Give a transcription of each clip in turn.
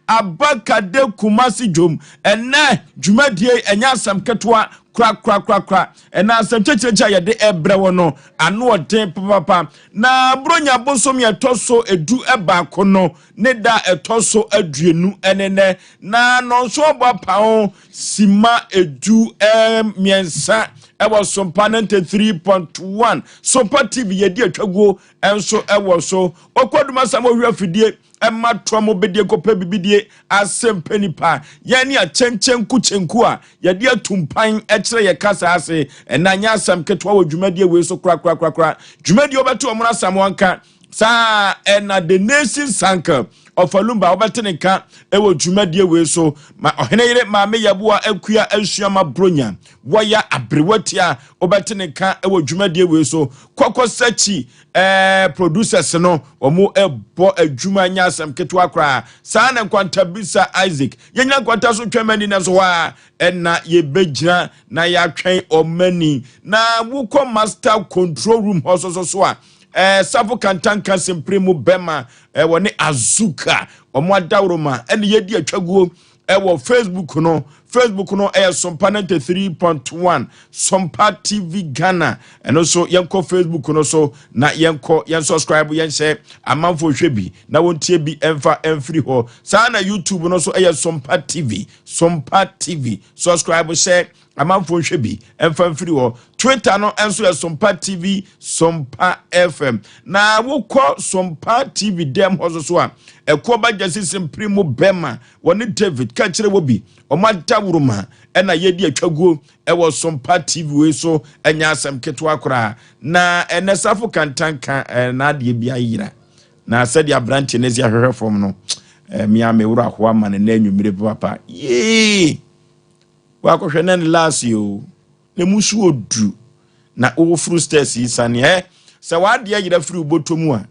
Abakade Kumasi dwom. Ɛnɛ dwumadie ɛnyɛ asɛm ketewa korakorakorakora. Ɛna asɛm kyerɛkyerɛkyerɛ a yɛde ɛbrɛ wɔ no ano ɔden papapa. Na Buronya bosom yɛtɔ so 11 no ne da ɛtɔ so 20 ɛne nɛ. Na nɔnso ɔbɔ apaho sima 13 ɛwɔ Sompa 93.1 Sompa TV yɛdi atwaguo ɛnso ɛwɔ so. Ɔkɔdum asam ɔhwɛ afidie ɛma toa mo bɛdie kɔpɛ bibidie asɛm nipa yɛn ne akyɛnkyɛnku kyenku a yɛde atumpan ɛkyerɛ yɛ kasa ase. Ɛna nyɛ asɛm ketewa wɔ dwumadie wei so korakorakorakora. Dwumadie wɔbɛto ɔmo asam wɔnka saa. Ɛna the nation sanka ɔfalumba wɔbɛte ne nka ɛwɔ dwumadie wei so ma ɔhene yere maame yɛboa akua asuama bronya wɔyɛ aberewatia wɔbɛte ne nka ɛwɔ dwumadie wei so. Kɔkɔ sɛkyi producers no wɔn ɛbɔ adwuma, nyɛ asɛm ketewa koraa. Saa na nkwantabisa Isaac yɛnyina nkwanta so twɛn mani na so hɔ a ɛna yɛbɛgyina na yɛatwɛn ɔmani. Na wokɔ master control room hɔ so so so a safo kantanka sempere mu bɛma wɔ ne azuka ɔmo adaworoma ɛne yɛdi atwaguo ɛwɔ Facebook no. Facebook no ɛyɛ Sompa 93.1 Sompa TV Ghana. Ɛno nso yɛnkɔ Facebook no so na yɛnkɔ yɛn subscribe, yɛnhyɛ amanfo hwɛ bi na wɔntie bi ɛmfa ɛmfiri hɔ. Saa na YouTube no so ɛyɛ Sompa TV, Sompa TV. Subscribe, hyɛ amanfo nhwɛ bi ɛmfa mfiri hɔ. Twitter no nso yɛ Sompa TV, Sompa FM. Na wokɔ Sompa TV dɛm hɔ so so a ɛkɔ ba gyasi simpiri mu bɛma wɔne David ka kyerɛ wɔ bi ɔmo adaworoma ɛna yɛdi atwaguo ɛwɔ Sompa TV wei so. Ɛnyɛ asɛm ketewa koraa. Na ɛnɛ safo kantanka n'adeɛ bi ayera na sɛdeɛ aberanteɛ no asi ahwehwɛ fam no, mmea meworo ahoa ma ne nan anwummere papa yee wakɔhwɛ ne ne laase o na mu so odu na wofuru stairs yi saneɛ sɛ wadeɛ yera firi wo bɔtɔ mu a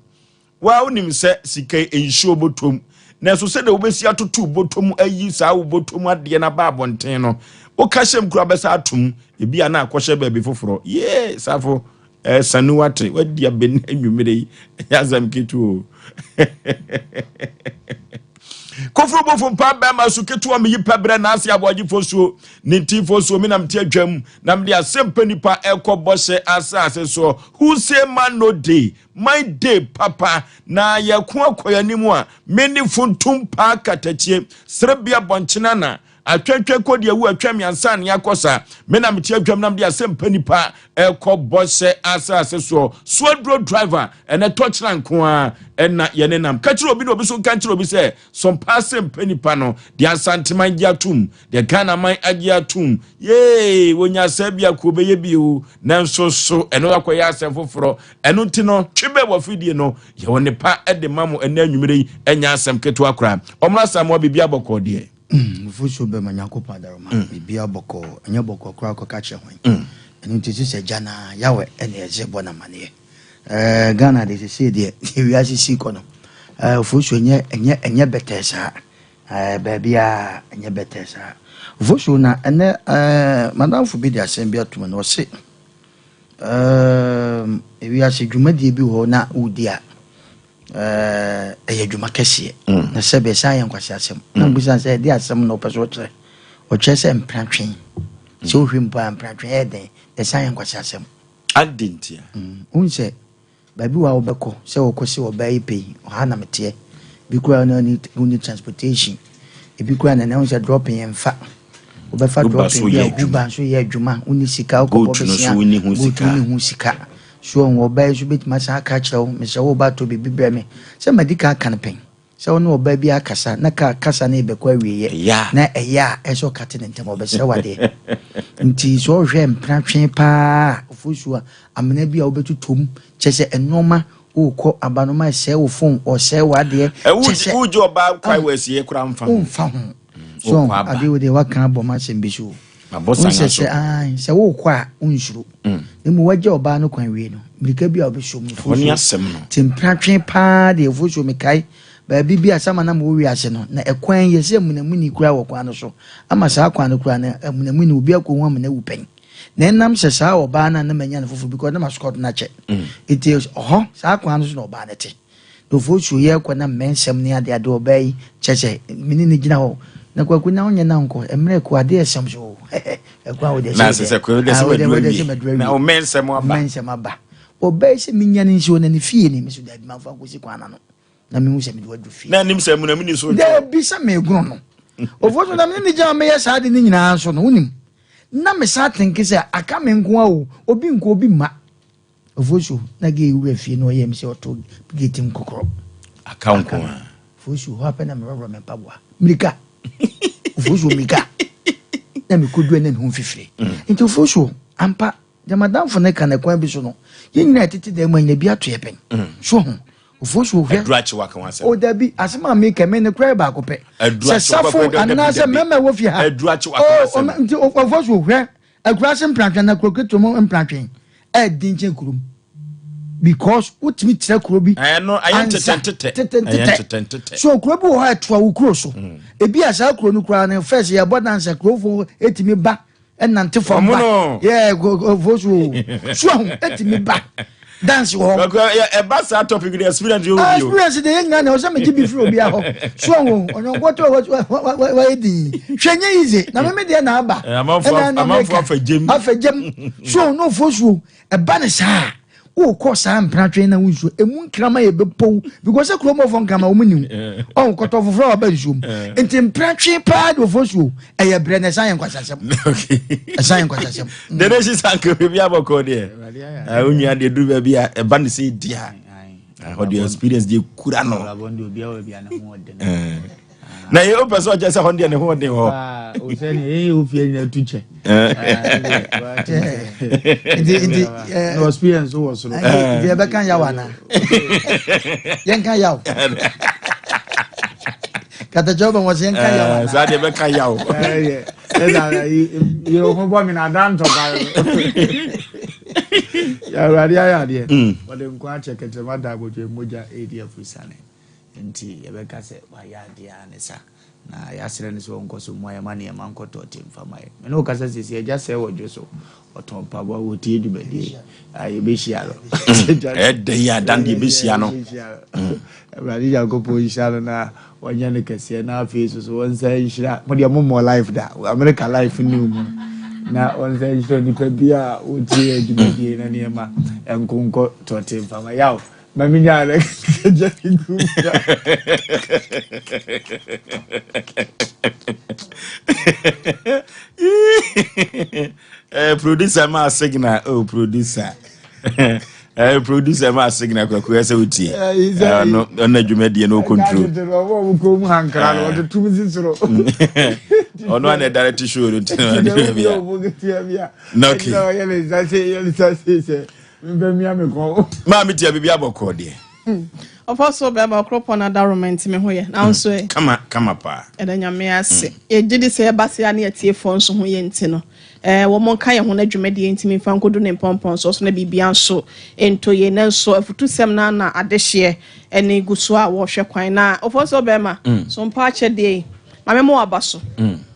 waa wonim sɛ sika nsuo bɔtɔ mu, nanso sɛdeɛ wobɛsi atoto wo bɔtɔ mu ayi saa wo bɔtɔ mu adeɛ no aba abɔnten no, woka hyɛm kura bɛsa atom ebi a na akɔhyɛ baabi foforɔ. Yee safo sanu wate wadi abɛni anwummerɛ yi, ɛnyɛ asɛm ketewa o. Koforo bofo mpa bɛrima so ketewa meyi pɛbrɛ n'ase aboagyefo suo ne ntifo suo mi nam te adwam na mede asɛm pɛ nipa ɛkɔ bɔhyɛ asase soɔ. Who say man no day, my day papa na yɛko akɔ yɛn anim a me ne funtum paa katakyie serebea bɔnkyena na atwɛntwɛn kɔ deɛ wu atwa mmiɛnsa ne akɔ sa. Me na mete adwam nam de asɛm pɛ nipa ɛkɔ bɔhyɛ asase soɔ. Soaduro driver ɛnɛ tɔkyerɛ nko a ɛna yɛne nam ka kyerɛ obi na obi so nka kyerɛ obi sɛ sɔmpa asɛm pɛ nipa no deɛ Asanteman gye atom, deɛ Ghana man agye atom. Yee wonya asɛ bi akɔ bɛyɛ bi o, nanso so ɛno akɔyɛ asɛm foforɔ. Ɛno nti no twe bɛ wɔ fidie no yɛwɔ nipa ɛde ma mo ɛnɛ anwummerɛ yi. Ɛnyɛ asɛm ketewa koraa. Ɔmmra Samoa biribi abɔkɔɔ deɛ. Mfosuo bɛma Nyankopɔn adaroma biribia bɔkɔɔ, ɛnyɛ bɔkɔɔ koraa kɔka kyerɛ hwan. Ɛno nti sɛ gya na Yawɛ ɛne ɛgye bɔ no amanneɛ. Ghana de sesei deɛ wiase si kɔ no, fosuo ɛnyɛ ɛnyɛ ɛnyɛ bɛtɛɛ saa. Baabiaa ɛnyɛ bɛtɛɛ saa fosuo. Na ɛnɛ madamfo bi de asɛm bi atom no, ɔse ewiase dwumadie bi wɔ hɔ na wodi a ɛyɛ adwuma kɛseɛ na sɛ bɛsan yɛ nkwasi asɛm na mbusa sɛ ɛde asɛm na ɔpɛ so ɔkyerɛ ɔkyerɛ sɛ mpratwe sɛ wohwɛ mpo a mpratwe ɛyɛ den ɛsan yɛ nkwasi asɛm. Ade ntia? Wohu sɛ baabi wɔ a wobɛkɔ sɛ wɔkɔ sɛ ɔbaa yi pɛ yi ɔha na meteɛ bi koraa na woni transportation ebi koraa na ɛho sɛ dropping yɛmfa wobɛfa Uber dropping so bi yɛ a adwuma. Uber nso yɛ adwuma, woni sika wokɔbɔ Bolt no bɛsia so wonni ho Bolt sika. wonni ho sika so ɔho ɔbaa yi so bɛtumi asan aka kyerɛ wo mesɛ wo ba tɔ biribi brɛ me sɛ madi ka aka no pɛn sɛ wo ne ɔbaa bi akasa na ka kasa no yɛbɛkɔ awieɛ Ɛyɛ a. na ɛyɛ a ɛsɛ ɔkate ne ntɛm ɔbɛsrɛ wadeɛ. Nti sɛ ɔhwɛ mpratwe paa ofosuo a amena bi a wobɛtotɔ kyɛ sɛ ɛnɔɔma wokɔ abanoma ɛsɛe wo phone, ɔsɛe w'adeɛ kyɛ sɛ wogye ɔbaa kwae wɔ asie koraa mfa ho. Womfa ho so Wokɔ aba. Adeɛ wo deɛ waka abɔ m asɛm bi so o. Mabɔ Wohu sanga sɛ so. Sɛ ae, sɛ wokɔ a wonsuro na mmom wagya ɔbaa no kwan wie no, mmirika bi a wobɛsom no. Ɛhɔ ne asɛm no. Nti mpratwe paa deɛ fosuo mekae baabi bi a sama na ma wɔwi ase no na ɛkwan yɛ sɛ amunamuni koraa wɔ kwan no so ama saa kwan no koraa no amunamuni obi akɔhu amuna wu pɛn na ɛnam sɛ saa ɔbaa no a na manya no foforɔ because na masokɔto no akyɛ nti ɔhɔ saa kwan no so na ɔbaa no te. Na Ofosuo yɛrekɔ na mmɛnsɛm ne adeade ɔbaa yi kyerɛ sɛ me ne no gyina hɔ na Kwaku na wonyɛ na nkɔ mmerɛ kɔ adeɛ ɛsɛm so o ɛkwan wo deɛ Na sɛ sɛ kɔ deɛ sɛ maduru awie na mmɛnsɛm aba mmɛnsɛm aba ɔbaa yi sɛ menya ne nsuo na ne fie ni me so daabi mamfa nkɔsi kwan ano na mehu sɛ mede waduru fie na anim sɛ mu na meni so daabi sɛ megono no Ofosuo na me ne ne gyina meyɛ saa de ne nyinaa nso no wonim na me saa tenke sɛ aka me nko a o obi nko obi mma Ofosu, na gay wura fie na ɔyɛɛ me sɛ ɔto gate mu kɔkɔrɔ. Aka wo nko ara. Ofosu, hɔ ara pɛ na merɔrɔ me mpaboa. Mirika! Ofosu, mirika! Na mekɔduru na mehu mfifire. Nti Ofosu, ampa, deɛ madamfo no ka no kwan bi so no, yɛn nyinaa yɛtete dan mu a nyina bi ato yɛ pɛn. So ho? Ofosu, hwɛ. Aduru akye waka ho asɛm. O dabi, asɛm a meka me ne koraa yɛ baako pɛ. Aduru Sɛ akye safo waka dabi anaasɛ dabi. mmarima a ɛwɔ fie ha. Aduru akye waka ho O, asɛm. nti Ofosu, hwɛ. Akuraase mprantwe anaa kuro ketewa mu mprantwe ɛɛden kyɛn kurom because wotumi tena kuro bi Ɛno ayɛ ansa ntetɛntetɛ. Ɛyɛ tetɛntetɛ ntetɛntetɛ. so kuro bi wɔ hɔ a ɛtoa wo kuro so ebi a saa kuro no koraa no first yɛbɔ dance a kurofo etumi ba ɛnante fam Ɔmo ba no. yɛ fo so so ahu etumi ba dance wɔ hɔ. Kwaku, ɛba saa topic de experience yɛ obi o. Experience de yɛ nyinaa na ɔsɛ megye bi firi obi ahɔ so ɔho ɔnyɔnkoɔ to wayɛ din hwɛ nyɛ yize na meme deɛ na aba Amanfoɔ afa gyem afa gyem so no fo so ɛba ne saa wokɔ saa mpratwe na wo nsuo emu nkrama yɛ bɛpow because sɛ kurom ɔfɔ nkrama wɔn niw ɔn kɔtɔ foforɔ a ɔba nsuom nti mpratwe paa de ɔfɔ suo ɛyɛ brɛ na ɛsan yɛ nkwasasɛm ɛsan yɛ nkwasasɛm. Dede si sanko biribi abɔkɔ deɛ wo nua deɛ duru baabi a ɛba ne sɛ di a hɔ deɛ experience deɛ kura no na yɛ wopɛ sɛ ɔkyɛ sɛ hɔ deɛ ne ho ɔden hɔ nti yɛbɛka yaw anaa yɛnka yaw katakyɛ wobɛ wɔ sɛ yɛnka yaw anaa saa deɛ bɛka yaw Yɛrɛ ho bɔ mi na ada ntɔkwa Awurade ayɛ adeɛ. Ɔde nkwa akyɛ kɛtrɛma da abotwe mogya edi afusane. Nti yɛbɛka sɛ wayɛ adeɛ a ne sa. Na yɛasrɛ no sɛ ɔnkɔ so mmoa yɛn ma nneɛma nkɔtɔ te mfa ma yɛn. Me ne wo kasa sisi agya sɛ wɔ dwo so. Ɔtɔn mpaboa wɔtie dwumadie a yɛbɛhyia no. Ɛdɛ yi adan deɛ yɛbɛhyia no. Awurade Nyankopɔn nhyira no na wɔnyɛ no kɛseɛ na afei nso so wɔnsa nhyira mo deɛ mommɔ life da America life ne mu no na wɔnsa nhyira nipa bi a wɔtie adwumadie na nneɛma nkonkɔ tɔte mfama yaw ma menya no kagya ne gu Producer ma signal oh producer producer ma signal kwaku ɛsɛ wotie ɔno ɔno adwumadie no control ɔno ana ɛdare te show no nti na okay maa mi tia biribi abɔkɔ deɛ Ɔfɔ so bɛrima ɔkoropɔn adaroma nti me ho yɛ nanso ɛ. Kama kama paa. Ɛda Nyame ase. Yɛgye di sɛ yɛba se a ne atiefoɔ nso ho yɛ nti no eh, wɔn nka yɛn ho na dwumadie ntumi mfa nkɔdu ne mpɔmpɔnsoɔ so na biribia nso ntɔ yie. Nanso afutusɛm no ara na adehyeɛ ne gu so a wɔhwɛ kwan. Na ɔfɔ so bɛrima, so mpa akyɛdeɛ yi, ma me mo aba so.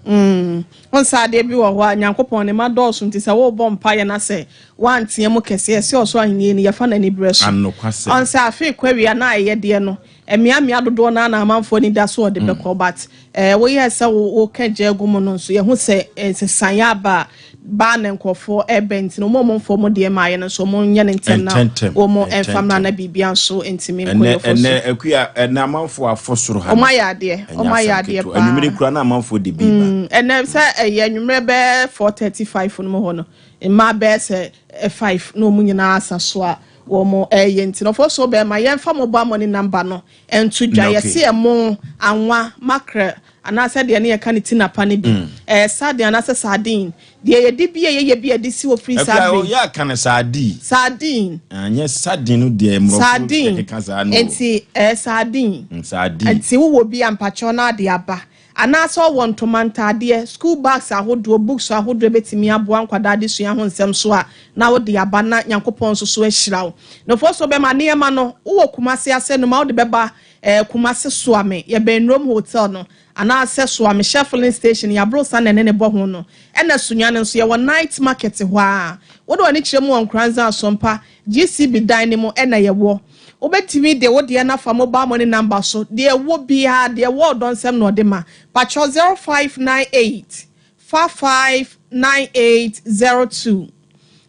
Mm. Wo nsa adeɛ bi wɔ hɔ a Nyankopɔn ne ma dɔɔso nti sɛ wobɔ mpaeɛ na sɛ Woanteɛ mu kɛseɛ sɛ ɔsoro ahennie no, yɛfa no aniberɛ so. Anokwasɛm. Ɔn sɛ afei kɔ awia na ayɛ deɛ no, mmeammea dodoɔ no ara na amanfoɔ ani da so ɔde bɛkɔ but eh, woyɛɛ sɛ wo woka gya agu mu no nso yɛhu sɛ nsesaeɛ aba a baa na nkurɔfoɔ ɛbɛ nti no wɔn a wɔmfa wɔn deɛ mmaeɛ no nso wɔnyɛ no ntɛm na Ntɛntɛm, wɔn mfa mmra ntɛntɛm. na biribiara nso ntumi nkɔ Ɛnɛ yɛfo so. ɛnɛ akua ɛnɛ amanfoɔ afɔ soro ha Wɔn no. ayɛ adeɛ, Ɛnyɛ wɔn ayɛ asɛm adeɛ ketewa. Anwummere paa. kura na amanfoɔ de bi ba. Ɛnɛ sɛ ɛyɛ anwummerɛ bɛyɛ 4:35 no mu hɔ no, Mmaa bɛyɛ sɛ five na wɔn nyinaa asa so a wɔreyɛ nti no ɔfɔ so bɛrima yɛmfa mobile money number no nto dwa. Yɛse ɛmo, anwa, mackerel anaasɛ deɛ ne yɛka ne tinapa no bi, ɛɛ sardine anaasɛ sardine, deɛ yɛde bi a yɛyɛ bi a yɛde si hɔ firi saa bere yi. Ɛkura yɛ aka no sardine. Sardine. Anyɛ sardine no deɛ mmorɔfo Sardine. ɛkeka saa no. Nti ɛɛ sardine. Sardine. Nti wowɔ bi a mpakyɛw na ade aba. Anaasɛ ɔwɔ ntoma, ntaadeɛ, school bags ahodoɔ, books ahodoɔ ɛbɛtumi aboa nkwadaa adesua ho nsɛm so a, na wode aba na Nyankopɔn nso so ahyira wo. Nofoɔ so bɛma nneɛma no, wowɔ Kumasi asɛnum a wode bɛba eh, Kumasi Soame, yɛbɛn Rome Hotel no, anaasɛ Soame Shell Filling Station, Yabrosa na ɛne ne bɔ ho no. Ɛna Sunyani nso, yɛwɔ Night Market hɔ ara. Wode w'ani kyerɛ mu wɔ Nkoranza Asompa, GCB dan no mu ɛna yɛwɔ. Wobɛtumi de wo deɛ no afa mobile money number so. Deɛ ɛwɔ biara, deɛ ɛwɔ ɔdɔ nsɛm na ɔde ma. Patrɔ 0598 55 9802.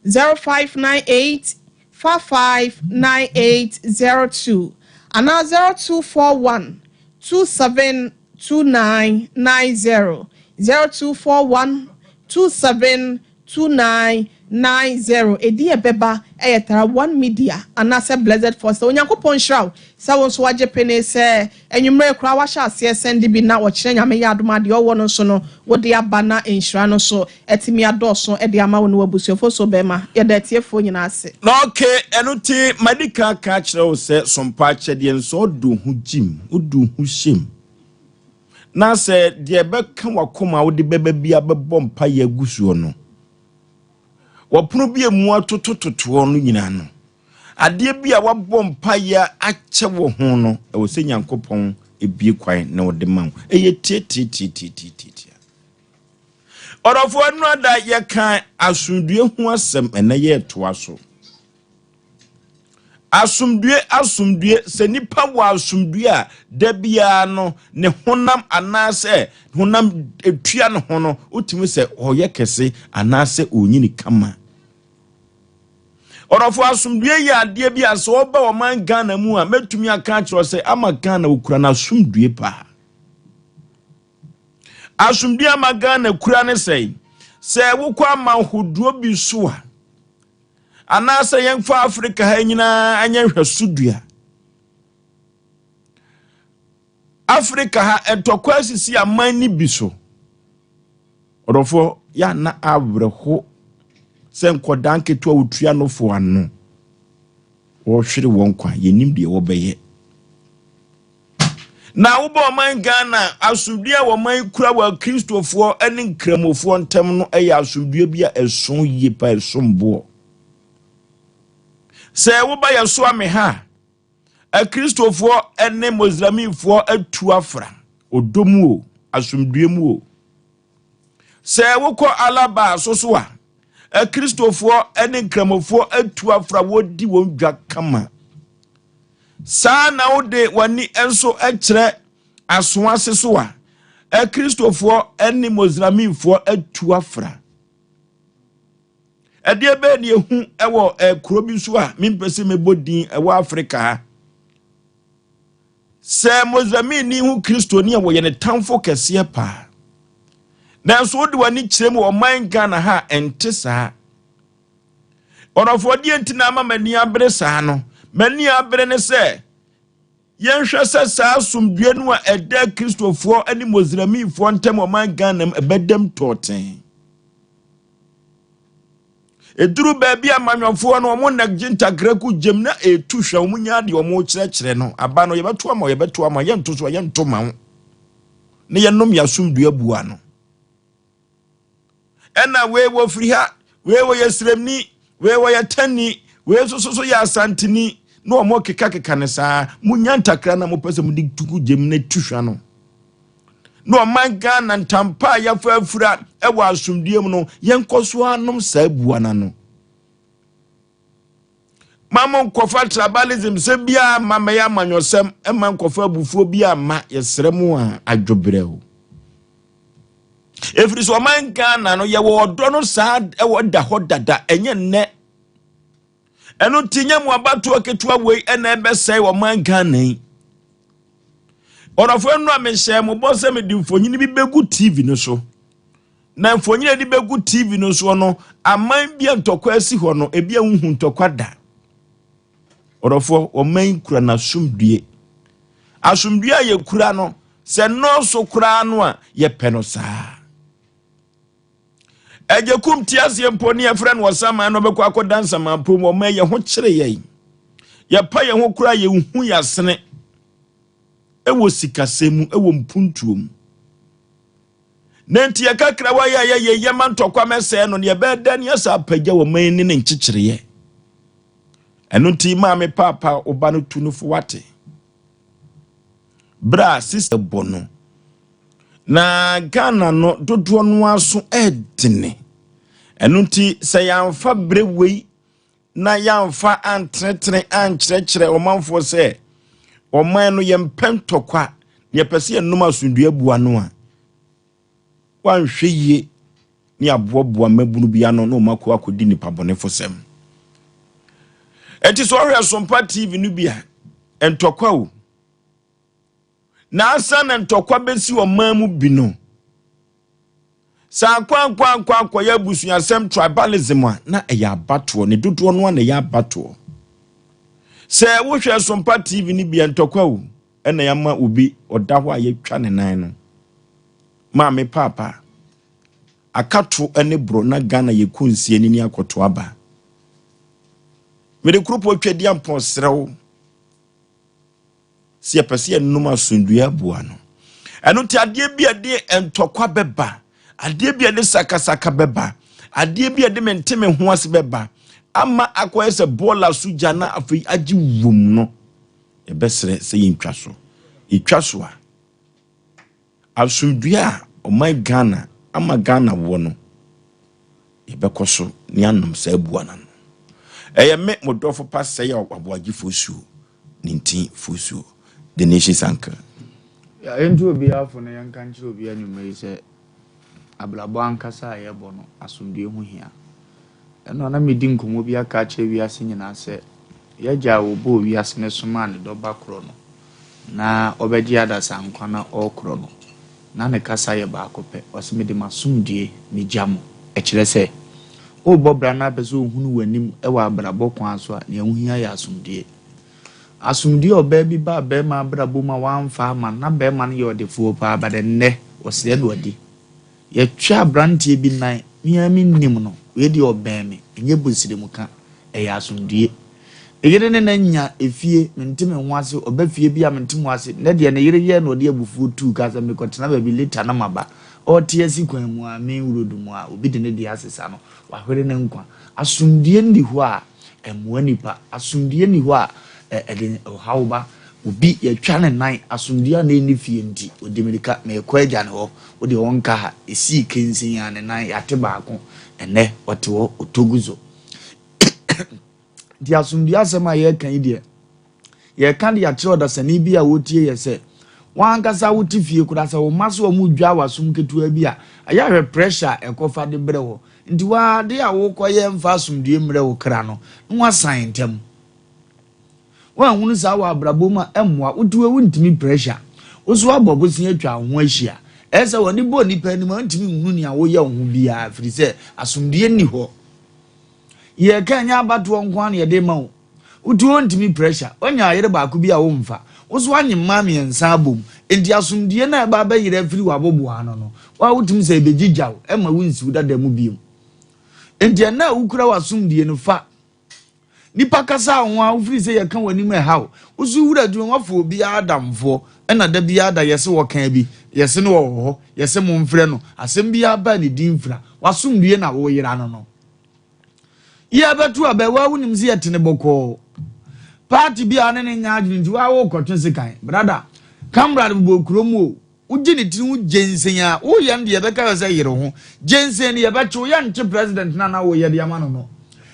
0598 55 9802 anaa 0241 27 2990. 0241 27 2990. Ɛdi ɛbɛba ɛyɛ Tara One Media anaasɛ Blessed Foster. Onyankopɔn nhyira wo sɛ wo nso wagye pene sɛ anwummerɛ koraa wahyɛ aseɛ sɛnde bi na wɔkyerɛ Nyame yɛ adom adeɛ ɔwɔ no nso no wode aba na nhyira no so atumi adɔɔso de ama wo ne w'abusuafoɔ. So bɛrima, yɛda atiefoɔ nyinaa ase. Na okay, ɛno ti madi kan ka kyerɛ wo sɛ sompa akyɛdeɛ nso ɔdo ho gyim, wodo ho hyɛm na sɛ deɛ ɛbɛka wakoma a wode bɛba bi abɛbɔ mpa yɛ agu soɔ no, wɔpono bi emu atotototoɔ no nyinaa no, adeɛ bi a wabɔ mpa yɛ akyɛ wɔ ho no, ɛwɔ sɛ Nyankopɔn ebie kwan na ɔde ma wo. Ɛyɛ tietietietietietie. Ɔdɔfoɔ no, ada yɛka asomdue ho asɛm, ɛnɛ yɛretoa so. Asomdue, asomdue, sɛ nipa wɔ asomdue a, da biara no ne honam anaasɛ honam etua ne ho no, wotumi sɛ ɔyɛ kɛse anaasɛ onyini kama. Ɔdɔfoɔ, asomdue yɛ adeɛ bi a sɛ ɔba ɔman Ghana mu a, mɛtumi aka akyerɛ sɛ ama Ghana okura n'asomdue paa. Asomdue ama Ghana kura ne sɛn? Sɛ wokɔ ama ahodoɔ bi so a, anaasɛ yɛmfa Africa ha nyinaa anyɛ nhwɛso dua, Africa ha ntɔkwa asisi aman no bi so. Ɔdɔfoɔ, yɛana awerɛho sɛ nkɔdaa nketewa wotua nofo ano wɔhwere wɔn kwa, yɛnim deɛ wɔbɛyɛ. Na wobɔ ɔman Ghana, asomdue a wɔman kura wɔ Kristofoɔ ne Nkramofoɔ ntam no yɛ asomdue bi a ɛso yie pa, ɛsom boɔ. Sɛ woba yɛ so ame ha, Akristofoɔ ne Moslemifoɔ atu afra ɔdɔ mu o, asomdue mu o. Sɛ wokɔ Alaba so so a, Akristofoɔ ne Nkramofoɔ atu afra, wɔdi wɔn dwa kama. Saa na wode w'ani nso kyerɛ Asoase so a, Akristofoɔ ne Moslemifoɔ atu afra. Ɛdeɛ bɛɛ ne ehu wɔ kuro bi so a mempɛ sɛ mebɔ din ɛwɔ Afrika ha, sɛ Moslemini ho Kristoni a, wɔyɛ ne tamfo kɛseɛ paa. Nanso wode w'ani kyerɛ mu ɔman Ghana ha a, ɛnte saa. Ɔdɔfoɔ, deɛ nti na ama m'ani abere saa no, m'ani abere ne sɛ yɛnhwɛ sɛ saa asomdue no a ɛda Kristofoɔ ne Moslemifoɔ ntam ɔman Ghana mu ɛbɛdam tɔɔten. Ɛduru baabi a amanyɔfoɔ no wɔn nna gye ntakra gu gyem na ɛtu hwɛ wɔn nya deɛ wɔn kyerɛkyerɛ no aba no, yɛbɛto ama, yɛbɛto ama, yɛnto so a yɛnto ma wo na yɛnom yɛ asomdue abua no. Ɛna wei wɔ firi ha, wei wɔyɛ sremni, wei wɔyɛ tani, wei nso so so yɛ Asanteni na wɔn kekakeka ne saa. Munya ntakra na mopɛ sɛ mode tugu gyem na tu hwa no na ɔman Ghana ntampa a yɛafa afura ɛwɔ asomdue mu no, yɛnkɔ so anom saa bua no ano. Ma mo nkɔfa tribalism sɛ biara ma mɛyɛ amanyɔsɛm, ɛma nkɔfa abufuo bi ama yɛsrɛ mu a adwobrɛ o, ɛfiri sɛ ɔman Ghana no yɛwɔ ɔdɔ no saa ɛwɔ da hɔ dada, ɛnyɛ nnɛ. Ɛno nti nyɛ mo abatoɔ ketewa wei ɛna ɛbɛsɛe ɔman Ghana yi. Ɔdɔfoɔ no a mehyɛ mo bɔ sɛ mede mfonyini bi bɛgu TV no so, na mfonyini a yɛde bɛgu TV no soɔ no, aman bi a ntɔkwa asi hɔ no, ebi a wohu ntɔkwa da. Ɔdɔfoɔ, ɔman kura n'asomdue. Asomdue a yɛkura no, sɛ nnɔɔso koraa no a, yɛpɛ no saa. Agyekum te aseɛ mpo ne yɛfrɛ no ɔsaman no, ɔbɛkɔ akɔda nsamanpɔ mu. Ɔman yɛ ho kyere yɛn, yɛpa yɛn ho koraa, yɛnhu yɛasene ɛwɔ sikasɛm mu, ɛwɔ mpuntuo mu. Na nti yɛkakra wa yɛ a yɛyɛ yɛma ntɔkwa mɛsɛɛ no ne yɛbɛyɛ dɛ ne yɛsɛ apagya wɔ man ne ne nkyekyereɛ. Ɛno nti maame paapa, ɔba no tu no fo, wate berɛ a sista bɔ no na Ghana no dodoɔ no aso ɛdene. Ɛno nti sɛ yɛamfa berɛ wei na yɛamfa antenetene ankyerɛkyerɛ ɔmanfoɔ sɛ ɔman no yɛmpɛ ntɔkwa na yɛpɛ sɛ yɛnom asomdwoeɛ bua no a, wanhwɛ yie ne aboaboa mmabunu bi ano na wɔn akɔ akɔdi nipa bɔnefo sɛm. Ɛnti sɛ ɔhwɛ Sompa TV no bi a, ntɔkwa o. Na ansa na ntɔkwa bɛsi ɔman mu bi no, sɛ ankɔ ankɔ ankɔ ankɔyɛ abusuasɛm tribalism a, na ɛyɛ abatoɔ, ne dodoɔ no a na ɛyɛ abatoɔ. Sɛ wohwɛ Sompa TV no bi a, ntɔkwa o, ɛna yɛama obi ɔda hɔ a yɛatwa ne nan no. Maame paapa, akato ne borɔ na Ghana yɛkɔ nsie ne ni akɔto aba. Mede kuropɔ Twadiampɔn serɛ wo sɛ yɛpɛ sɛ yɛnom asomdwoeɛ aboa no. Ɛno nti adeɛ bi a ɛde ntɔkwa bɛba, adeɛ bi a ɛde sakasaka bɛba, adeɛ bi a ɛde mente me ho ase bɛba, ama akɔyɛ sɛ bɔɔla so gya na afei agye wom no, yɛbɛsrɛ sɛ yɛntwa so. Yɛtwa so a, Asomdwoeɛ a ɔman Ghana ama Ghana wɔ no, yɛbɛkɔ so ne anom saa bua no ano. Ɛyɛ me, mo dɔfo pa Sɛyɛ Aboagye Fosuo, Nintin Fosuo, the nation's uncle. Yɛntu obiara fo na yɛnka nkyerɛ obiara anwummerɛ yi sɛ abrabɔ ankasa a yɛbɔ no, asomdwoeɛ ho hia. Ɛno a na medi nkɔmmɔ bi aka akyerɛ wiase nyinaa sɛ, Y'Agya a ɔbɔɔ wiase no somaa ne Dɔ Ba korɔ no na ɔbɛgye adasa nkwa na ɔrekorɔ no, na ne kasa yɛ baako pɛ, ɔse mede m'asomdwoeɛ megya mo. Ɛkyerɛ sɛ, worebɔ bra na apɛ sɛ ɔhunu w'anim wɔ abrabɔ kwan so a, nea wohia yɛ asomdwoeɛ. Asomdwoeɛ a ɔbaa bi baa barima abrabɔ mu a wamfa amma no, na barima no yɛ ɔdefoɔ paa but ɛnnɛ ɔsrɛ na wadi. Yɛtwe abranteɛ bi nan, me ara mennim no, wei deɛ ɔbɛn me, ɛnyɛ bosiremka, ɛyɛ asomdwie. Ne yere ne no anya efie, mente me ho ase, ɔba fie bi a mente mo ase, nnɛ deɛ ne yere yɛɛ na ɔde abufuo tuu kaa sɛ mekɔtena baabi later na maba. Ɔrete asi kwan mu a, main road mu a, obi de ne deɛ asesa no, wahwere ne nkwa. Asomdwie nni hɔ a, Ɛmmoa nnipa. Asomdwoeɛ nni hɔ a, ɛde ɔhaw ba. Obi, yɛatwa ne nan, asomdwoeɛ a na ɛnni fie nti, ɔdi mmirika, merekɔ agya no hɔ, wo deɛ ɔnka ha. Ɛsii kensen a, ne nan, yɛate baako. Ɛnnɛ, ɔte hɔ, ɔtɔ gu so. Nti asomdwoeɛ asɛm a yɛreka yi deɛ, yɛreka de akyerɛ ɔdasani bi a ɔretie yɛ sɛ, w'ankasa wote fie koraa sɛ wo mma sɛ wɔredwa w'asom ketewa bi a, ɛyɛ a hwɛ pressure a ɛkɔfa de brɛ wɔ. Nti wo ara ade a worekɔyɛ mfa asomdwoeɛ mmrɛ wo kra no, na woasan ntɛm. Woanhunu saa wɔ abrabɔ mu a, ɛmmoa. Wote hɔ yi, wontumi pressure. Wo nso woabɔ bosea atwa wo ho ahyia. Ɛyɛ sɛ w'ani bɔ nnipa anim a, wontumi nhunu nea woyɛ wo ho biara, ɛfiri sɛ asomdwoeɛ nni hɔ. Yɛreka ɛnyɛ abatoɔ nko ara na yɛde rema wo. Wote hɔ ntumi pressure. Woanya yere baako bi a womfa. Wo nso woanye mmaa mmiɛnsa abom. Enti asomdwoeɛ no a ɛba abɛyera afiri w'aboboano no, wo ara wotumi sɛ ɛbɛgyigya wo, ɛmma wonsi wo dada mu bio. Enti ɛnnɛ a wokura w'asomdwoeɛ no, fa. Nnipa kasa wo ho a, wofiri sɛ yɛka w'anim ɛha wo. Wo nso wura adwuma mu, woafa obiara adamfoɔ, ɛna da biara da yɛse wɔka bi, yɛse no ɔwɔ hɔ, yɛse momfrɛ no, asɛm biara ba a ne din mfira. W'asomdwoeɛ na woyera no no. Yɛbɛto aba, waa wonim sɛ yɛte ne bɔkɔɔ. Party bi a ne ne nyɛ adwene nti waa wokɔtwe sekan. Brada, Kamrad bobɔ kurom o. Wogye ne tiri ho gyensen a, woyɛ no deɛ yɛbɛka sɛ yere ho. Gyensen no yɛbɛkye wo, yɛnkye president no a na woyɛ de ama no no.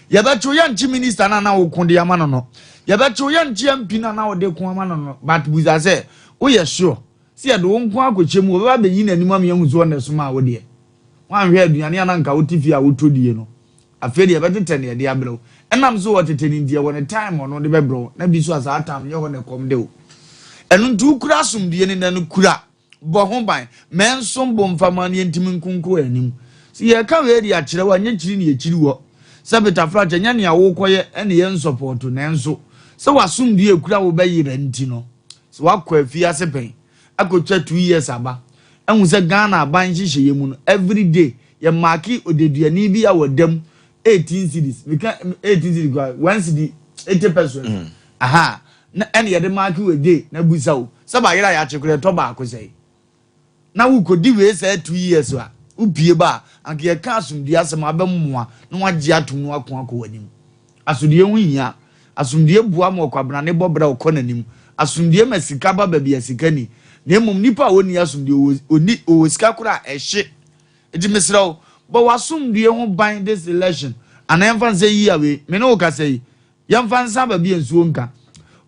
Yɛbɛkye wo, yɛnkye minister no a na woko de ama no no. Yɛbɛkye wo, yɛnkye MP no a na wode ko ama no no. But busa sɛ, woyɛ sure sɛ yɛde wo nko akɔkyɛ mu, wɔbɛba abɛyi n'anim ama yɛahu sɛ ɔna ɛsomaa wo deɛ? Woanhwɛ aduane a na anka wote fie a wotɔ die no, afei deɛ ɛbɛtetɛ na yɛde abrɛ wo. Ɛnam sɛ wɔtetɛ no nti, ɛwɔ ne time a ɔno de bɛbrɛ wo, na bi nso a saa time nyɛ hɔ na ɛkɔm de wo. Ɛno nti wokura asomdwoeɛ no nnɛ no, kura, bɔ ho ban, ma ɛnsom bo mfa ma no yɛntumi nko nkɔ yɛn anim. Sɛ yɛreka wei de akyerɛ wo a, nyɛ kyiri na yɛkyiri wɔ. Sɛ Peter Flack, ɛnyɛ nea worekɔyɛ na yɛnsɔpɔɔto, nanso sɛ w'asomdwoeɛ a ɛkura wo bɛyera nti no, sɛ woakɔ afiase pɛn, akɔtwa 2 years aba ahu sɛ Ghana aban nhyehyɛeɛ mu no everyday yɛ maake odeduani bi a wɔda mu 18 cedis meka 18 cedis kora 1 cedi 80 pesos mm. Aha na ɛne yɛde maake wɔ day na busa o sɛ bayerɛ a yɛakye kora ɛtɔ baako sɛe na wokɔdi wei sɛ 2 years a wopie ba a anka yɛka asomdue asɛm abɛmmoa na wagye atom na wako akɔ w'anim. Asomdue ho hia. Asomdue boa ma ɔkwabrane bɔ bra ɔkɔ n'anim. Asomdue ma sika ba baabi a sika nni. Na mmom nipa a ɔnni asomdue, ɔwɔ ɔwɔ sika koraa a, ɛhye. Nti mesrɛ wo, bɔ w'asomdue ho ban this election. Anaa yɛmfa no sɛ yi a wei, me ne wo kasa yi, yɛmfa nsa baabi a nsuo nka.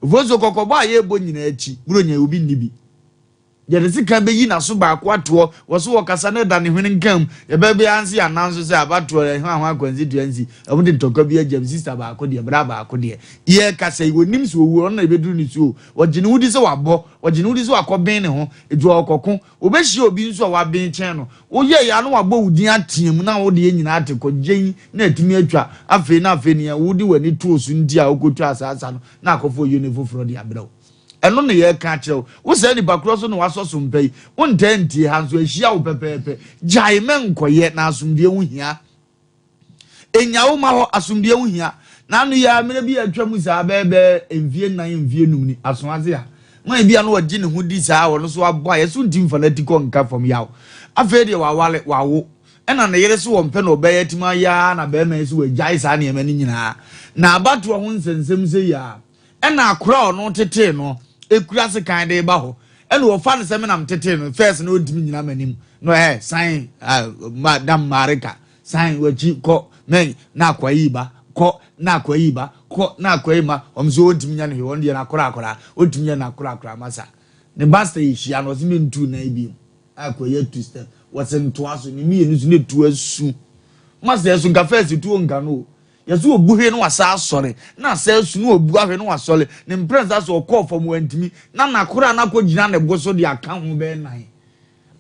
Ofosuo kɔkɔbɔ a yɛrebɔ nyinaa akyi, Buronya yi obi nni bi. Yɛde sekan bɛyi n'aso baako atoɔ, wɔ so wɔkasa na ɛda ne hwene nka mu. Yɛbɛbɛ anse yɛn anan so sɛ abatoɔ ɛho aho akwansi ansi. Ɛmo de ntɔkwa bi agyam, sista baako deɛ, bra baako deɛ. Yɛrekasa yi, wɔnim sɛ ɔwu, ɔno na ɛbɛduru ne so o. Ɔgye ne ho di sɛ wabɔ, ɔgye ne ho di sɛ wakɔben ne ho, enti ɔrekɔko. Wobɛhyia obi nso a waben kyɛn no. Woyɛeɛ ara na wabɔ wo din ateam na wo deɛ nyinaa ate kɔ gyen na atumi atwa. Afei na afei nea wode w'ani too so nti a wokɔtwaa saa sa no na akɔfa oyoni foforɔ de abrɛ wo. Ɛno na yɛreka akyerɛ wo. Wo saa nipa korɔ so na wasɔ so mpa yi. Wontaa ntie ha nso ahyia wo pɛpɛɛpɛ. Gyae mɛnkɔyɛ na asomdwoeɛ ho hia. Enya wo ma hɔ, asomdwoeɛ ho hia. N'ano yi ara, mmerɛ bi a atwa mu saa, bɛyɛ bɛyɛ mfeɛ nnan, mfeɛ num ni, aso ase a, man bi a na ɔgye ne ho di saa, ɔno nso abɔ a, yɛso nti mfa n'ati kɔ nka fam yaw. Afei deɛ wawale, wawo, ɛna ne yere so wɔmpɛ na ɔbɛyɛ atumi ayɛ ara na barima yi so wagyae saa nneɛma no nyinaa. Na abatoɔ ho nsɛnsɛm sei a, ɛna akora a ɔno tetee no ekura sekan de reba hɔ ɛna ɔfa no sɛ me na metetee no first na ɔntumi nyina m'anim no ɛ san madam marika san wakyi kɔ mɛn na akwa yi ba kɔ na akwa yi ba kɔ na akwa yi ma wɔn nso ɔntumi nya no hwee wɔn deɛ na akora akora ɔntumi nya na akora akora masa ne basta yi hyia no ɔsɛ mentu nan bi akwa yi atu step wɔsɛ ntoa so ne mmienu so ne tu asu masa ɛso nka first tuo nka no o. Yɛse obu hwe na wasa asɔre, na asa asu na obu ahwe na wasɔre, ne mprɛnsa so ɔkɔɔ fam wantumi, na n'akora no akɔgyina ne bo so de aka ho bɛyɛ nan.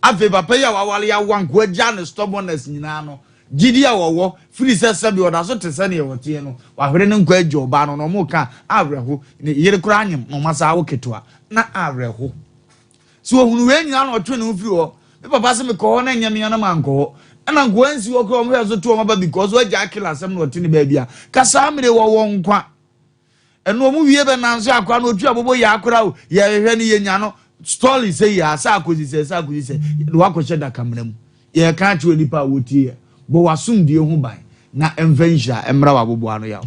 Afei papa yi a waware awo anko agyaa ne stubbornness nyinaa no, gyidi a ɔwɔ, firi sɛ sɛbe ɔda so te sɛdeɛ ɔteɛ no, wahwere ne nkwa agya ɔbaa no, na wɔreka a, awerɛho, ne yere koraa anyem na wɔasan awo ketewa, na awerɛho. So ohunu wei nyinaa na ɔtwe ne ho firi hɔ. Me papa se mekɔ hɔ na ɛnyɛ me a na mankɔ hɔ. Ɛna nkoa nsi hɔ koraa wɔn hwɛ so to wɔn aba because wagya akila asɛm na ɔte ne baabi a. Ka saa mmere wɔ wɔn nkwa. Ɛno wɔn wie bɛ nanso akora no otu abobo yɛ akora o yɛhwehwɛ no yɛnya no story sɛ yɛ asa akosi sɛ sɛ akosi sɛ yɛde wakɔhyɛ dakamena mu. Yɛka akyerɛ nipa a wɔtie yɛ bɔ w'asomdue ho ban na ɛmfa nhyira mmra w'aboboa ano yaw.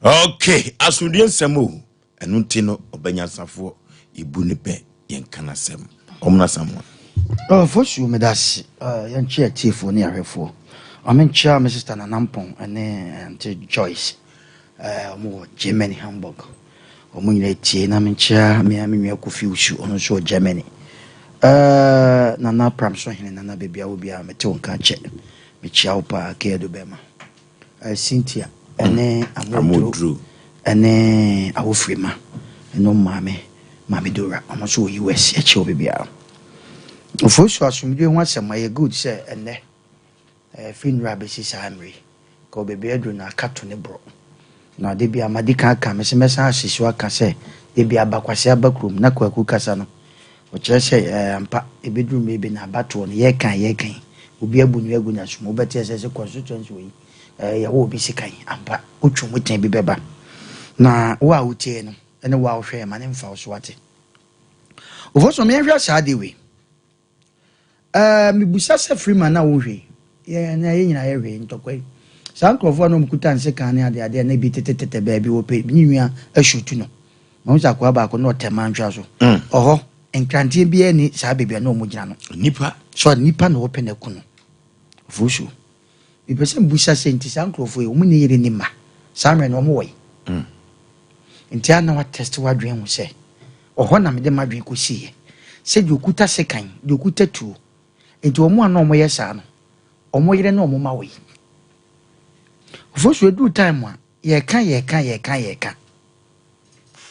Okay, asomdue nsɛm o. Ɛno nti no, ɔba nyansafoɔ, yɛbu no bɛ, yɛnka n'asɛm. Ɔmono Asamoah. Oh, Fosuo, meda ase. Uh, yɛnkyea atiefoɔ ne ahwɛfoɔ. Ma menkyea me sister Nana Mpɔn ne Auntie Joyce. Uh, wɔn wɔ Germany, Hamburg. Wɔn nyinaa tie na menkyea me me nua Kofi Usu, ɔno nso wɔ Germany. Uh, Nana Pramso Hene, Nana baabi a wɔ biara, mete wo nka kyɛ. Mekyea wo paa, Keedo bɛma. Cynthia ne Amoduro ne Awofirima ne wɔn maame, Maame Dora, wɔn nso wɔ US, yɛkyɛ wɔ baabiara. Ofosu asomdwe ho asɛm ɛyɛ good sɛ ɛnnɛ ɛfiri nnura bɛsi saa mmere yi, ka wɔ baabi aduro na aka to ne borɔ. Na de bi a madi kan aka, mese mɛsan asi so aka sɛ de bi abakwase aba kurom na Kwaku kasa no, ɔkyerɛ sɛ ɛɛ ampa ebeduru mmere bi na abatoɔ no yɛka yɛka yi obi abu no agu n'asom wobɛte ɛsɛ sɛ constituency wɔ yi ɛɛ yɛwɔ obi sekan ampa wotwe mu tɛn bi bɛba na wo a wotie no ɛne wo a wohwɛ yɛ ma ne mfa wo so ate. Ofo so yɛnhwɛ saa de wei. Ɛɛ mebusa sɛ Freeman na wohwɛ yɛn na yɛn nyinaa yɛhwɛ ntɔkwa yi saa nkurɔfoɔ a na wɔkuta nsekan ne adeadeɛ na ebi tetetete baabi wɔpɛ ne nua asutu no. Mahu sɛ akoa baako na ɔtɛ mantwa so. Ɔhɔ nkranteɛ biara ni saa baabi a na wɔn gyina no. Nipa. So nipa na wɔpɛ na ɛko no. Ofosu. Mepɛ sɛ mbusa sɛ nti saa nkurɔfoɔ yi wɔn ne yere ne mma saa mmerɛ no wɔn wɔ yi. Nti a na watɛste w'adwene ho sɛ ɔhɔ na mede m'adwene kɔsiiɛ sɛ deɛ okuta sekan deɛ okuta tuo nti wɔn a na wɔyɛ saa no wɔn yere ne wɔn mma wɔ yi. Ofosu eduru time a yɛka yɛka yɛka yɛka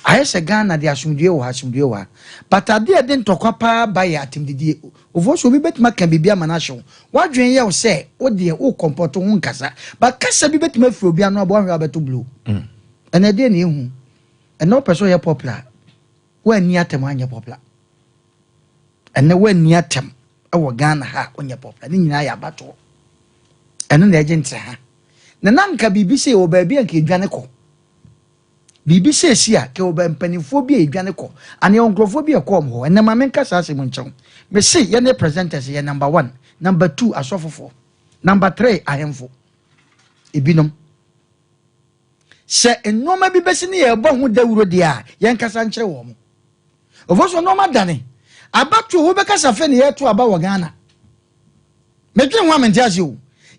ayɛ sɛ Ghana de asomdue wɔ ha, asomdue wɔ ha, but adeɛ a ɛde ntɔkwa paa ba yɛ atemdidie. Ofosu obi bɛtumi aka biribi ama no ahyew w'adwene yɛ wo sɛ wo deɛ wo kɔmpɔto ho nkasa, but kasa bi bɛtumi afiri obi ano aboa hwɛ a wobɛto blow. Ɛnna ɛdeɛ na ehu ɛnna wopɛ sɛ ɔyɛ popular, woanni atɛm anyɛ popular. Ɛnna woanni atɛm ɛwɔ Ghana ha onyɛ popular. Ne nyinaa yɛ abatoɔ, ɛno na ɛgye ntere ha na nanka biribi sɛ wɔ baabi a nka edwane kɔ biribi sɛ esi a kɛ wɔ mpanimfoɔ bi a edwane kɔ anaa nkurɔfoɔ bi a ɛkɔ wɔn hɔ. Ɛnna maame nka saa asɛm nkyɛn mese yɛne presenters yɛ number one, number two asɔfofoɔ, number three ahemfo. Ebinom sɛ nneɛma bi bɛsi ne yɛbɔ ho dawuro deɛ a yɛnkasa nkyerɛ wɔn. Ofo so nneɛma dane abatoɔ wobɛkasa fɛ ne yɛto aba wɔ Ghana. Medwene ho a mente ase o.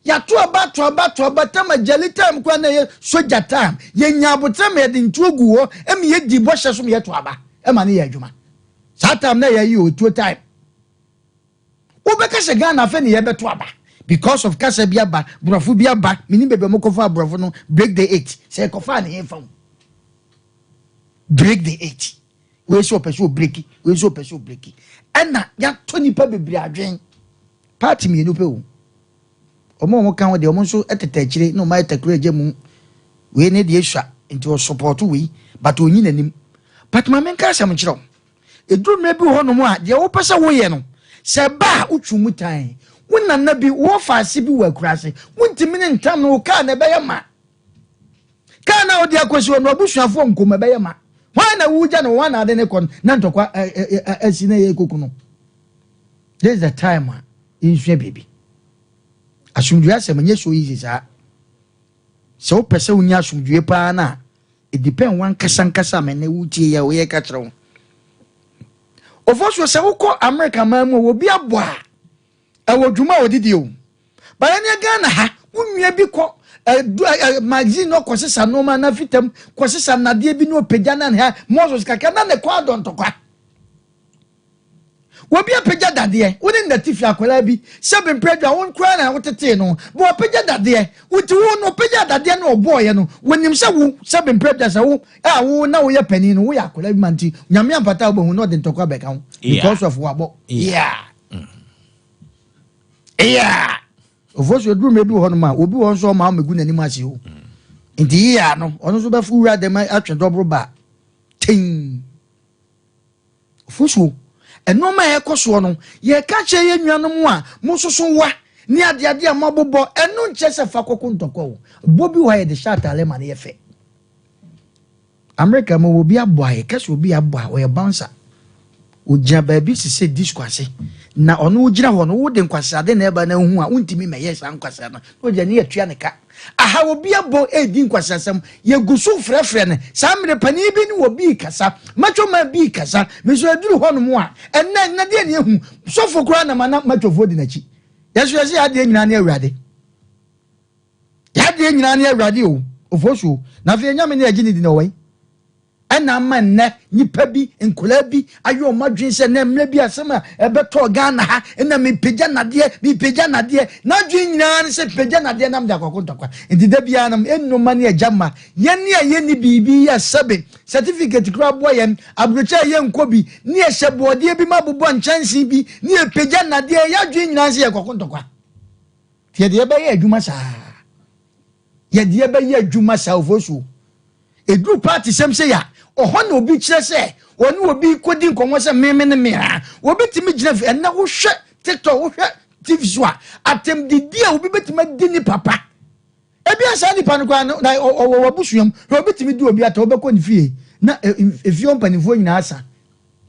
Yɛato aba ato aba ato aba tam agyali time koraa na ɛyɛ sogya time. Yɛnya aboterɛ ma yɛde ntuo guu hɔ ma yɛdii bɔhyɛ so ma yɛto aba ma no yɛ adwuma. Saa time na ɛyɛ ayi o, etuo time. Wobɛka sɛ Ghana afei na yɛbɛto aba because of kasa bi aba, borɔfo bi aba, menim baabi a wɔkɔfaa borɔfo no, break the eight, sɛ yɛkɔfaa ne hefa o. Break the eight. Wei sɛ ɔpɛ sɛ ɔbreki, wei nso ɔpɛ sɛ ɔbreki. Ɛna yɛatɔ nnipa bebree adwen. Party mmienu pɛ o. Wɔn a wɔka ho deɛ wɔn nso tete akyire na wɔn ayɛ takura agya mu. Wei ne deɛ sua nti ɔsupɔɔto wei but ɔnyi n'anim. But ma menka asɛm nkyerɛ wo. Ɛduru mmerɛ bi wɔ hɔnom a deɛ wopɛ sɛ woyɛ no sɛ ɛba a wotwe mu tan. Wo nana bi wɔ faase bi wɔ akuraase wontumi ne ntam no wo kaa na ɛbɛyɛ ma. Kaa no a wode akɔsi hɔ no abusuafoɔ nkom ɛbɛyɛ ma. Hwan na wogya no hwan na ade ne kɔ no na ntɔkwa asi na ɛyɛ koku no. This is the time a yɛnsua biribi. Asomdwoe asɛm ɛnyɛ so easy saa. Sɛ wopɛ sɛ wonya asomdwoe paa no a, it depend wankasa nkasa ma ɛnɛ wotie yɛ woyɛ ka kyerɛ wo. Ɔfɔ so sɛ wokɔ America man mu a obi abɔ a ɛwɔ dwuma a ɔdidi o. Bayɛ ne Ghana ha wo nua bi kɔ ɛdu magazine no kɔsesa nneɛma na fitam kɔsesa nnadeɛ bi na ɔpagya na ne ha Moses kakra na ne kɔ adɔ ntɔkwa. Obi apagya dadeɛ, wo ne nnati fi akwadaa bi, sɛ bempere adwa, wo koraa na wotetee no, bɛ wapagya dadeɛ, nti wo no ɔpagya dadeɛ no ɔbɔɔyɛ no, wɔnim sɛ wo, sɛ bempere adwa sɛ wo, a wo na woyɛ panin no, woyɛ akwadaa bi ma nti, Nyame ampata a wobɛhu na ɔde ntɔkwa bɛka ho, because of wabɔ. Yeah. Yeah. Ofo so eduru mmerɛ bi wɔ hɔnom a, obi wɔ hɔ nso ɔma ɔmɛgu n'anim ase o. Nti yia no, ɔno nso bɛfo wura dɛm atwe dɔboro ba. Ting. Ofosuo, nnoɔma a ɛrekɔ soɔ no, yɛreka kyerɛ yɛn nuanom a mososo wa ne adeade a moabobɔ, ɛno nkyerɛ sɛ fa kɔko ntɔkwa o. Bɔ bi wɔ hɔ a yɛde hyɛ ataare ma no yɛ fɛ. Amerika mu obi abɔ a yɛka sɛ obi abɔ a ɔyɛ bouncer. Ogyina baabi te sɛ disco ase na ɔno ogyina hɔ no wode nkwaseade na ɛba na ehu a wontumi mɛyɛ saa nkwasea no na ogyina ne yɛtua ne ka. Aha obi abɔ redi nkwaseasɛm, yɛgu so frɛfrɛ no. Saa mmerɛ panin bi ne obi rekasa, macho man bi rekasa, me nso ɛduru hɔnom a, ɛnnɛ, nnɛ deɛ ne ehu, sɔfo koraa nam a na machofoɔ di n'akyi. Yɛn nso yɛse yɛn adeɛ nyinaa ne Awurade. Yɛn adeɛ nyinaa ne Awurade o, ofosuo. Na afei Nyame ne yɛgye ne di na ɔwɔ yi. Ɛna ama nnɛ nnipa bi, nkwadaa bi ayɛ wɔn adwene sɛ nnɛ mmerɛ bi asɛm a ɛbɛtɔɔ Ghana ha ɛna mepagya nadeɛ, mepagya nadeɛ. N'adwene nyinaa ne sɛ pagya nadeɛ nam de akɔko ntɔkwa. Nti da biara no ɛnnoma ne agya mma. Yɛn a yɛnni biribi yi a sɛbe certificate koraa boa yɛn, aburokyɛ a yɛnkɔ bi, ne yɛhyɛ bɔɔdeɛ bi ma bobɔ nkyɛnse bi, ne yɛpagya nadeɛ, yɛn adwene nyinaa ne sɛ yɛkɔko ntɔkwa. Nti yɛde yɛbɛyɛ adwuma saa. Yɛde yɛbɛyɛ adwuma saa ofosuo. Ɛduru party sɛm sei a, ɔhɔ na obi kyerɛ sɛ ɔne obi kɔdi nkɔmmɔ sɛ me me ne me a. Obi tumi gyina fi, ɛnɛ wohwɛ TikTok, wohwɛ TV so a, atɛmdidi a obi bɛtumi adi ne papa. Ebia saa nipa no koraa no, na ɔwɔ w'abusua mu. Hwɛ obi tumi di obi atɛ, wobɛkɔ ne fie na efie hɔ mpanimfoɔ nyinaa asa.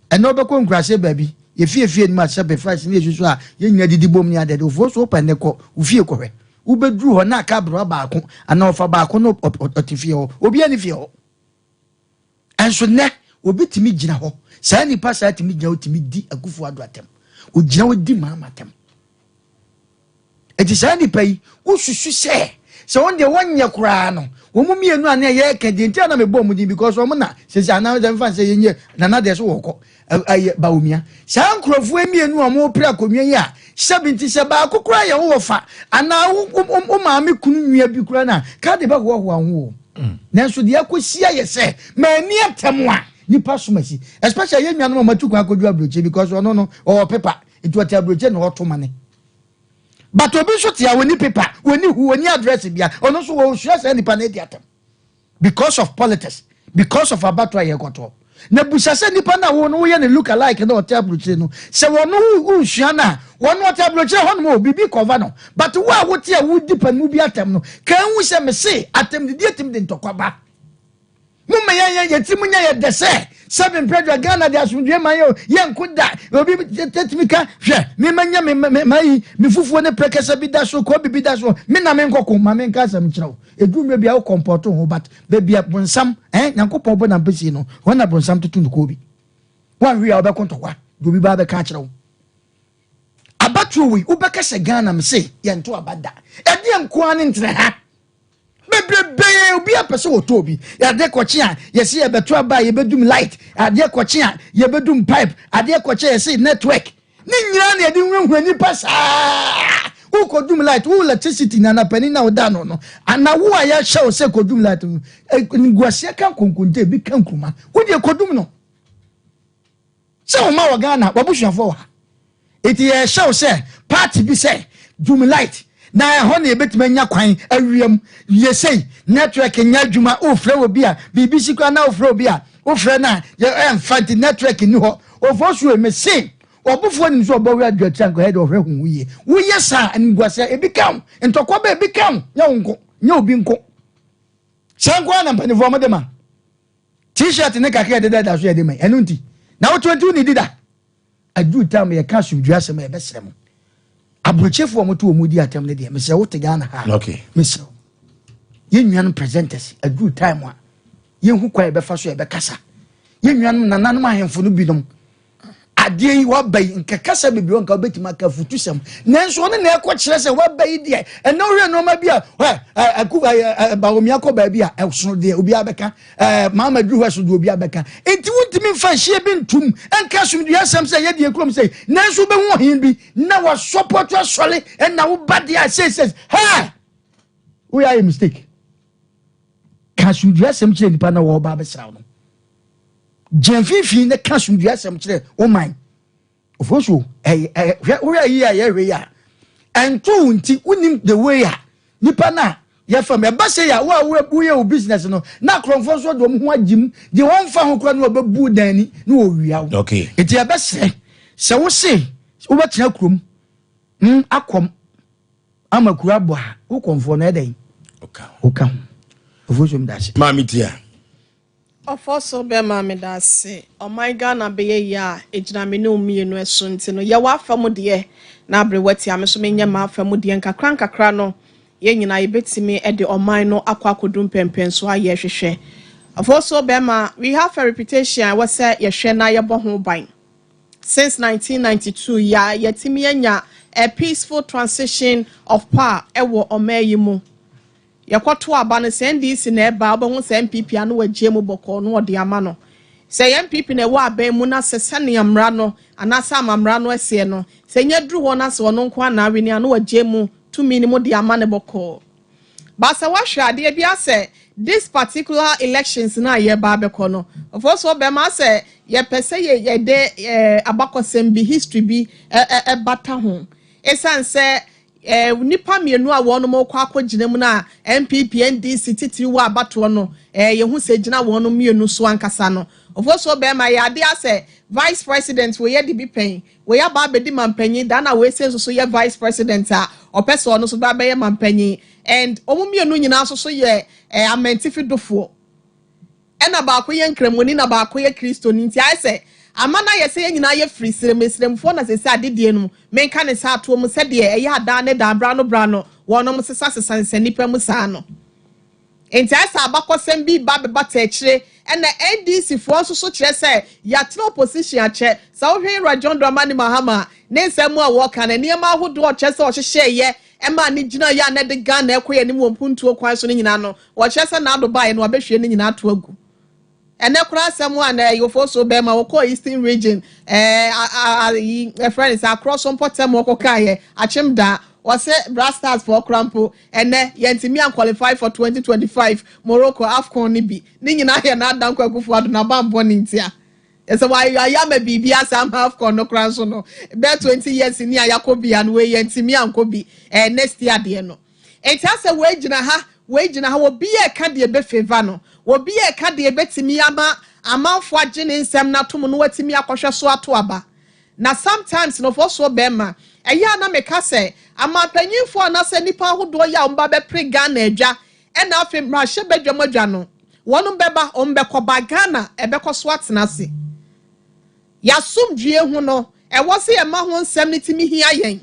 Ɛnɛ wobɛkɔ nkuraase baabi, yɛfie fie no mu a sɛbe fries ne yɛsusu a yɛn nyinaa didi bom ne adeade. Ofoɔ so wopɛ nnɛ kɔ wo fie kɔhwɛ. Wobɛduru hɔ na aka aberewa baako anaa ɔfa baako na ɔte fie hɔ. Obiara nni fie hɔ. Ɛnso nnɛ, obi tumi gyina hɔ. Saa nipa saa tumi gyina hɔ tumi di Akufo Addo atɛm. Ogyina hɔ di Mahama atɛm. Eti saa nipa yi, wosusu sɛ sɛ wɔn deɛ wɔnyɛ koraa no, wɔn mu mmienu a na yɛreka deɛ nti a na mebɔ wɔn din because wɔn na sese anaa sɛ nfa sɛ yɛnyɛ nana deɛ so wɔkɔ ɛyɛ Bawumia. Saa nkurɔfoɔ mmienu a wɔrepere akonnwa yi a sɛbi nti sɛ baako koraa yɛ wo wɔfa anaa wo wo wo maame kunu nua bi koraa na ka de bɛhoahoa ho o. Nanso deɛ akɔsi ayɛ sɛ manni atɛm a nipa som asi especially yɛn nuanom a wɔatu kwan akɔdu aburokyire because ɔno no ɔwɔ pepa nti ɔte aburokyire na ɔto ma ne. But obi nso te a ɔni pepa ɔni hu ɔni address bia ɔno nso wɔsua saa nipa no adi atɛm. Because of politics, because of abatoɔ a yɛkɔtoɔ. Na busa sɛ nipa no a wo no woyɛ ne look alike na ɔte aburokyire no, sɛ wɔn wosua no a, wɔn ɔte aburokyire hɔ nom o, biribi kɔva no. But wo a wote a wodi panimu bi atɛm no, ka ehu sɛ mese atɛmdidie tumi de ntɔkwa ba. Momma yɛn yɛn yɛn tirim nyɛ yɛ dɛ sɛ sɛbe mprɛdua Ghana de asomdwoe ma yɛ o, yɛnko da. Obi tumi ka, hwɛ, me manya me me mayi me fufuo ne prɛkɛsɛ bi da so, koobi bi da so, me na menkɔko, ma menka asɛm nkyerɛ wo. Ɛduru mmerɛ bi a wo kɔmpɔto ho but baabi a bonsam eh Nyankopɔn bɔ n'ampesie no hɔ na bonsam toto ne koobi. Woanhwɛ yie a wobɛko ntɔkwa deɛ obi baa bɛka akyerɛ wo. Abatoɔ wei wobɛka sɛ Ghana me se yɛnto aba da. Ɛdeɛ nkoa ne ntena ha. Bebrebee obi apɛ sɛ wɔtɔ obi. Adeɛ kɔkye a yɛse yɛbɛto aba a yɛbɛdum light. Adeɛ kɔkye a yɛbɛdum pipe. Adeɛ kɔkye a yɛse network. Ne nyinaa na yɛde hunahuna nipa saa. Wokɔdum light, wo electricity na anapani na woda no no. Ana wo a yɛahyɛ wo sɛ kɔdum light no, nguaseɛ ka nkonkonte, ebi ka nkuruma. Wodeɛ kɔdum no. Sɛ wo ma wɔ Ghana, w'abusuafoɔ wɔ ha. Enti yɛhyɛ wo sɛ party bi sɛ dum light na ɛhɔ na yɛbɛtumi anya kwan awiam. Yɛ sei, network nyɛ adwuma, wofrɛ obi a, biribi si koraa na wofrɛ obi a, wofrɛ no a, ɛmfa nti network nni hɔ. Ofosuo, mese ɔbofoɔ nim sɛ ɔbɔ wura dua tiri anka ɔyɛ deɛ ɔhwɛ ho yie. Woyɛ saa, animguaseɛ, ebi ka wo, ntɔkwa bɛ ebi ka wo, nyɛ wo nko, nyɛ obi nko. Saa nko ara na mpanimfoɔ wɔde ma. T-shirt ne kakra yɛde dada so yɛde ma ɛno nti na woto nti wonni di da. Aduru tam yɛka asomdwoe asɛm a yɛbɛsrɛ mo. Aburokyefoɔ a wɔte wɔn di atɛm no deɛ mesrɛ wote Ghana ha. Okay. Mesrɛ wo. Yɛn nuanom presenters aduru time a yɛnhu kwan yɛbɛfa so yɛbɛkasa. Yɛn nuanom nananom ahemfo no binom adeɛ yi waba yi nka kasa bebree wɔ nka wobɛtumi aka afutusɛm nanso ɔno na ɛkɔ kyerɛ sɛ waba yi deɛ ɛnɛ wohwɛ nneɛma bi a ɛ ɛku ɛ bawomia kɔ baabi a ɛsono deɛ obiara bɛka ɛ maama duru hɔ ɛsono deɛ obiara bɛka nti wontumi nfa nhyia bi ntum nka asomdua asɛm sɛ yɛdeɛ kurom sɛ nanso wobɛhu ɔhen bi na wasɔpɔto asɔre ɛna woba deɛ a seesei hɛ woyɛ ayɛ mistake ka asomdua asɛm kyerɛ nipa na wɔba abɛsra wo no Gyina mfimfini na ka asomdwoe asɛm kyerɛ wo man. Ofosuo, ɛyɛ ɛyɛ hwɛ wohwɛ yi a yɛhwɛ yi a, ɛnto wo nti wonim the way a nipa no a yɛfa mu. Ɛba sɛ yɛ a wo a woyɛ wo business no na akorɔmfoɔ nso de wɔn ho agye mu deɛ wɔmfa ho koraa no wɔbɛbu dan ni na wɔwia wo. Okay. Nti yɛbɛsrɛ sɛ wo se wobɛtena kurom mm, akɔm ama kuro abɔ a wo kɔmfoɔ no ɛdɛn? Woka ho. Ofosuo meda ase. Maame Tia. Ɔfɔ so bɛma meda ase. Ɔman Ghana bɛyɛ yie a, ɛgyina me ne wo mmienu ɛso nti no, yɛ w'afa mu deɛ na abere w'atia me nso menyɛ m'afa mu deɛ. Nkakra nkakra no, yɛn nyinaa yɛbɛtumi de ɔman no akɔ akɔdu mpɛnpɛnsoɔ a yɛrehwehwɛ. Ɔfɔ so bɛma, we have a reputation a ɛwɔ sɛ yɛhwɛ na yɛbɔ ho ban. Since 1992 yi a, yɛatumi anya a peaceful transition of power ɛwɔ ɔman yi mu. Yɛkɔto aba no, sɛ NDC na ɛba a, wobɛhu sɛ NPP ano agye mu bɔkɔɔ na wɔde ama no. Sɛ ɛyɛ NPP na ɛwɔ aban mu na sɛ sɛnea mmara no anaasɛ amammara no seɛ no, sɛ ɛnya duru hɔ na sɛ ɔno nko ara na awene a, na wagye mu tumi no mu de ama no bɔkɔɔ. But sɛ woahwɛ adeɛ bi a sɛ this particular elections no a yɛreba abɛkɔ no, of course ɔbɛma sɛ yɛpɛ sɛ yɛde eh, abakɔsɛm bi, history bi ɛbata ho. Ɛsiane sɛ Nnipa mmienu a wɔnom rekɔ akɔgyina mu no a NPP, NDC titiriw wɔ abatoɔ no, yɛhu sɛ ɛgyina wɔnom mmienu so ankasa no. Ofosuo Bɛɛma, ɛyɛ adeɛ a sɛ Vice President wei adi bi pɛn, wei aba abɛdi mampanyin, da na wei sei nso so yɛ Vice President a ɔpɛ sɛ ɔno nso ba bɛyɛ mampanyin. And wɔn mmienu nyinaa nso so yɛ amantifi dofoɔ. Ɛna baako yɛ Nkramoni na baako yɛ Kristoni nti ayɛ sɛ ama no ayɛ sɛ yɛn nyinaa yɛ firi serem, Esremfoɔ na seesei adedie no menka ne saa toɔ mu sɛdeɛ ɛyɛ a daa ne daa berɛ ano berɛ ano wɔnom sesa sesa nsa nnipa mu saa no. Nti ayɛ sɛ abakɔsɛm bi reba abɛbata akyire ɛna NDC foɔ nso so kyerɛ sɛ yɛatena opposition akyɛ. Sɛ wohwɛ Yɛwura John Dramani Mahama a ne nsɛm mu a wɔka no nneɛma ahodoɔ a ɔkyerɛ sɛ ɔhyehyɛeɛ ɛmaa ne gyinaeɛ a na ɛde Ghana ɛkɔ yɛn anim wɔ mpuntuo kwan so no nyinaa no Wɔkyerɛ sɛ Nado baeɛ no wabɛhwie ne nyinaa ato agu. Ɛnɛ koraa asɛm a na ɛyɛ Ofosuo bɛrima wɔkɔɔ Eastern Region ɛɛ a a yi ɛfrɛ no sɛ akorɔ so mpɔtam wɔkɔkaeɛ akyem daa wɔsɛ Bra Stars foɔ koraa mpo ɛnɛ yɛntumi an qualify for 2025 Morocco AFCON no bi ne nyinaa yɛ Nana Dankwa Akufo-Addo n'abammɔ ne ntia. Sɛ wɔayɛ ama biribi asa ama AFCON no koraa nso no bɛɛ 20 years ni a yɛakɔ bi a no wei yɛntumi ankɔ bi ɛɛ next year deɛ no. Enti asɛ wei gyina ha, wei gyina ha, obi reka deɛ ɛbɛ favour no, obi reka deɛ ɛbɛtumi ama amanfoɔ agye ne nsɛm no atom na watumi akɔhwɛ so ato aba. Na sometimes no ɔfɔsoɔ bɛrima, ɛyɛ a na meka sɛ amanpanyinfoɔ anaasɛ nnipa ahodoɔ yi a wɔn ba bɛpere Ghana adwa ɛna afei mmarahyɛbadwam adwa no, wɔn bɛba, wɔn bɛkɔ, but Ghana ɛbɛkɔ so atena ase. Y'asomdwie ho no, ɛwɔ sɛ yɛma ho nsɛm no tumi hia yɛn.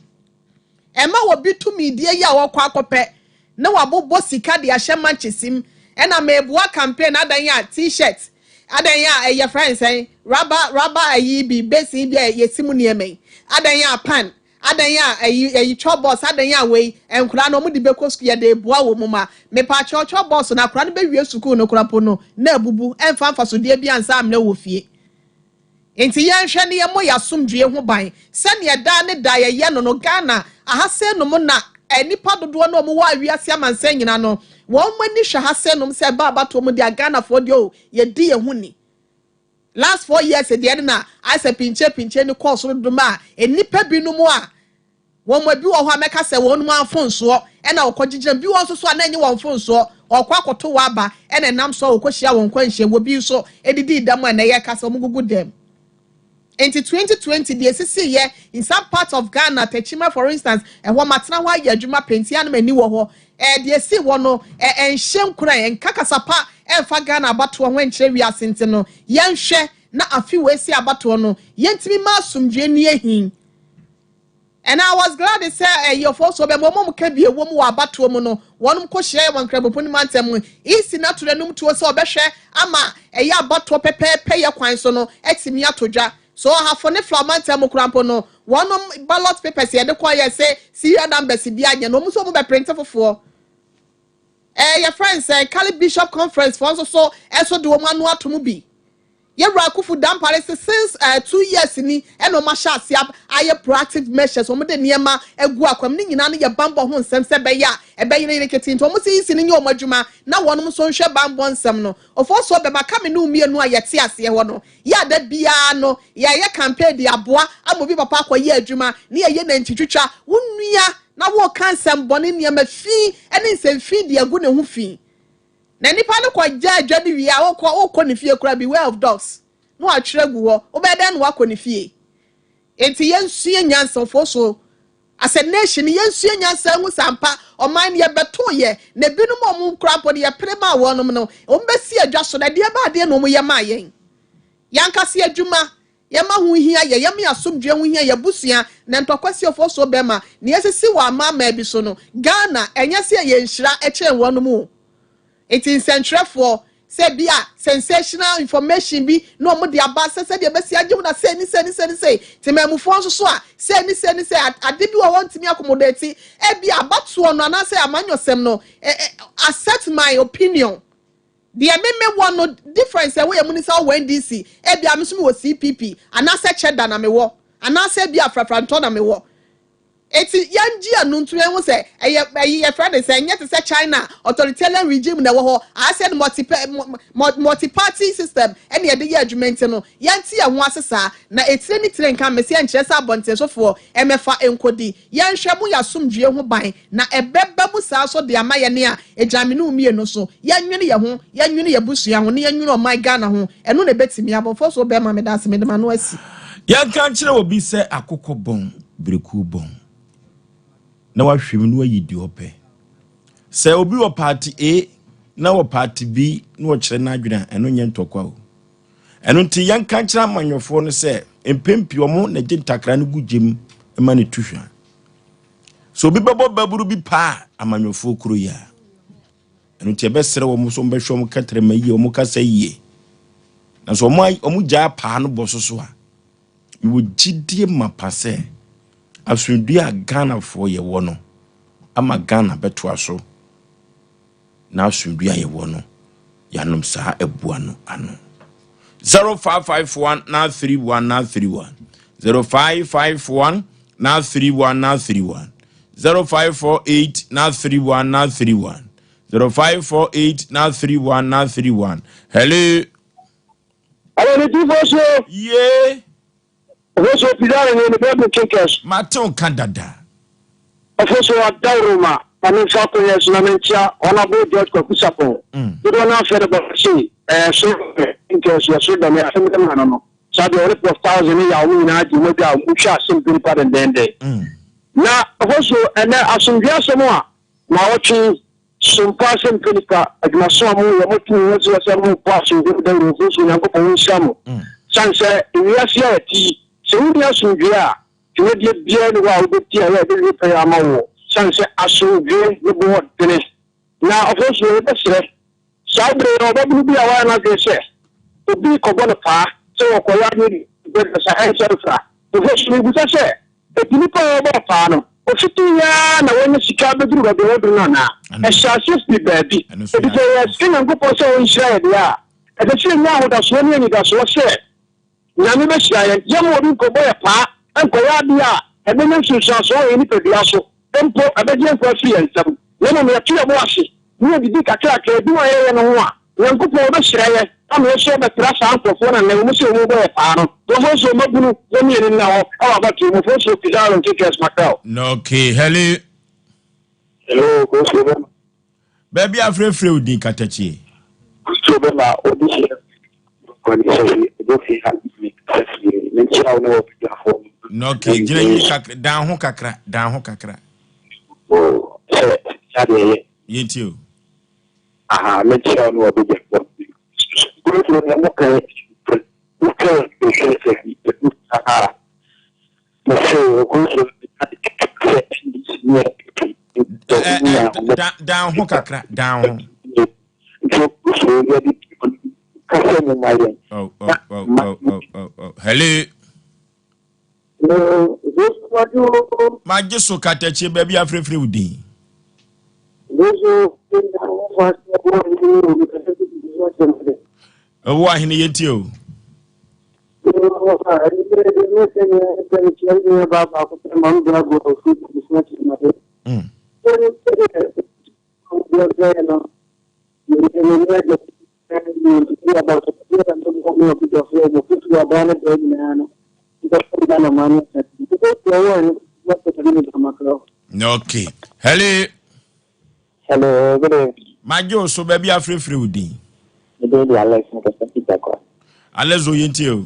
Ɛma obi tumidie yi a ɔkɔ akɔpɛ na wabobɔ sika de ahyɛ manches mu ɛna meboa campaign adan a t-shirt adan a ɛyɛ frɛ nsɛn raba raba ayi bi basin bi a yɛsi mu nneɛma yi adan a pan. Adan a ɛyi ɛyi chop box adan a wei nkwadaa no wɔn de bɛkɔ sukuu, yɛde eboa wɔn mu ma mepaakyɛw. Chop box na akwadaa no bɛwie sukuu no koraa po no na ebubu, ɛnfa nfasodeɛ bi ansa amena wɔ fie. Nti yɛnhwɛ ne yɛmmɔ yɛ asomdwie ho ban sɛnea daa ne da yɛyɛ no. Ghana ahasɛ nom na nipa dodoɔ no a wɔwɔ awiase amansan nyinaa no, wɔn ani hwɛ ha sɛ nom sɛ ɛba abatoɔ mu deɛ, Ghanafoɔ deɛ o, yɛdi yɛn ho ni. Last 4 years deɛ no na ayɛ sɛ pinkyɛ pinkyɛ ne kɔɔ soro dodom a nnipa binom a wɔn mu bi wɔ hɔ a mɛka sɛ wɔn mu afonsoɔ ɛna wɔkɔ gyegyina bi wɔ nso so a na ɛnyɛ wɔn fonsoɔ, ɔkɔ akɔto wɔ aba ɛna ɛnam so a wɔkɔ hyia wɔn kwanhyia wɔ bi nso edidi dɛm a ɛna ɛyɛ kasa wɔn gugu dɛm. Nti 2020 deɛ esisi yɛ in some parts of Ghana, Techiman for instance, ɛhɔ matena hɔ ayɛ adwuma pɛnti anum ani wɔ hɔ. Deɛ esi hɔ no ɛnhyɛ nkuran, ɛnka kasapa ɛnfa Ghana abatoɔ ho ɛnkyerɛ wiase. Nti no yɛnhwɛ na afi wɔ esi abatoɔ no, yɛntumi ma asomdwe ni ehin. And I was glad sɛ ɛyɛfo so bɛ mo mo ka bi ewo mu wɔ abatoɔ mu no, wɔn kɔ hyia wɔn nkramopo ne mantam esi n'ato n'anum tuo sɛ ɔbɛhwɛ ama ɛyɛ abatoɔ pɛpɛɛpɛ yɛ kwan so no ɛtumi ato dwa so. Ɔhafo ne Fla mantam mu koraa mpo no, wɔn ballot papers yɛde kɔ yɛ sɛ serial numbers bi anyɛ na wɔn nso wɔn bɛ print foforɔ. Yɛfrɛ nsɛ Catholic Bishop Conference foɔ nso so ɛso de wɔn ano ato mu bi. Yɛwura Akufu Dampare sɛ since 2 years ni ɛna wɔn ahyɛ ase ayɛ proactive measures, wɔn de nneɛma agu akwam ne nyinaa no yɛ bambɔ ho nsɛm sɛ ɛbɛyɛ a ɛbɛyere yere kete. Nti wɔn si yi si ne nyɛ wɔn adwuma na wɔn nso nhwɛ bambɔ nsɛm no. Ɔfɔ so bɛma kame ne mmienu a yɛte aseɛ hɔ no yɛ ada biara no, yɛyɛ campaign de aboa ama obi papa akɔyɛ adwuma ne yɛyɛ nantitwitwa wo nua na wɔreka nsɛm bɔne, nneɛma fi ne nsɛm fi de agu ne ho fi, na nipa no kɔ gya adwa no wie a, wokɔ ne fie kora, beware of dogs na watwerɛ gu hɔ. Wobɛyɛ dɛn na wakɔ ne fie? Nti yɛnsua nyansafoɔ so as a nation, yɛnsua nyansa ho sampa. Ɔman no yɛbɛto yɛ na ebinom a wɔn kura mpo no yɛpere maa wɔnom no, wɔn bɛsi adwa so na deɛ ba adeɛ na wɔn yɛ maa yɛn. Yankasi adwuma yɛma ho hia yɛ, yɛma yɛ asomdwe ho hia yɛ busua na ntɔkwasiafoɔ so bɛma na yɛsisi wɔ amaamaa bi so no. Ghana ɛnyɛ sɛ yɛ nhyira ɛkyɛn wɔn mu. Nti nsɛntwerɛfoɔ sɛ bi a sensational information bi na wɔn de aba sɛ sɛdeɛ bɛsi agye mu na sɛ ni sɛ ni sɛ ni sɛ temamufoɔ nso so a sɛ ni sɛ ni sɛ ade bi wɔ hɔ ntumi accommodate ebi abatoɔ no anaasɛ amanyɔsɛm no. ɛ ɛ accept my opinion. Deɛ meme wɔ no difference ɛwɔ yɛ mu ni sɛ ɔwɔ NDC, ebi a mi nso mi wɔ CPP anaasɛ Cheddar na mi wɔ anaasɛ ebi afrafrantɔ na mi wɔ. Eti yɛn gye ɛno nto yɛn ho sɛ ɛyɛ ɛyɛ yɛfrɛ ne sɛ ɛnyɛ te sɛ China authoritarian regime na ɛwɔ hɔ asɛ no multi party system ɛna yɛde yɛ adwuma. Nti no yɛn ti yɛn ho ase saa na etire ne tire nka mmesi ɛnkyerɛ sɛ abɔntensofoɔ ɛmɛfa nkodi. Yɛnhwɛ mo yɛ asomdue ho ban na ɛbɛba mu saa so de ama yɛn a egyaminu mmienu so. Yɛnwene yɛn ho, yɛnwene yɛn busua ho ne yɛnwene ɔman Ghana ho. Ɛno na ebɛtumi abɔfo so bɛrima mi da ase mi de ma no asi. Yɛnka nkyerɛ obi sɛ akokɔ bɔn berekuo bɔn na wahwɛ mu na wayi deɛ ɔpɛ. Sɛ obi wɔ party A na wɔ party B na wɔkyerɛ n'adwene a, ɛno nyɛ ntɔkwa o. Ɛno nti yɛnka nkyerɛ amanyɔfoɔ no sɛ mpɛn pii ɔmo na gye ntakra no gu gyem ma ne tu hwa. So obi bɛbɔ baburu bi paa amanyɔfoɔ kuro yi a, ɛno nti ɛbɛsrɛ wɔn so wɔbɛhwɛ wɔn kɛtɛrɛma yie, wɔn kasa yie, na so wɔn gyaa paa no bɔ so so a, mewɔ gyidie mapa sɛ asomdue a Ghanafoɔ yɛwɔ no ama Ghana bɛtoa so na asomdue a yɛwɔ no yɛanom saa ɛboa no ano. 0551 931 931, 0551 931 931, 0548 931 931, 0548 931 931. Hello. Alo, ne ti fo so. Ye. Ɔfo so pidare ne ne bɛbu kekes. Mate wo ka dada. Ɔfo so adawroma na memfa akonnwa so na menkyia Honorable George Kwaku Sapon. Dodoɔ no afɛ no bɔkye ɛɛ so nkɛs yɛ so dɔme asɛm dɛm ano no. Saa deɛ ɔne Prof Thousand ne yaw mo nyinaa gye mo adwa a mohwɛ asɛm bi nipa dendenden. Na ɔfo so ɛnɛ asomdwe asɛm a na ɔtwe sompa asɛm pɛ nipa adwumaso a moyɛ motumi ho sɛ sɛ mobɔ asomdwe ho dawuro. Ɔfo so Onyankopɔn wo nhyira mo. Sane sɛ ewiase a yɛte yi, sɛ wonni asomdwe a, dwumadie biara ni hɔ a wobɛdi a ɛyɛ a ɛbɛwie pɛyɛ ama wo, sane sɛ asomdwe ne bo ɔdene. Na ɔfo so yɛbɛsrɛ saa bere yi, ɔbabunu bi a wayɛ n'adwene sɛ obi kɔbɔ no paa sɛ wɔkɔyɛ adeɛ bi bɛdasa ɛnsɛ mfra. Ɔfo so mebisa sɛ Enti nipa a ɔrebɔ ɔpaa no, ɔfitiiɛ ara na wanya sika abɛduru baabi a waduru no anaa? Ɛhyɛɛ aseɛ firii baabi. Enti sɛ yɛsrɛ Nyankopɔn sɛ ɔnhyira yɛn deɛ a, ɛsɛ sɛ yɛnya ahodasoɔ ne anidasoɔ sɛ Nyame bɛhyira yɛn. Yɛmma obi nkɔbɔ yɛn paa nkɔyɛ adeɛ a ɛbɛnya nsunsuansoɔ wɔ yɛn nipadua so, mpo ɛbɛgye yɛn nkwa afiri yɛn nsam, na mmom yɛto yɛn bo ase na yɛdidi kakrakra adwuma a yɛyɛ no ho a, Nyankopɔn bɛhyira yɛn ama yɛn nso yɛabɛtra saa nkorɔfoɔ no a nnɛ wɔn se wɔn rebɔ yɛn paa no. Nkurɔfoɔ nso mmabunu yɛne yɛn nna hɔ wɔ abatoɔ mu. Fosuo Pizarro Nketees Macau. Okay, hello. Hello, Fosuo bɛma. Baabi a frɛfrɛ wo din katakyie. Fosuo bɛma odi hyɛ kɔni sɛ ɛbɔ fi ha mi katakyie ne nkyia wo ne wɔ bidwafoɔ. Okay, gyina yi kakra, dan ho kakra, dan ho kakra. Oh, sɛ sɛ deɛ yɛ. Yɛntie o. Aha, me kyerɛ no wɔ bidwafoɔ. Fosuo deɛ mo kan mo kan bɛhwɛ sɛ ɛbu saa. Dan ho kakra, dan ho. Oh, oh, oh, oh, oh, oh, oh. Hello. Magye so katakyie baabi afrɛfrɛ wo din. Ɛwɔ ahene yɛntie o. Okay. Hello. Hello, good evening. Magye wo so baabi afrɛfrɛ wo din. Me din de Alex mekasa Peter kwa. Alex o yɛntie o.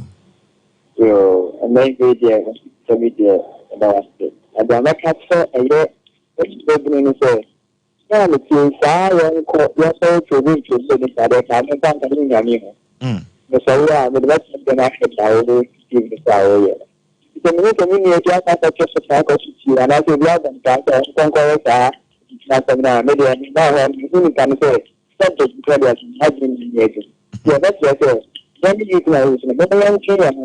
Yoo, ɛnɛ nso deɛ sɛ bi deɛ ɛda wase. Na deɛ mɛka sɛ ɛyɛ ɛbunu ne sɛ sɛ a metie saa yɛnkɔ yɛnsɔre tuobu ntuobu ne saa deɛ saa memfa nka ne nyame ho. Mesɔre a mede bɛtena dɛm ahwɛ deɛ wɔwɔ TV no so a wɔyɛ no. Sɛ mehu sɛ me nua bi akɔ akɔto so saa akɔto tie anaasɛ obi abɔ no saa sɛ ɔnkɔ nkɔyɛ saa asɛm no a, me deɛ meba hɔ a mehu nipa no sɛ subject bi koraa deɛ m'adwene mu nyɛ adwuma. Nti ɛbɛkyerɛ sɛ yɛn ne youth na youth no momma yɛntwe yɛn ho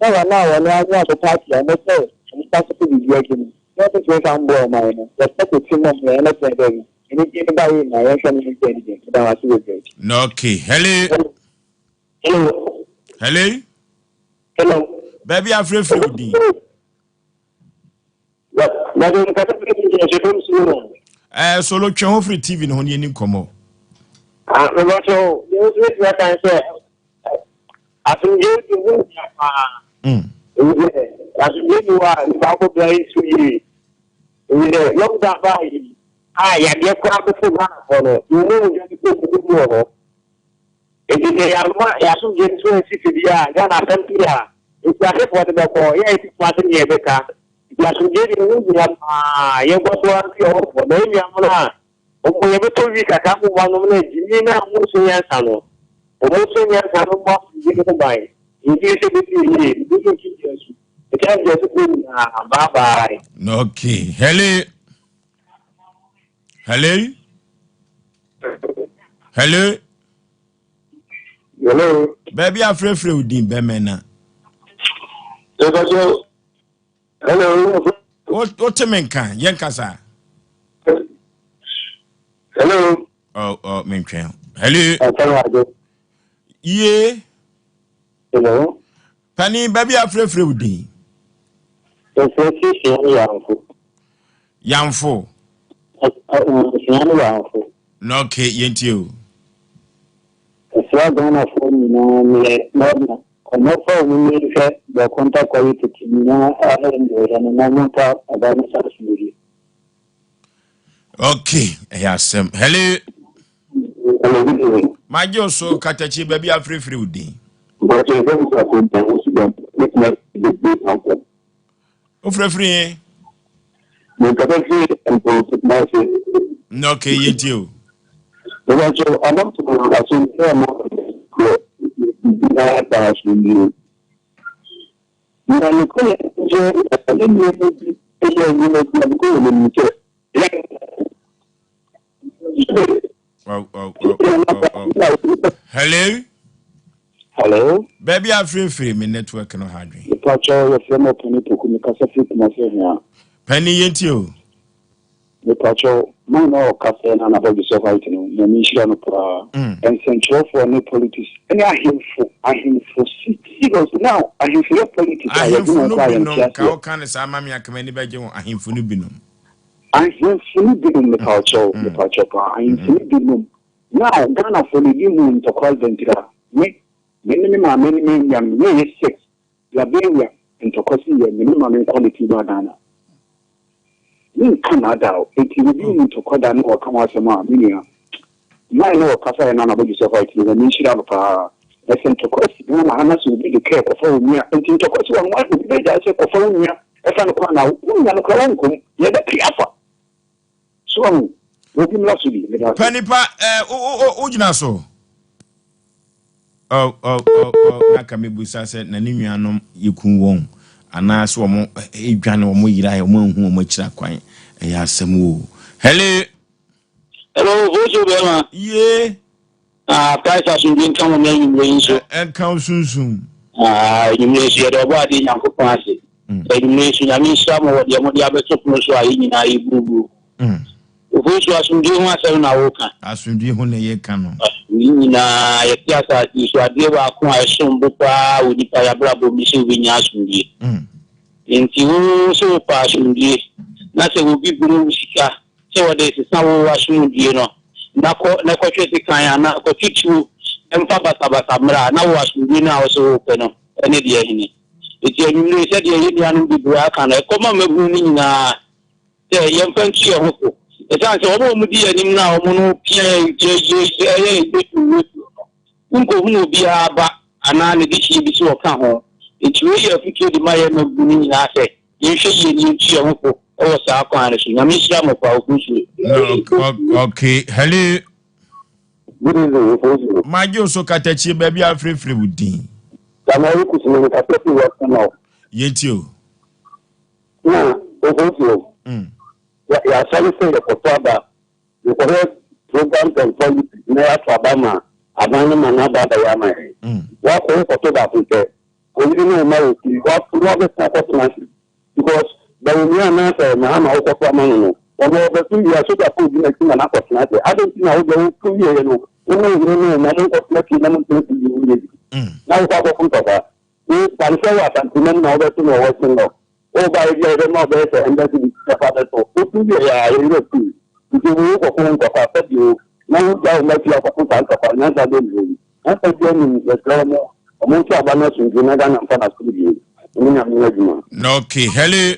na wɔn a wɔn ano abɔ party a wɔpɛ wɔn fa so pɛ biribi agye no na wɔntumi mfa mmoa ɔman no yɛpɛ kɔtim ma wɔn yɛn ɛbɛkyerɛ dɛ anigye no ba yie na yɛnhwɛ no yɛnkyɛ anigye. Meda mo ase bebree. Okay, hello. Hello. Hello. Hello. Baabi afrɛfrɛ wo din. Ɛɛ solo twɛn ho firi TV no ho ne yɛni nkɔmmɔ. Ah, mebɛkyɛ wo, deɛ wo so bɛtumi aka ne sɛ asomdwoe de ho hia paa. Ɛwɔ sɛ asomdwoe ni hɔ a nipa akɔ bra yi so yie. Ɛwɔ sɛ lockdown baa yi a yadeɛ koraa bɛfo Ghanafoɔ no, wɔn mu mu dwa bi kɔ mu wɔ hɔ. Enti sɛ yɛamma yɛn asomdwoe no so ansi fibea a, Ghana asɛm pii a nkuasefoɔ de bɛkɔ, yɛn a yɛte Kumase ne yɛbɛka. Nti asomdwoe deɛ ɛho hia paa. Yɛnkɔ so ara ntu yɛn ho fo. Na yɛn nuanom no a wɔn yɛbɛtɔ wi kakra ama wɔn anom no gyimii no a wɔnsua nyansa no, wɔnsua nyansa no mmɔ asomdwoe no ho ban. Yɛgye di sɛ ɛbɛsi yɛn yie. Mede nso nto dua su. Mekyɛ dua su berɛ nyinaa. Bye bye. Okay. Hello. Hello. Hello. Hello. Baabi afrɛfrɛ wo din bɛmɛ na. Hello. Wote me nka yɛn kasa. Hello. Oh, oh, mentwɛn. Hello. Yie. Hello. Panin, baabi a afrɛfrɛ wo din? Yɛfrɛ fi Sua ne Yamfo. Yamfo? Sua ne Yamfo. Na ok, yɛntie o. Ɛsra Ghanafoɔ nyinaa meyɛ Lɔna. Ɔmɔfa ɔmo ni nhwɛ bɔko ntakwa yi tete nyinaa a ɛndeɛ no na ɔmo mfa aba no sa asomdwie. Ok, ɛyɛ asɛm. Hello. Magye wo so katakyi baabi afirifiri wo din. Wofirifiri he? Ok, yɛntie o. Na nokorɛ sɛ ɛne nneɛma bi yɛ nnwuma bi a mekɔ wɔn anim sɛ Oh, oh, oh, oh, oh. Hello? Hello? Baabi afirifiri me network no ha adwene. Mepakyɛw yɛfrɛ me Ɔpani Poku mekasa firi Kumasi Ahia. Pani yɛntie o. Mepakyɛw man no a ɔkasa yi na n'abɔdwesɛ white no Nyame nhyira no paa. Nsɛnkyerɛwfoɔ ne politics ɛne ahemfo ahemfo serious now ahemfo yɛ politics a yɛdwene Ahemfo ho no koraa yɛnte binom ka aseɛ. woka no saa ma me anka m'ani bɛgye ho ahemfo no binom. Ahemfo no binom mepakyɛw mepakyɛw paa ahemfo no binom now Ghanafoɔ no ebi mu ntɔkwa ventira me me ne me maame ne me nuanom yɛyɛ 6 Liberia ntɔkwa si yɛ me ne maame nkɔ ne ti baa Ghana. Me nka naadaa o. Enti obi hu ntɔkwa da ne ɔka ho asɛm a me nua. Man na ɔkasa yɛ Nana Abɔdwesɛ White no Nyame nhyira no paa. Na sɛ ntɔkwa si Ghana ha na sɛ obi de kɛɛ kɔfa wo nua enti ntɔkwa si hɔ no obi bɛgyae sɛ kɔfa wo nua ɛfa no kɔ anaa wo nua no koraa wonkɔ mu yɛbɛpere afa. So wahu? Obi mmra so bi. Meda ase. Pɛ nipa eh, wo, wo, wo, wogyina so. Oh, oh, oh, oh, na ka mebusa sɛ na ne nuanom yɛku wɔn anaasɛ wɔn edwane wɔn yerae wɔn anhu wɔn akyiri akwan ɛyɛ asɛm o. Hello. Hello, Vosu bɛrima. Yee. Ah, Christ asomdwe nka mo na anwummerɛ yi nso. Ɛnka wo sunsum. Ah, anwummerɛ nso yɛde ɔbɔ adeɛ Nyankopɔn ase. Anwummerɛ nso Nyame nhyira mo wɔ deɛ mode abɛto pono so a yɛn nyinaa yɛburubuo. Ofosu, asomdwe ho asɛm na woka. Asomdwe ho na yɛka no. Yɛn nyinaa yɛte asase yi so, adeɛ baako a ɛsom bo paa wɔ nipa yɛabrabɔ mu ne sɛ wobɛnya asomdwe. Enti wo sɛ wopɛ asomdwe na sɛ obi brɛ wo sika sɛ wɔde resesa wo asomdwoe no, na kɔ na kɔtwe sekan anaa kɔtwe tuo mfa basabasa mmra, na wo asomdwoe no a wose worepɛ no ne deɛ hene? Enti anwummere yi, sɛdeɛ yɛn nuanom bebree aka no, ɛkɔm a mmabunu no nyinaa sɛ yɛmfa ntu yɛn ho fo. Ɛsiane sɛ wɔn a wɔdi yɛn anim no a wɔn no pia yɛn yɛ yɛn yɛtu yɛtu no, wonkɔhunu obiara ba anaa ne dehyeɛ bi sɛ ɔka ho. Enti wei yɛ afotuo de ma yɛn mmabunu no nyinaa sɛ Yɛnhwɛ yie na yɛntu yɛn ho fo wɔ saa kwan no so. Nyame nhyira mo paa Ofosuo. No, okay. Hello. Good evening, Ofosuo. Magye wo so katakyie baabi a afirefire wo din. Samuel Kusi me kasa fi Western North. Yɛntie o. Na Ofosuo. Yɛasɔre sɛ yɛkɔtɔ aba Yɛkɔhwɛ programs and policies na yɛato aba ma aban no ma n'aba abɛyɛ ama yɛn. Woakɔ wokɔto baako pɛ, oyere ne wo mma wɔ fie, woato na woabɛsan akɔtena ase because Bawumia anaasɛ Mahama a wokɔto ama no no, ɔno ɔbɛto wie a sogyafo redi n'akyi ma no akɔtena ase. Adɛn nti na wo deɛ woto wieeɛ no, wo ne wo yere ne wo mma monkɔtena fie na montena TV ho nyɛ bi na wokɔ akɔko ntɔkwa? Wo, fa no sɛ wɔ Asanteman mu na wobɛto no wɔ Western North. O ba ebia yɛbɛma wo bɛyɛ sɛ embassy bi sɛ fa bɛto. Wotu wie a, yɛn werɛ fii. Nti wo wo kɔko ntɔkwa sɛbi o, na wo gya wo mma fie akɔko saa ntɔkwa no, nyansa bɛn na ɛwɔ mu? Nyansa biara nni mu, yɛsrɛ wɔn, wɔn nto aba no asomdwie na Ghana mfa n'asomdwie ne Nyame nyɛ adwuma. Okay, hello.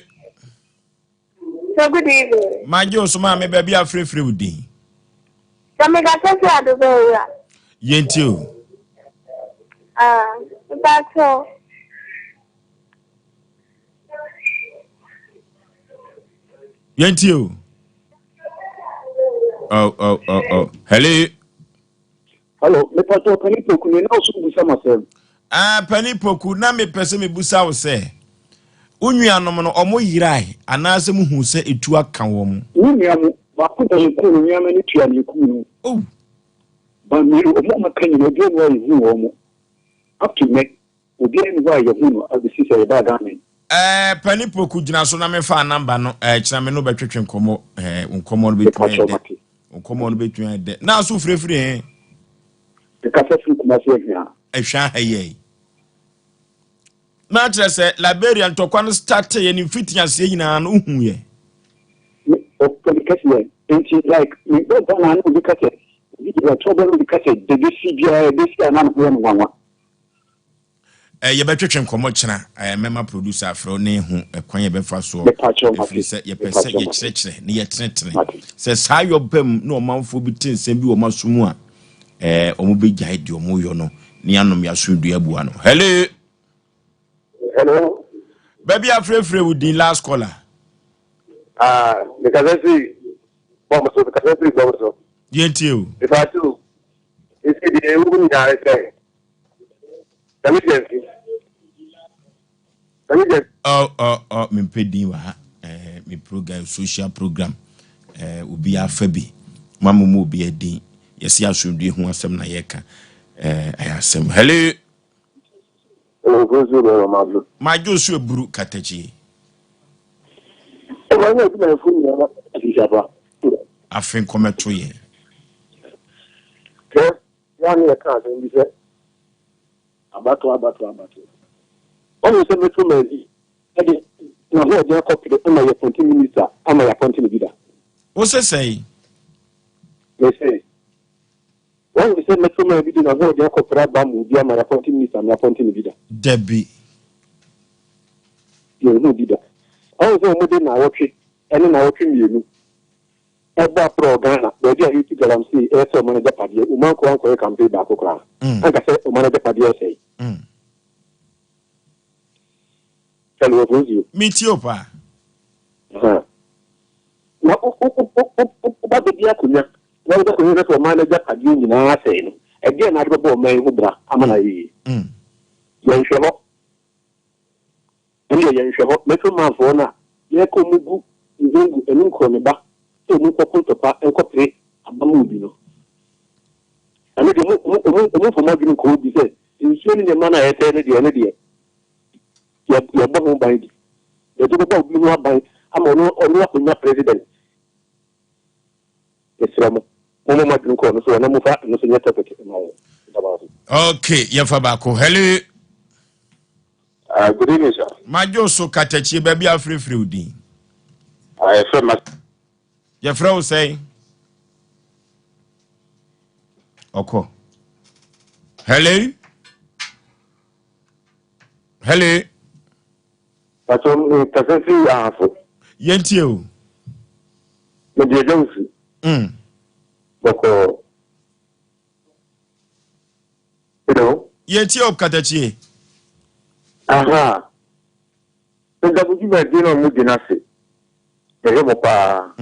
Sir, good evening. Magye wo so maame baabi a frɛfrɛ wo din. Sɛ mekasa fi ado bɛn wura. Yɛntie o. Ah, mpakyɛw. Yɛntie o. Oh, oh, oh, oh. Hello. Hello, mepatɔ Pani Poku ne na ɔso busa masɛm. Ah, Pani Poku, na mepɛ sɛ mebusa wo sɛ, wo nuanom no, ɔmo yerae anaasɛ muhu sɛ etu aka wɔn? Me nua mo, baako da yɛkum no, nneɛma no tua na yɛkum no. Oh. Ba mmienu, ɔmo a maka nyina, obiara nni hɔ a yɛhuu wɔn. Up to nnɛ. Obiara nni hɔ a yɛahu no abɛsi sɛ yɛbaa Ghana yi. Ɛɛ Panin Poku gyina so na me fa number no ɛɛ kyena me no bɛtwetwe nkɔmɔ ɛɛ wo nkɔmɔ no bɛtumi ayɛ Mepakyɛw dɛ mate. wo nkɔmɔ no bɛtumi ayɛ dɛ na so firefiri he. Mekasa firi Kumasi Ahwea. Ahwea ha yɛi. Na kyerɛ sɛ Liberia ntɔkwa no startee yɛ ne mfiti aseɛ nyinaa no wohu yɛ. Me ɔpɛ me kɛseɛ nti like me bɔ Ghana na obi ka sɛ obi gyina ɛtoɔ bɔ na obi ka sɛ dede si biara ɛbɛsi a na ne ho yɛ no nwanwa. Eh, yɛbɛtwetwe nkɔmmɔ kyena. Eh, mɛma producer afrɛ wo na yɛahu ɛkwan yɛbɛfa soɔ. Mepakyɛw Ɛfiri mate. sɛ yɛpɛ sɛ Mepakyɛw mate. yɛkyerɛkyerɛ na yɛtenetene. Mate. Sɛ saa yɔ ba mu na ɔmanfoɔ bi te nsɛm bi wɔ wɔn aso mu a, eh, wɔn bɛgyae deɛ wɔyɔ no na yɛanom yɛn asomdwoeɛ abua no. Hello! Hello. Baabi a frɛfrɛ wo din last caller. Ah, mekasa firi bɔm so, mekasa firi bɔm so. Yɛntie o. Mepakyɛw, esi deɛ ɛwɔ mu nyinaa ne sɛ, Sami Gyamfi. Sami Gyamfi. Oh, oh, oh, mempɛ din wɔ ha. Eh, me program, social program. Eh, obi afa bi. Ma mo mu obi adin. Yɛsi asomdwe ho asɛm na yɛka. Eh, ɛyɛ asɛm. Hello. Ofosuo bɛrɛ madwo. Madwo so eburu katakyie. Ɛwɔ ne adwumayɛfoɔ nyinaa afihyapa. Afe nkɔmɛto yɛn. Hwɛ, yɛa ne yɛka asɛm bi sɛ abatoɔ abatoɔ abatoɔ. Ɔhu sɛ Metro Mazi ɛde n'ahoɔden akɔpere ama yɛ appoint minister ama yɛ appoint no bi da. Wo sɛ sɛn? Mese, wɔhu sɛ Metro Man bi de n'ahoɔden akɔpere aba mu bi ama yɛ appoint minister ama yɛ appoint no bi da. Dabi. Yɛnhu bi da. Ɔhu sɛ wɔde naawɔtwe ɛne naawɔtwe 2 ɛbɔ aporɔ wɔ Ghana baabi a yɛtu galamsey ɛsɛ ɔman agyapadeɛ, ɔman kɔ ankɔyɛ campaign baako koraa. Anka sɛ ɔman agyapadeɛ ɛsɛe. Hello, Ofosuo. Metie o paa. Na woba bɛdi akonnwa na wode akonnwa sɛ ɔman no agyapadeɛ nyinaa asɛe no, ɛdeɛn na ade bɛbɔ ɔman yi ho bra ama no ayɛ yie? Yɛnhwɛ hɔ. Ɛndeɛ yɛnhwɛ hɔ. Metro manfoɔ no a yɛkɔ mu gu nzongu ɛne nkorɔ ne ba sɛ ɔmu nkɔko ntɔkwa nkɔpere aba mu bi no. Ɛno deɛ ɔmu mfa mu adwene nkɔ obi sɛ nsuo ne nneɛma no a yɛsɛe no deɛ, ɛno deɛ yɛbɔ ho ban bi. Yɛde bɛbɔ obi ho aban ama ɔno akonnwa president. Mesrɛ mo, mommɔ mo adwene kɔɔ no so ɔna mofa ɛno so nyɛ topic ma yɛ. Okay, yɛmfa baako. Hello. Good evening, sir. Madwo so katakyie, baabi a afirifiri wo din. Yɛfrɛ ma. Yɛfrɛ wo sɛn? Ɔkɔ. Hello. Hello. Pàtó kasa fi Ahafo. Yɛntie o. Mede ɛdwa wo fi. Bɔkɔɔ. Hello. Yɛntie o, katakyie. Aha. Ndabo dwumadie na ɔmo di n'ase. Mehwɛ mo paa.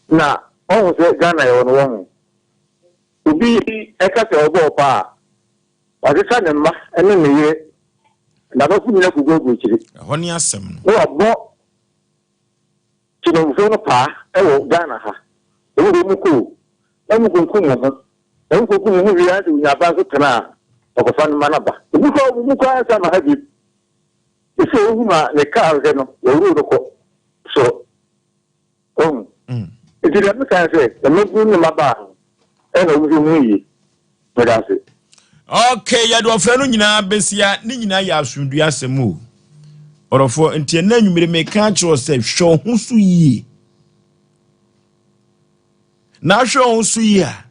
Na ɔho sɛ Ghana yɛwɔ no wɔ ho. Obi ɛka sɛ ɔbɔ ɔpa a, wasesa ne mma ne ne yere. N'adɔfo nyinaa gugu aburokyire. Ɛhɔ ne asɛm no. Na wabɔ temamufoɔ no paa ɛwɔ Ghana ha. Ɔmo de ɔmo kɔ o. Na ɔmo kunkum mo ho. Na ɔmo kunkum mo ho wie ase onya aba nso tena a, ɔkɔfa no ma no ba. Obi kɔ ɔmo mu kɔ ansa ma ha bi. Esi ohu ma ne kaa hwɛ no, wɔwuro no kɔ. So, ɔhu. Nti deɛ meka sɛ, mmabunu ne mmabaa no, ɛna ɔmo hwɛ mu yie. Meda ase. Okay, yɛde ɔfrɛ no nyinaa bɛsia ne nyinaa yɛ asomdue asɛm o. Ɔdɔfoɔ, nti ɛnna anwummere meka akyerɛ wo sɛ hwɛ wo ho so yie. Na ahwɛ wo ho so yie a,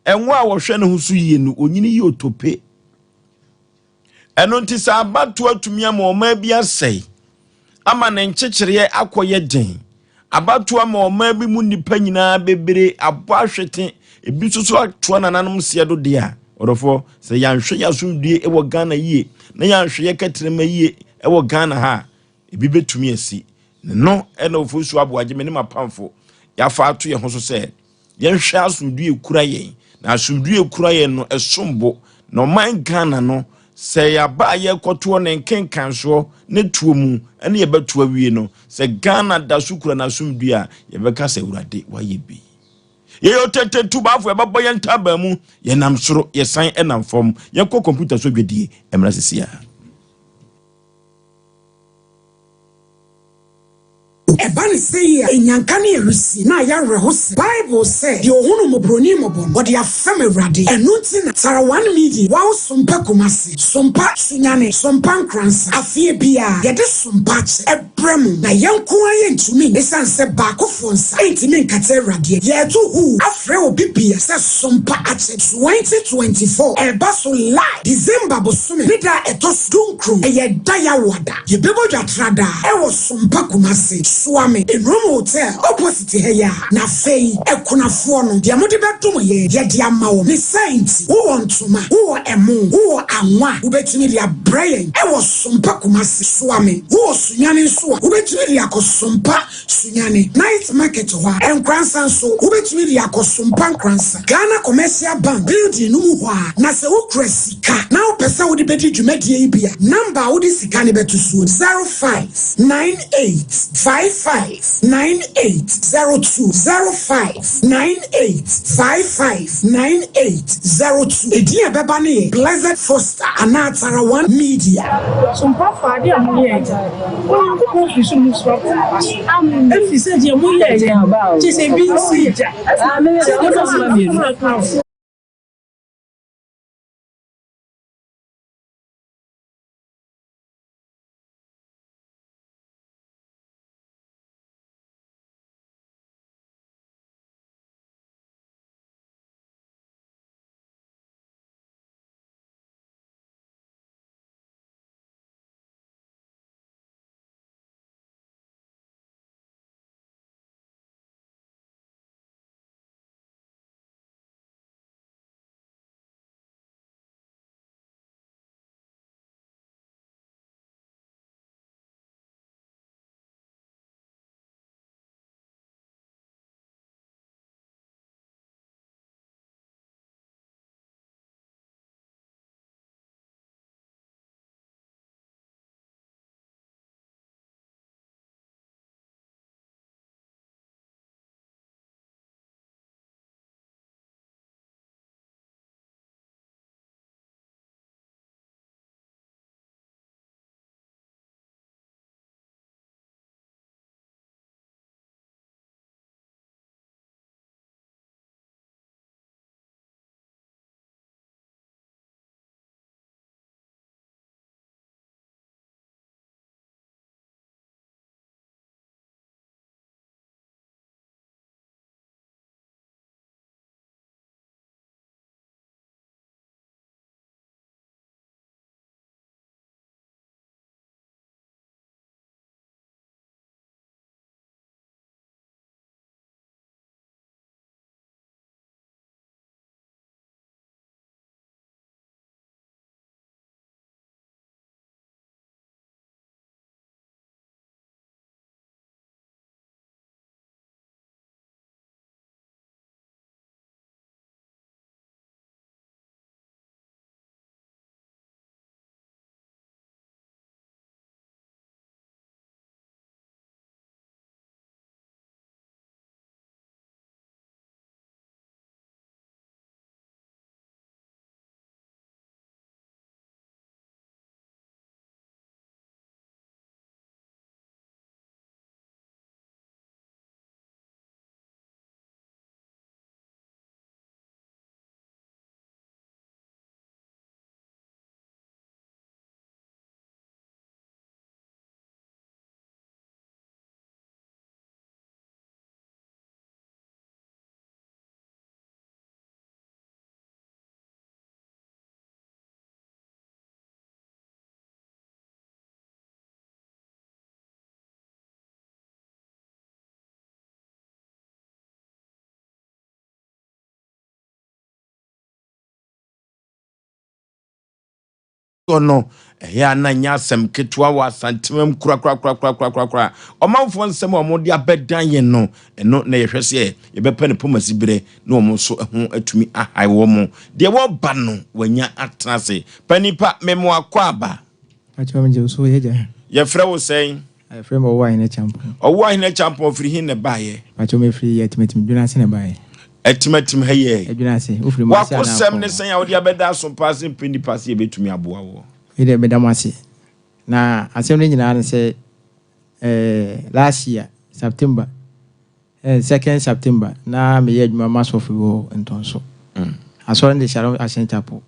ɛnwo a wɔhwɛ ne ho so yie no, onyini yi otope. Ɛno nti sɛ abatoɔ atumi ama ɔman bi asɛe, ama ne nkyekyereɛ akɔyɛ den, abatoɔ ama ɔman bi mu nnipa nyinaa bebree abɔ ahwete, ebi nso so atoa nananom seɛ do deɛ a, ɔdɔfoɔ, sɛ yɛanhwɛ yɛn asomdue wɔ Ghana yie, na yɛanhwɛ yɛn kɛtrɛma yie wɔ Ghana ha a, ebi bɛtumi asi. Ne no ɛna Ofosuo Aboagye me ne m'apamfo yɛafa ato yɛn ho so sɛ yɛnhwɛ asomdue kura yɛn, na asomdue kura yɛn no ɛsom bo. Na ɔman Ghana no, sɛ yɛaba a yɛrekɔtoɔ ne nkenkansoɔ ne toɔ mu ɛne yɛbɛto awie no, sɛ Ghana da so kura n'asomdue a, yɛbɛka sɛ Awurade wayɛ bi. Yɛyɛ otete tubaafo, yɛbɛbɔ yɛn ntaban mu, yɛnam soro, yɛsan ɛnam fam, yɛnkɔ kɔmputa so dwadie mmra sisi a. Ɛba ne sɛ yi a, enyanka ne awisi na ayɛ awerɛhosɛm. Bible sɛ, Deɛ ɔhunu mmɔborɔni mmɔbɔ no, ɔde afɛm Awurade. Ɛno nti na Tarawan Media, Wow Sompa Kumasi, Sompa Sunyani, Sompa Nkoransa, afeɛ biara yɛde Sompa akyɛ brɛ mo. Na yɛn nko ara yɛntumi nyɛ, ɛsiane sɛ baakofoɔ nsa ntumi nkata Awurade. Yɛreto huu afrɛ obi bia sɛ Sompa akyɛ 2024 ɛreba so live December bosome ne da a ɛtɔ so 19, ɛyɛ da Yawoada. Yɛbɛbɔ dwa tradaa ɛwɔ Sompa Kumasi, Suame, Nnrum Hotel opposite ha yi ara. Na afei akunafoɔ no, deɛ mode bɛdom yɛn, yɛde ama wɔn. Ne saa nti, wowɔ ntoma, wowɔ ɛmo, wowɔ anwa a, wobɛtumi de abrɛ yɛn ɛwɔ Sompa Kumasi, Suame. Wowɔ Sunyani nso a, wobɛtumi de akɔ Sompa Sunyani, Night Market hɔ a. Nkoransa nso, wobɛtumi de akɔ Sompa Nkoransa, Ghana Commercial Bank building no mu hɔ a. Na sɛ wokura sika na wopɛ sɛ wode bɛdi dwumadie yi bi a, number a wode sika no bɛto soɔ, 0598. 55 98 02 05 98 55 98 02. Edin a ɛbɛba no yɛ Blessed Foster anaa Tara One Media. Sompafoɔ, adeɛ a moyɛeɛ no, Onyankopɔn firi soro mu soro abɔ mo aba so, ɛfiri sɛ deɛ moyɛeɛ no, kyerɛ sɛ ebi nsii da, sɛ nnipa akunafoɔ. Soɔ no, ɛyɛ a na ɛnyɛ asɛm ketewa wɔ Asantemam korakorakorakorakorakora. Ɔmanfoɔ nsɛm a wɔde abɛdan yɛn no, ɛno na yɛhwɛ sɛ yɛbɛpɛ no pomasiberɛ na wɔn nso ho atumi ahae wɔn. Deɛ wɔreba no, wɔanya atena ase. Panin pa, mema wo akwaaba. Pakyɛ megye wo so agya. Yɛfrɛ wo sɛn? Yɛfrɛ me Ɔwɔ Ahene Kyampɔn. Ɔwɔ Ahene Kyampɔn firi he na ɛbaeɛ? Pakyɛ mefiri Atimatim Dwena ase na ɛbaeɛ. Atimatim ha yi ɛ? Adwena ase. Wofiri Kumasi anaa W'akosɛm ne Akɔɔ? sɛn a wode abɛda aso paa sɛ mpɛ nnipa sɛ yɛbɛtumi aboa woɔ? Wei deɛ meda mo ase. Na asɛm no nyinaa ne sɛ eh, last year September, eh, second September na meyɛ adwuma ma sɔfo bi wɔ Ntɔnso. Asɔre no de Shalom Action Chapel.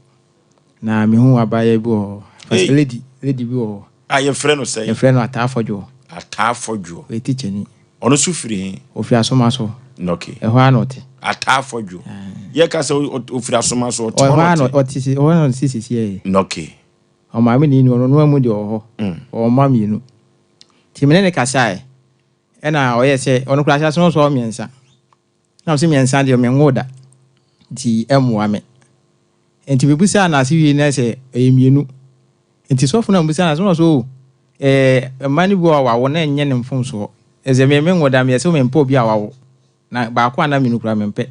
Na mehuu abaayewa bi wɔ hɔ. First lady, lady bi wɔ hɔ. A yɛfrɛ no sɛn? Yɛfrɛ no Ataa Fɔdwoɔ. Ataa Fɔdwoɔ. Ɔyɛ tikyani. Ɔno nso firi he? Ɔfiri Asomaso. Okay. Ɛhɔ ara na ɔte. Ataa Fɔdwoɔ. Yɛka sɛ ɔfiri Asomaso, ɔte hɔ na ɔte? Ɔte, ɛhɔ na ɔte seesei. Okay. Ɔmaame ne ne ɔno noa mu deɛ ɔwɔ hɔ. Ɔwɔ mma mmienu. Nti me ne no kasaeɛ. Ɛna ɔyɛɛ sɛ, ɔno koraa ahyɛaseɛ no ɔsɛ ɔwɔ mmiɛnsa. Na ɔse mmiɛnsa deɛ menwoo da nti ɛmmoa me. Nti mebusaa no ase wie na sɛ ɛyɛ mmienu. Nti sɔfo no a mebusaa no ase no ɔse oh ɛɛ mma no bi wɔ hɔ a wawo na ɛnyɛ ne mfomsoɔ. Ɛsɛ me menwo da meyɛ sɛ mempɛ obi a wawo na baako anaa mmienu koraa mempɛ.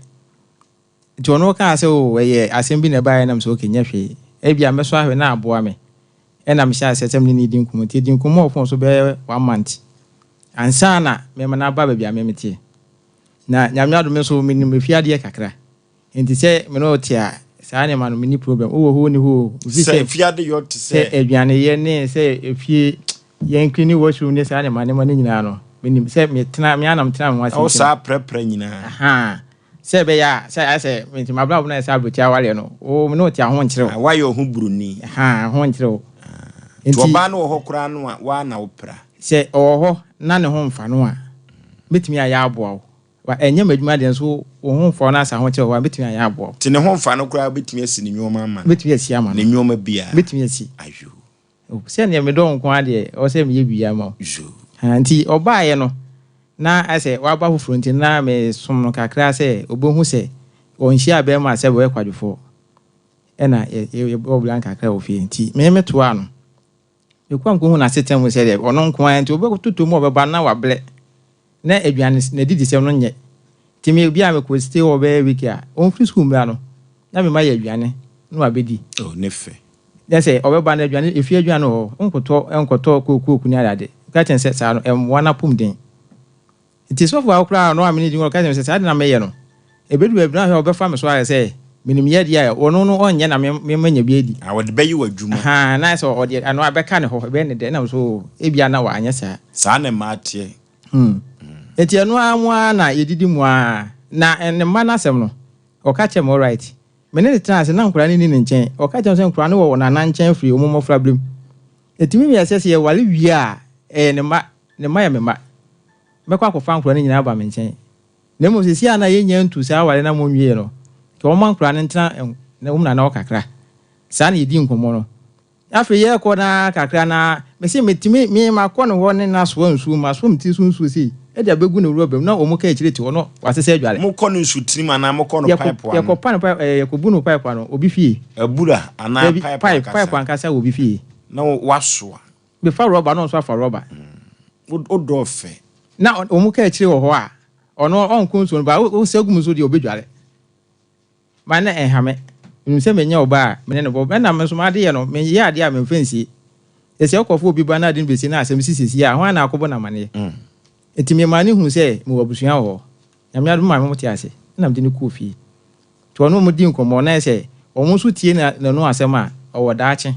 Nti ɔno kaa sɛ oh ɛyɛ asɛm bi na ɛbaeɛ na mesɛ okay nyɛ hwee. Ebia mɛsɔ ahwɛ na aboa me. Ɛna mehyɛɛ aseɛ sɛ me ne no redi nkɔmmɔ. Nti yɛdii nkɔmmɔ wɔ phone so bɛyɛ one month. Ansa na mɛma no aba baabi a me meteɛ. Na Nyame adom me nso menim efie adeɛ kakra. Nti sɛ me ne wo te a, saa nneɛma no menni problem. Wowɔ hɔ o wonni hɔ o, mfiri Sɛ sɛ efie ade yɔ te sɛ sɛ. aduane yɛ ne sɛ efie yɛn clean washroom ne saa nneɛma nneɛma no nyinaa no, menim sɛ metena, me ara na metena me ho ase Na wo nti no. saa prɛprɛ nyinaa. Ahaa. Sɛ ɛbɛyɛ a, sɛ ayɛ sɛ me nti m'abrabɔ no ayɛ sɛ aburokyire awareɛ no, wo me ne wo te a ho nkyere wo. Ah, woayɛ wo ho buroni. Ahaa, ho nkyere wo. Ah, nti Nti. ɔbaa no wɔ hɔ koraa no a, wo ara na wopra. Sɛ ɔwɔ hɔ na ne ho mfa no a, mɛtumi ayɛ aboa wo. Wa, ɛnyɛ m'adwuma deɛ nso wo ho mfa wo na sɛ ahokyere wɔ hɔ a, mɛtumi ayɛ aboa wo. Nti ne ho mfa no koraa wobɛtumi asi ne nnoɔma ama no? Mɛtumi asi ama no. Ne nnoɔma biara? Mɛtumi asi. Ayoo. Oh, sɛdeɛ medɔ wo nko ara deɛ, ɛwɔ sɛ meyɛ biribiara ma wo. Yoo. Ha, nti ɔbaeɛ no, na ayɛ sɛ waba foforɔ nti na mesom no kakra sɛ ɔbɛhu sɛ ɔnhyiaa bɛrima a sɛ ɔyɛ kwadwofoɔ. Ɛna yɛ, yɛ, yɛbɔɔ bra nkakra wɔ fie. Nti me metoaa no. Mekɔ a mekɔhu n'asetena mu sɛ deɛ ɔno nko ara nti ɔbɛtotɔ mu a ɔbɛba na wabrɛ na aduane n'adidisɛm no nyɛ nti me bi a mekɔ stay hɔ bɛyɛ week a ɔmfiri sukuu mmra no na mema yɛ aduane na wabɛdi. Oh ne fɛ. Na sɛ ɔbɛba no aduane efie aduane wɔ hɔ wonkɔtɔ nkɔtɔ kookoo ne adeade ka kyerɛ no sɛ saa no ɛmmoa n'apɔmuden. Nti sɔfo baako koraa a ɔno a me ne di nkɔmmɔ no ka kyerɛɛ me sɛ saa ade no a meyɛ no, ɛbɛdu baabi no ahwɛ a ɔbɛfa me so ayɛ sɛ menim yɛ deɛ a ɔno no ɔnyɛ na me me manya bi adi. Ah, ɔde bɛyɛ w'adwuma. Ahaa, na ayɛ sɛ ɔde ɛno abɛka ne hɔ, ɛbɛyɛ ne dɛ. Ɛna me nso oo, ebia na wanyɛ saa. Saa na mmaa teɛ. Hmm. Nti ɛno ara mu ara na yɛdidi mu ara. Na ne mma no asɛm no, ɔka kyerɛɛ me alright. Me ne no tenaa ase, na nkwadaa no nni ne nkyɛn. Ɔka kyerɛɛ me sɛ nkwadaa no wɔ wɔn nana nkyɛn firi wɔn mmɔfraberem. Ɛtumi yɛ sɛ sɛ yɛware wie a, ɛyɛ ne mma, ne mma yɛ me mma. Mɛkɔ akɔfa nkwadaa no nyinaa aba me nkyɛn. Na mmom seesei a na yɛnnya ntuu saa aware no a monwieeɛ no, nka wɔmma nkwadaa no ntena wɔn nana hɔ kakra. Saa na yɛdii nkɔmmɔ no. Afei yɛrekɔ no ara kakra no ara, mese metumi, me makɔ ne hɔ ne no asoa nsuo, masoa me tiri so nsuo sei de abɛgu ne rɔba mu na wɔn ka akyire te hɔ na wasesa adware. Mokɔ no nsutene mu anaa mokɔ no Yɛkɔ, pipe ano? yɛkɔpa no pipe, ɛɛ, yɛkɔbu no pipe ano, obi fie. Abura anaa Dabi, pipe pipe, ankasa? pipe ankasa wɔ obi fie. Na wasoa? Mefa rɔba na ɔno nso afa rɔba. Wo, wodɔ ɔfɛ. Na wɔn ka akyire wɔ hɔ a, ɔno ɔnkɔ nsuo no ba, wo, wosɛ gu mu nso deɛ ɔbɛdware. Ma na ɛnha me. Menim sɛ menya ɔba a, me ne no bɔ. Ɛna me nso m'adeyɛ no, meyɛ adeɛ a memfa nsie. Sɛ wokɔfa obi ba na ade no bɛsi na asɛm si seesei a, hwan na akɔbɔ no amaneɛ? Enti memaa no huu sɛ mewɔ abusua wɔ hɔ. Nyame adom maa me wɔte ase, ɛna mede no kɔɔ fie. Nti ɔne wɔn dii nkɔmmɔ, na ayɛ sɛ wɔn nso tie n'ano asɛm a, ɔwɔ daakye.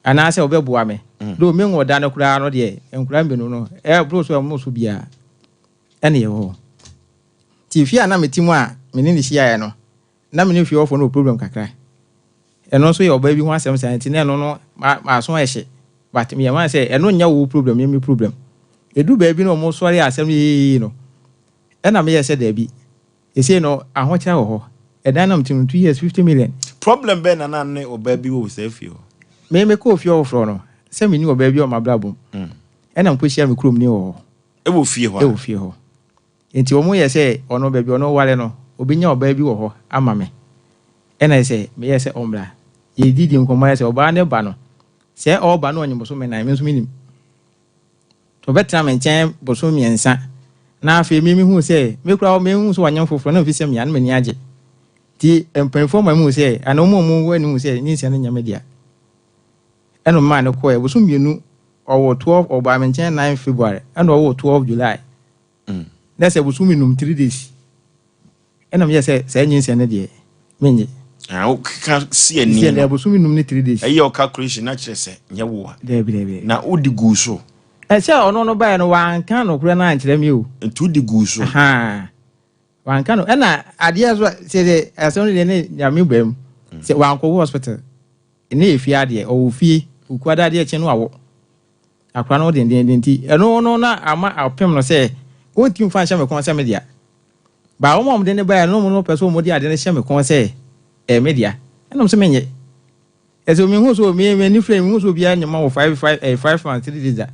Anaasɛ ɔbɛboa me. Though menwoo da no koraa no deɛ, nkwadaa mmienu no, ɛboro so a ɛmmoro so biara, ɛna ɛwɔ hɔ. Nti fie a na mete mu a me ne no hyiaeɛ no, na me ne fie hɔfoɔ no wɔ problem kakra. Ɛno nso yɛ ɔbaa bi ho asɛm saa nti na ɛno no m'aso ayɛ hye. But meyɛ m'adwene sɛ ɛno nyɛ wo problem, ɛyɛ me problem. Ɛduru baabi na wɔsɔre asɛm no yeyeyeye no, ɛna meyɛɛ sɛ daabi. Seesei no ahokyerɛ wɔ hɔ. Ɛdan no a mete mu no, 2 years, 50 million. Problem bɛn na na ne ɔbaa bi wɔ saa fie hɔ? Me mekɔɔ fie hɔ foforɔ no, sɛ menni ɔbaa bi wɔ m'abrabɔ mu. Ɛna mekɔhyiaa me kuromni wɔ hɔ. Ɛwɔ fie hɔ a? Ɛwɔ fie hɔ. Enti wɔyɛɛ sɛ ɔno, baabi a ɔno ware no, ɔbɛnya ɔbaa bi wɔ hɔ ama me. Ɛna sɛ meyɛɛ sɛ ɔmmra. Yɛdidii nkɔmmɔ ara sɛ ɔbaa no ba no, sɛ ɔreba no ɔnyem bosome nan, me nso mennim. Nti ɔbɛtena me nkyɛn bosome mmiɛnsa. Na afei me mehuu sɛ, me koraa mehu sɛ wanyem foforɔ, na mfi sɛ mea, na m'ani agye. Nti mpanimfoɔ ma mehuu sɛ, anaa wɔn a wɔwɔ anim huu sɛ nyinsɛn no nyɛ me dea. Ɛna ɔmaa no kɔɛ. Bosome mmienu, ɔwɔ 12, ɔbaa me nkyɛn 9 February, ɛna ɔwɔ 12 July. Na sɛ bosome num, 3 days. Ɛna meyɛ sɛ saa nyinsɛn no deɛ, menye. Ah, wokeka si ani Nti no. ɛnɛ bosome num ne 3 days. Ɛyɛ wo calculation na kyerɛ sɛ nyɛ wo a. Daabi, daabi. Na wode guu so. Ɛsɛ ɔno no baeɛ no, wanka nokorɛ no ankyerɛ me o. Nti wode guu so. Ahaa. Wanka no. Ɛna adeɛ so sɛ sɛ asɛm no deɛ ne Nyame baa mu. Sɛ wankɔwo hospital. Ne yɛ fie adeɛ, ɔwɔ fie, okuada adeɛ kye no awo. Akora no dendenden nti, ɛno no na ama apem no sɛ ɔntumi mfa nhyɛ me kɔn sɛ me dea. Ba wɔn a wɔde no baeɛ no, wɔn no pɛ sɛ wɔde ade no hyɛ me kɔn sɛ ɛyɛ me dea. Ɛna wɔn sɛ menyɛ. Ɛsɛ mehu so me m'ani fira mehu so obiara nyɛ ma wɔ five five ɛyɛ 5 months 3 days da.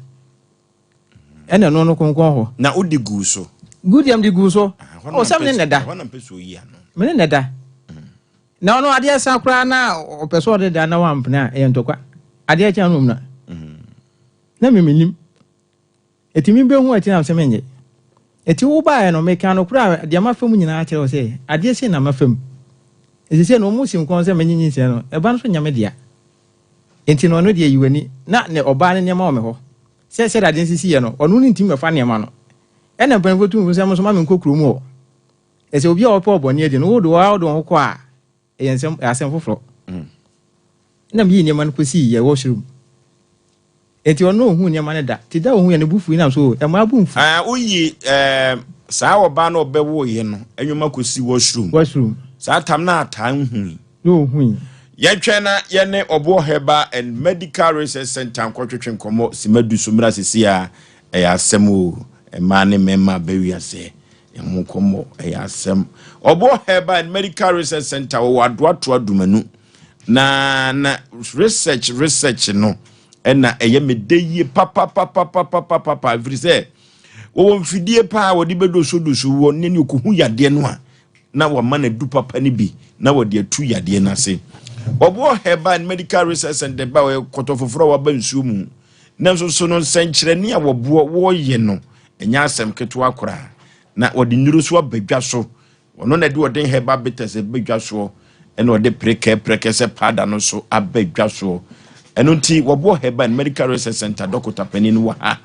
Ɛna ɛno no konkɔn hɔ. Na wode guu so. Gu deɛ mede guu so. Ah, Ɔ sɛ me ne na da. Ɛhɔ na mpɛ sɛ oyi ano. Me ne na da. Na ɔno adeɛ sa koraa na ɔpɛ sɛ ɔde da na wampene a ɛyɛ ntɔkwa. Adeɛ kyɛn no na. Na me menim. Eti me bɛhu akyi na sɛ menyɛ. Eti wo baeɛ no meka no koraa deɛ mafa mu nyinaa kyerɛ wo sɛ adeɛ sei na mafa mu. Eti sɛ no ɔmo si nkɔn sɛ menye nyinsɛn no ɛba no so nyɛ me dea. Enti no ɔno deɛ yi w'ani na ne ɔbaa ne nneɛma wɔ me hɔ. Sɛ sɛdeɛ adeɛ no sisi yɛ no, ɔno no ntumi mmɛfa nneɛma no. Ɛna mpanimfoɔ tu me fo sɛ mo nso mma menkɔ kurom hɔ. Ɛsɛ obi a ɔpɛ ɔbɔne adi no, wo de wo ara wode wo ho kɔ a, ɛyɛ nsɛm, ɛyɛ asɛm foforɔ. Ɛna meyii nneɛma no kɔsii yɛn washroom. Enti ɔno ohuu nneɛma no da. Nti da a ohuiɛ no, ne bo fui nam so, ɛmaa bo mfu. Ah, woyi eh, saa ɔbaa no ɔbɛwoeɛ no nnwoma kɔsi washroom. Washroom. Saa tam no ataa nhui. Na ohui. Yɛntwɛn na yɛne Ɔboɔ Herbal and Medical Research Centre nkɔtwetwe nkɔmmɔ simma du so mmra seesei a ɛyɛ asɛm o, mmaa ne mmarima aba wiase ho nkɔmmɔ ɛyɛ asɛm. Ɔboɔ Herbal and Medical Research Centre wɔwɔ Adoatoa Dumanu na na research research no ɛna ɛyɛ me dɛ yie papapapapapapa ɛfiri sɛ wɔwɔ mfidie paa wɔde bɛdosodoso wɔ ne ne ɔkɔhu yadeɛ no a na wɔama no adu papa no bi na wɔde atu yadeɛ no ase. Wɔboɔ Herbal and Medical Research Center ba ɔyɛ kɔtɔ foforɔ a waba nsuo mu. Nanso so no nsɛnkyerɛnne a wɔboɔ wɔyɛ no ɛnyɛ asɛm ketewa koraa. Na wɔde nnuro so aba dwa so. Ɔno na ɛde ɔden herbal bitters ɛba dwa soɔ ɛna ɔde prekɛ prɛkɛ sɛ powder no so aba dwa soɔ. Ɛno nti wɔboɔ Herbal and Medical Research Center dɔkota panin wɔ ha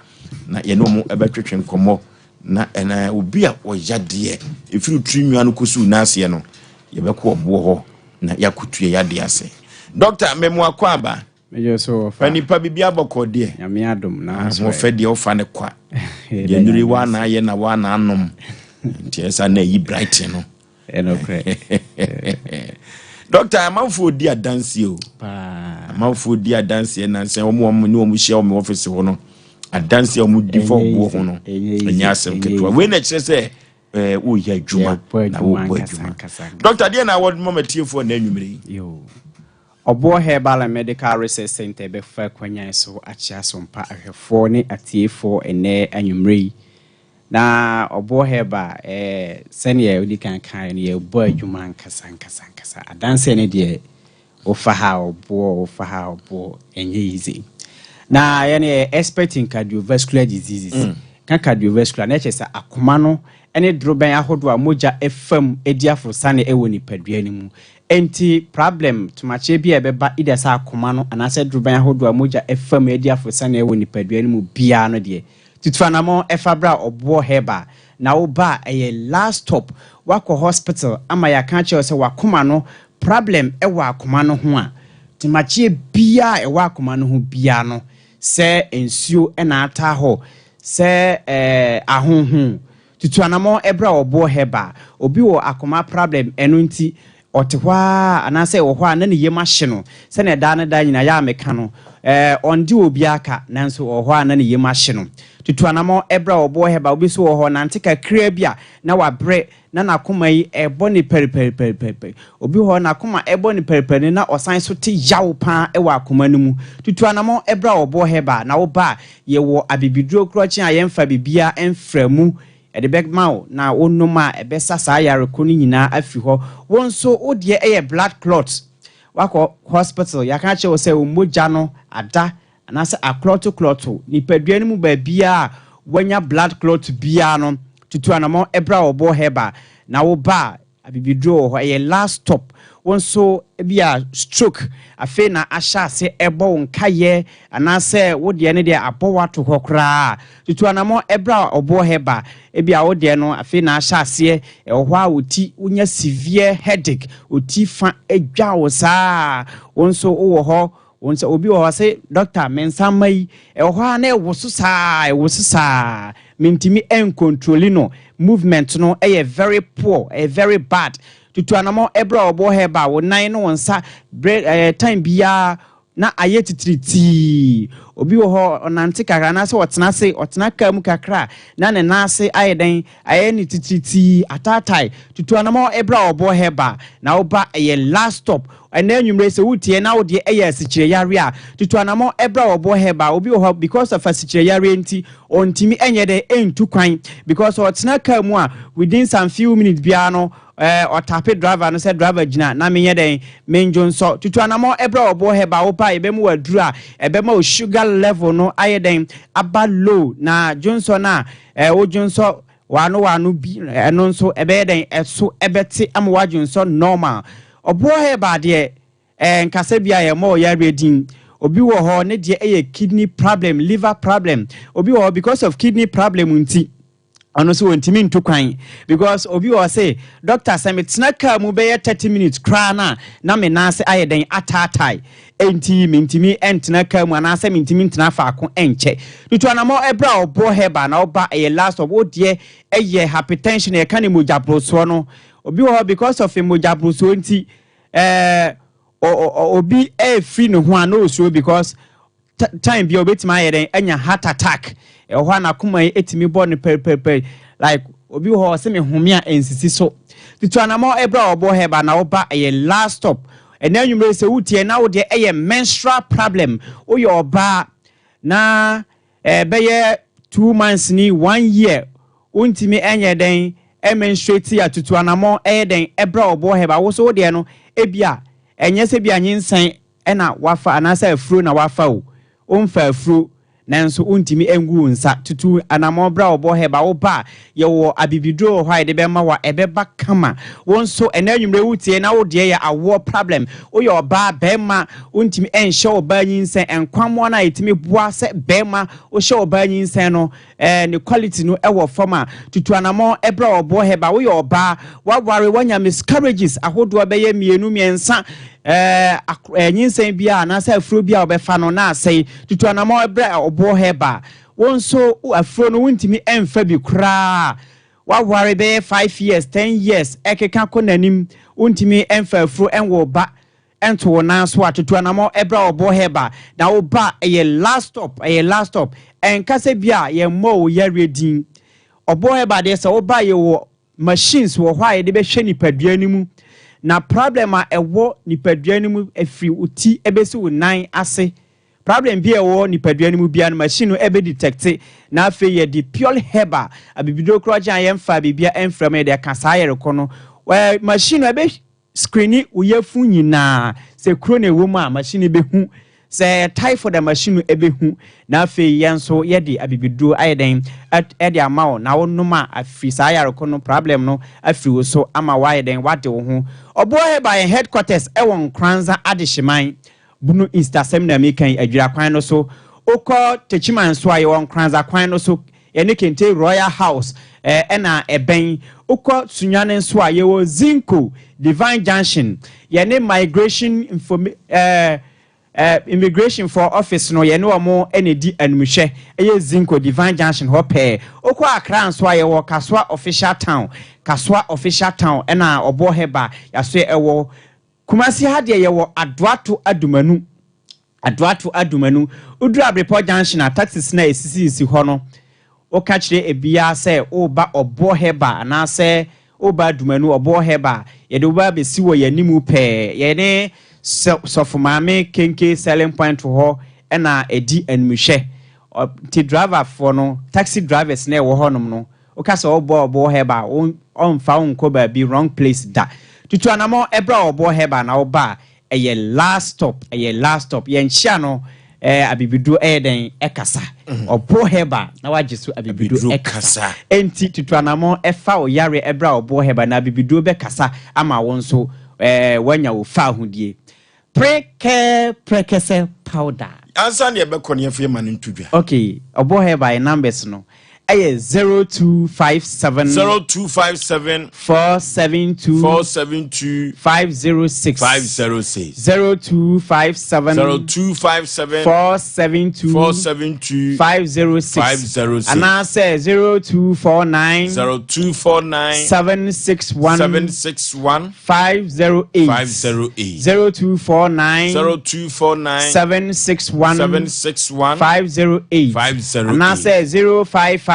na yɛne wɔn ɛbɛtwetwe nkɔmmɔ. Na ɛna obi a ɔyadeɛ ɛfiri tiri nwa no kɔsi wo n'aseɛ no yɛbɛkɔ ɔboɔ hɔ na yɛakɔtua yadeɛ ase. Dɔkta memo akɔ aba. Meyɛ so wɔfa. Fa nipa bibi abɔkɔ deɛ. Nyame adom na so. Ahoɔfɛ deɛ wofa ne kwa. Deɛ nnuri wa na ayɛ na wa na anom. Nti ɛsa na ayi brighten no. Ɛnokorɛ. Dɔkta amanfoɔ di adanseɛ o. Amanfoɔ di adanseɛ nansa wɔn wɔn ne wɔn hyia wɔn ɔfisi hɔ no adanseɛ wɔn di fɔ ɔboɔ ho no ɛnyɛ asɛm ketewa. Wei na ɛkyerɛ sɛ ɛɛ woyɛ adwuma na wɔbɔ adwuma. Dɔkta deɛ na wɔde mama tiefoɔ na anwummerɛ yi. Ɔboɔ Herbal and Medical Research Centre bɛfa kwanyan so akyea sompa ahwɛfoɔ ne atiefoɔ ɛnnɛ anwummerɛ yi. Na ɔboɔ herbal eh, sɛdeɛ wodi kan kaeɛ no, yɛbɔ adwuma ankasa ankasa ankasa. Adanseɛ no deɛ, wofa ha a ɔboɔ, wofa ha a ɔboɔ, ɛnyɛ easy. Na yɛn yɛ expert in cardiovascular diseases. Mm. Ka cardiovascular na ɛkyerɛ sɛ akoma no ne dorobɛn ahodoɔ a mogya fa mu di aforosane wɔ nipadua no mu. Enti problem tomakyeɛ bi a ɛbɛba either sɛ akoma no anaasɛ dorobɛn ahodoɔ a mogya fa mu di aforosane wɔ nipadua no mu biara no deɛ, Tutu anamɔn fa bra ɔboɔ herbal na wo ba a ɛyɛ last stop wakɔ hospital ama yɛaka akyerɛ wo sɛ wakoma no problem wɔ akoma no ho a temakyeɛ biaa a ɛwɔ akoma no ho biaa no sɛ nsuo na ataa hɔ sɛ eh ahonhon Tutu anamɔn bra ɔboɔ herbal obi wɔ akoma problem ɛno nti Ɔte hɔ ara anaasɛ ɛwɔ hɔ a na ne yam ahye no, sɛnea daa ne daa nyinaa yɛ a meka no. Ɛɛ, ɔnde obiara ka, nanso ɔwɔ hɔ a na ne yam ahye no. Tutu anammɔn brɛ a ɔboɔ hɛba, obi nso wɔ hɔ, ɔnante kakraa bi a na wabrɛ, na n'akoma yi rebɔ no pɛripɛripɛripɛri. Obi wɔ hɔ, n'akoma rebɔ no pɛripɛri no, na ɔsan nso te yaw pa ara wɔ akoma no mu. Tutu anammɔn brɛ a ɔboɔ hɛba, na woba a, yɛwɔ abibiduro korɔkyen a yɛmfa biribiara mfra mu. Yɛde bɛma wo na wonom a ɛbɛsa saa yare ko no nyinaa afiri hɔ. Wo nso wo deɛ yɛ blood clot. Woakɔ hospital yɛaka akyerɛ wo sɛ wo mogya no ada anaasɛ aklɔto klɔto. Nipadua no mu baabiara a woanya blood clot biara no, tutu anamɔn bra Ɔboɔ Herbal na wo ba a Abibiduro wɔ hɔ, ɛyɛ last stop. Wo nso ebia stroke afei na ahyɛ ase ɛbɔ wo nkayɛ anaasɛ wo deɛ no deɛ abɔ wo ato hɔ koraa. Tutu anamɔ ɛberɛ a ɔboɔ hɛ ba. Ebia wo deɛ no afei na ahyɛ aseɛ, ɛwɔ hɔ a wo ti wonya severe headache, wo ti fa dwa wo saa. Wo nso wowɔ hɔ Wo nsa, obi wɔ hɔ ɔse, Doctor, me nsa mma yi, ɛwɔ hɔ a na ɛwoso saa, ɛwoso saa, mentumi ncontroli no, movement no yɛ very poor, ɛyɛ very bad. Tutu anamɔ ɛberɛ a ɔbɔ hɛ ba, wo nan ne wo nsa, berɛ, ɛɛ, time biara na ayɛ titiritii. Obi wɔ hɔ ɔnante kakra anaasɛ ɔtena ase, ɔtena kaa mu kakra a, na ne nan ase ayɛ dɛn? Ayɛ no titiritii, ataatae. Tutu anamɔ ɛberɛ a ɔbɔ hɛ ba, na wo ba ɛyɛ last stop. Ɛnnɛ anwumerɛ yi sɛ wotie na wo deɛ ɛyɛ asikyire yareɛ a, tutu anamɔ ɛberɛ a ɔbɔ hɛ ba. Obi wɔ hɔ because of asikyire yareɛ nti, ɔntumi ɛnyɛ dɛ ɛntu kwan because ɔtena car mu a within some few minutes biara no ɛɛ ɔtape driver no sɛ driver gyina na menyɛ dɛn mendwonsɔ. Tutu anamɔ ɛberɛ a ɔbɔ hɛ ba, wo ba a yɛbɛma wo aduro a ɛbɛma wo sugar level no ayɛ dɛn aba low na dwonsɔ no a Ɛɛ, wo dwonsɔ wano wano bi, ɛno nso ɛbɛyɛ dɛn? Ɛso ɛbɛte ama woadwonsɔ normal. Ɔboɔ herbal deɛ, ɛɛ, nkasa bi a yɛmmɔ ɔyareɛ din. Obi wɔ hɔ ne deɛ ɛyɛ kidney problem, liver problem. Obi wɔ hɔ because of kidney problem nti ɔno nso wɔntumi ntu kwan because obi wɔ sɛ doctor sɛ metena car mu bɛyɛ 30 minutes koraa no a na me nan ase ayɛ dɛn ataatae enti mentumi ntena car mu anaasɛ mentumi ntena faako nkyɛ. Tutu anamɔ ɛberɛ a ɔbɔ hɛba na ɔba ɛyɛ last of wodeɛ ɛyɛ hypertension yɛka ne mogyaborosoɔ no. Obi wɔ hɔ because of mogyaborosoɔ nti ɛɛ obi ɛfiri ne ho a na osuro because time bi a obetumi ayɛ dɛn anya heart attack. Ɛwɔ hɔ a n'akoma yi etumi bɔ no pɛripɛripɛri like obi wɔ hɔ ɔsɛ me home a nsisi so. Tutu anamɔ ɛbrɛ a ɔbɔ hɛba na ɔba ɛyɛ last stop. Ɛnna anwummerɛ sɛ wotie na wodeɛ ɛyɛ menstrual problem, woyɛ ɔbaa na ɛbɛyɛ 2 months ni, one year wontumi ɛnyɛ dɛn ɛmenstruate a, tutu anamɔ ɛyɛ dɛn ɛbrɛ a ɔbɔ hɛba. Wo so wodeɛ no ebia ɛnyɛ sɛ bi anyinsɛn ɛna wafa anaasɛ afuro na wafa o, womfa afuro nanso wontumi ngu wo nsa. Tutu anammɔn bra ɔbɔ hɛba. Wo ba a yɛwɔ abibiduro wɔ hɔ a yɛde bɛma wa ɛbɛba kama. Wo nso ɛnɛ anwummerɛ wotie na wodeɛ yɛ awoɔ problem, woyɛ ɔbaa bɛrima wontumi ɛnhyɛ ɔbaa nyinsɛn, nkwammoa no a yɛtumi boa sɛ bɛrima wohyɛ ɔbaa nyinsɛn no ne quality no ɛwɔ fam a, tutu anammɔn ɛbrɛ ɔbɔ hɛba. Woyɛ ɔbaa waware wanya miscarriages ahodoɔ bɛyɛ mmienu mmiɛnsa, nyinsɛn bi a anaasɛ afuro bi a wɔbɛfa no na asɛe, tutu anammɔn ɛbrɛ ɔboɔ hɛba. Wɔn nso afuro no wontumi ɛmfa bi koraa, waware bɛyɛ 5 years, 10 years ɛkeka kɔ n'anim, wontumi ɛmfa afuro ɛnwɔ ba ɛnto wo nan so a, tutu anammɔn ɛbrɛ ɔboɔ hɛba na wo ba ɛyɛ last stop, ɛyɛ last stop. Ɛnkasa bi a yɛmmɔ wo yareɛ din. Ɔboɔ hɛba deɛ sɛ wo ba yɛwɔ machines wɔ hɔ a yɛde bɛhwɛ nipadua no mu na problem a ɛwɔ nipadua no mu efiri wo ti ɛbɛsi wo nan ase, problem bi a ɛwɔ nipadua no mu biara no machine no ɛbɛ detect na afei yɛde pure herbal abibiduro korɔ gye a yɛmfa biribia ɛmfra mu yɛde aka saa yɛrekɔ no ɛɛ machine no ɛbɛ screen wo yafunu nyinaa sɛ kuro na ɛwɔ mu a machine bɛhu, sɛ typhoid a machine no ɛbɛhu na afei yɛn nso yɛde abibiduro ayɛ dɛn ɛde ama wo na wonom a afiri saa yareko no problem no afiri wo so ama woayɛ dɛn wade wo ho. Ɔboɔ hɛba yɛn headquarters ɛwɔ Nkoranza Adehyeman Bunu East asɛm na meka yi Adwira kwan no so. Wokɔ Techiman nso a yɛwɔ Nkoranza kwan no so yɛne Kente Royal House ɛna ɛbɛn. Wokɔ Sunyane nso a yɛwɔ Zinco Divine Junction yɛne migration inform immigration for office no yɛne wɔn ɛna di animhwɛ ɛyɛ Zinco Divine Junction hɔ pɛɛ. Wokɔ Accra nso a yɛwɔ Kasoa Official Town, Kasoa Official Town ɛna ɔbɔ hɛba yɛaso ɛwɔ. Kumasi ha deɛ yɛwɔ Adoato Adumanu, Adoato Adumanu. Woduru Abrepɔ Junction a taxis na esisisi hɔ no woka kyerɛ ebiara sɛ woba ɔbɔ hɛba anaasɛ woba Adumanu ɔbɔ hɛba, yɛde woba abɛsi wɔ yɛn anim pɛɛ. Yɛne sɔfo maame kenke selling point hɔ ɛna ɛdi animhwɛ nti driverfoɔ no taxi drivers na ɛwɔ hɔnom no woka sɛ ɔbɔ ɔbɔ hɛba ɔmfa wo nkɔ baabi wrong place da. Tutu anamɔ ɛbrɛ a ɔbɔ hɛba na ɔba a ɛyɛ last stop, ɛyɛ last stop. Yɛn hyia no abibiduro ɛyɛ dɛn ɛkasa ɔbɔ hɛba na wagye so abibiduro ɛkasa. Enti tutu anamɔ ɛfa ɔyare ɛbrɛ a ɔbɔ hɛba na abibiduro bɛkasa ama wɔn nso wanya wo fa ahodie. Prekɛ prekɛsɛ powder. Ansa ne yɛbɛkɔ ne yɛmfa yɛma no nto dwa. Okay, ɔbɔ hɛba yɛ numbers no ɛyɛ 0257 0257 472 472 506 506 0257 0257 472 472 506 506 anaasɛ 0249 0249 761 761 508 508 0249 0249 761 761 508 508 anaasɛ 0550 0550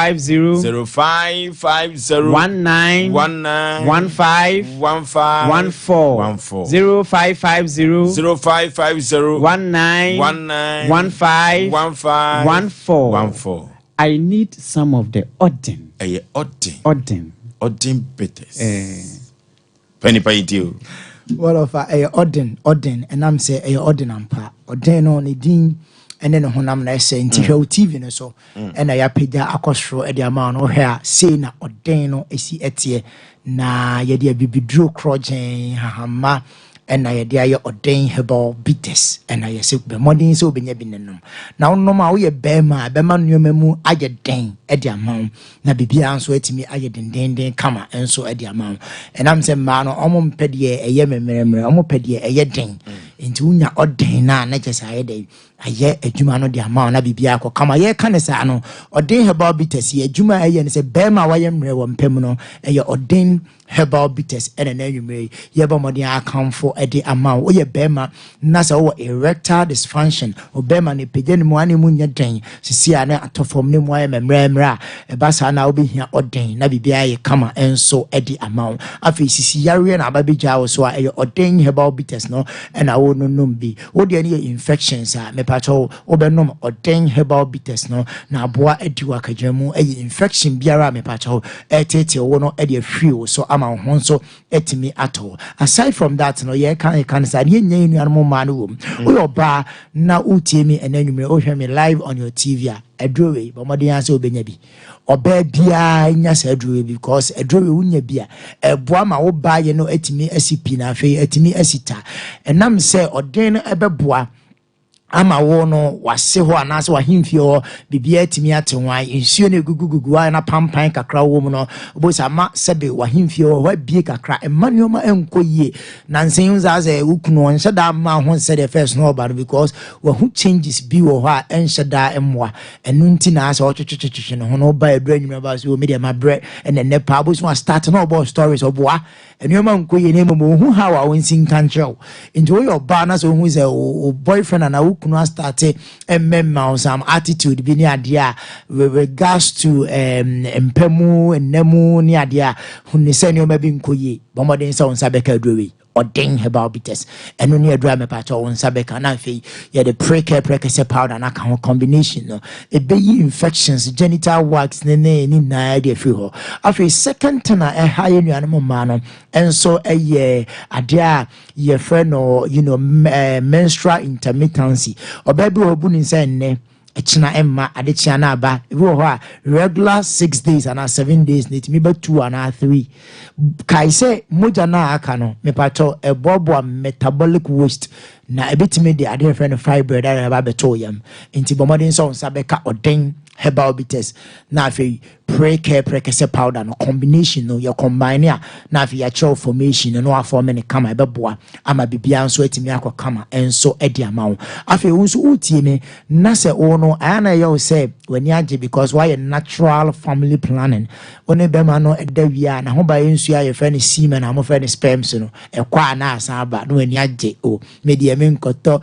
19 19 15 15 14 14 0550 0550 19 19 15 15 14 14. I need some of the Odin. Ɛyɛ Odin. Odin. Odin bitters pɛ nipa yi di o. Wɔlɔfa ɛyɛ Ɔden, Ɔden ɛnam sɛ ɛyɛ Ɔden ampa. Ɔden no ne din ɛne ne honam na ɛsɛ nti hwɛ wo TV no so ɛna yɛapagya akɔ soro ɛde ama wo no. Wohwɛ a sei na ɔden no ɛsi ɛteɛ na yɛde abibiduro korɔgyɛn hahama. Ɛna yɛde ayɛ Ɔden Herbal Bitters. Ɛna yɛsɛ bɛ mmɔden sɛ wobɛnya bi ne nom. Na wonom a, woyɛ bɛrima a, ɛbɛma nneɛma mu ayɛ den de ama wo, na biribiara nso atumi ayɛ dendenden kama nso de ama wo. Ɛnam sɛ mmaa no, ɔmo mpɛ deɛ ɛyɛ mmerɛmmerɛ, ɔmo pɛ deɛ ɛyɛ den. Nti wonya ɔden no a, na kyerɛ sɛ ayɛ dɛn, ayɛ adwuma no de ama wo na biribiara kɔ kama. Yɛka ne saa no, Ɔden Herbal Bitters yɛ adwuma a ɛyɛ no sɛ bɛrima a wayɛ mmerɛ wɔ mpɛ mu no, ɛyɛ Ɔden Herbal Bitters ɛna na anwummerɛ yi yɛbɔ mmɔden akamfo de ama wo. Woyɛ bɛrima na sɛ wowɔ erectile dysfunction, wo bɛrima no pagya ne mu a ne mu nyɛ den sisi a na atɔ fam ne mu ayɛ mmerɛmmerɛ a, ɛba saa na wobɛhia Ɔden na biribiara yɛ kama nso de ama wo. Afei sisi yareɛ na aba bɛgyaa wo so a, ɛyɛ Ɔden Herbal Bitters no ɛna wo no nom bi. Wo deɛ no yɛ infections a, mepakyɛw, wobɛnom Ɔden Herbal Bitters no na aboa adi wɔ akagyina mu ɛyɛ infection biara a, mepakyɛw, ɛteetee wo no ɛde afiri wo so ama wo ho nso atumi atɔ. Aside from that no, yɛka yɛka no saa ne yɛnya yɛ nuanom mmaa no wɔ mu. Woyɛ ɔbaa na wotie mi ɛnɛ anwummerɛ, wohwɛ me live on your TV a, aduro wei, bɔ mmɔden ara sɛ wobɛnya bi. Ɔbaa biara nya saa aduro wei bi, because aduro wei wonya bi a, ɛboa ma wo baayɛ no atumi asi pii na afei atumi asi ta. Ɛnam sɛ Ɔden no ɛbɛboa ama wo no wase hɔ anaasɛ wahemfie hɔ biribiara atumi ate ho a, nsuo no egugugugu a na pampan kakra wɔ mu no, wobɛsɛ ama sɛbe wahemfie hɔ hɔ abie kakra, ɛma nneɛma nkɔ yie. Na nsɛn yi saa sɛ wo kunu ɔnhyɛ da ma ho sɛdeɛ first no ɔba no, because wahu changes bi wɔ hɔ a ɛnhyɛ da mmoa. Ɛno nti na asɛ ɔtwetwetwetwe ne ho no ɔba aduru anwummerɛ ba so, mi deɛ mabrɛ ɛnɛ nnɛ paa bosom a start na ɔbɔ stories, ɔboa nneɛma nkɔ yie, na mmom ohu how a wɔnsi nka nkyerɛ wo. Nti woyɛ ɔbaa na sɛ wohu sɛ wo boyfriend anaa wo kunu astart mmɛmma wo some attitude bi ne adeɛ a with regards to mpɛ mu, nna mu ne adeɛ a, hu ne sɛ nneɛma bi nkɔ yie. Bɔ mmɔden sɛ wo nsa bɛka aduro wei, Ɔden Herbal Bitters. Ɛno ne aduro a mepatɔ wo nsa bɛka. Na afei yɛde Prekɛ Prɛkɛsɛ powder no aka ho. Combination no ɛbɛyi infections, genital warts ne nyinaa de afiri hɔ. Afei second thing a ɛha yɛ nuanom mmaa no ɛnso ɛyɛ adeɛ a yɛfrɛ no menstrual intermittency. Ɔbaa bi wɔ hɔ bu ne nsa nnɛ, ɛkyena ɛmma, adekyea no aba. Ebi wɔ hɔ a regular 6 days anaa 7 days na ɛtumi ba two anaa three. Kae sɛ mogya no a aka no, mepatɔ, ɛboaboa metabolic waste na ɛbɛtumi de adeɛ yɛfrɛ no fibroid a ɛba abɛto yam. Nti bɔ mmɔden sɛ wo nsa bɛka Ɔden Herbal Bitters na afei Prekɛ Prɛkɛsɛ powder no. Combination no yɛ combine a, na afei yɛakyerɛw formation no na wafɔm ne kama, ɛbɛboa ama biribiara nso atumi akɔ kama nso de ama wo. Afei wo nso wotie me na sɛ wo no ayɛ na ɛyɛ wo sɛ w'ani agye because woayɛ natural family planning, wo ne bɛrima no da wie a, na ho ba yɛ nsuo a yɛfrɛ no semen a mofrɛ no sperms no ɛkɔ a na asan aba na w'ani agye o, me deɛ menkɔtɔ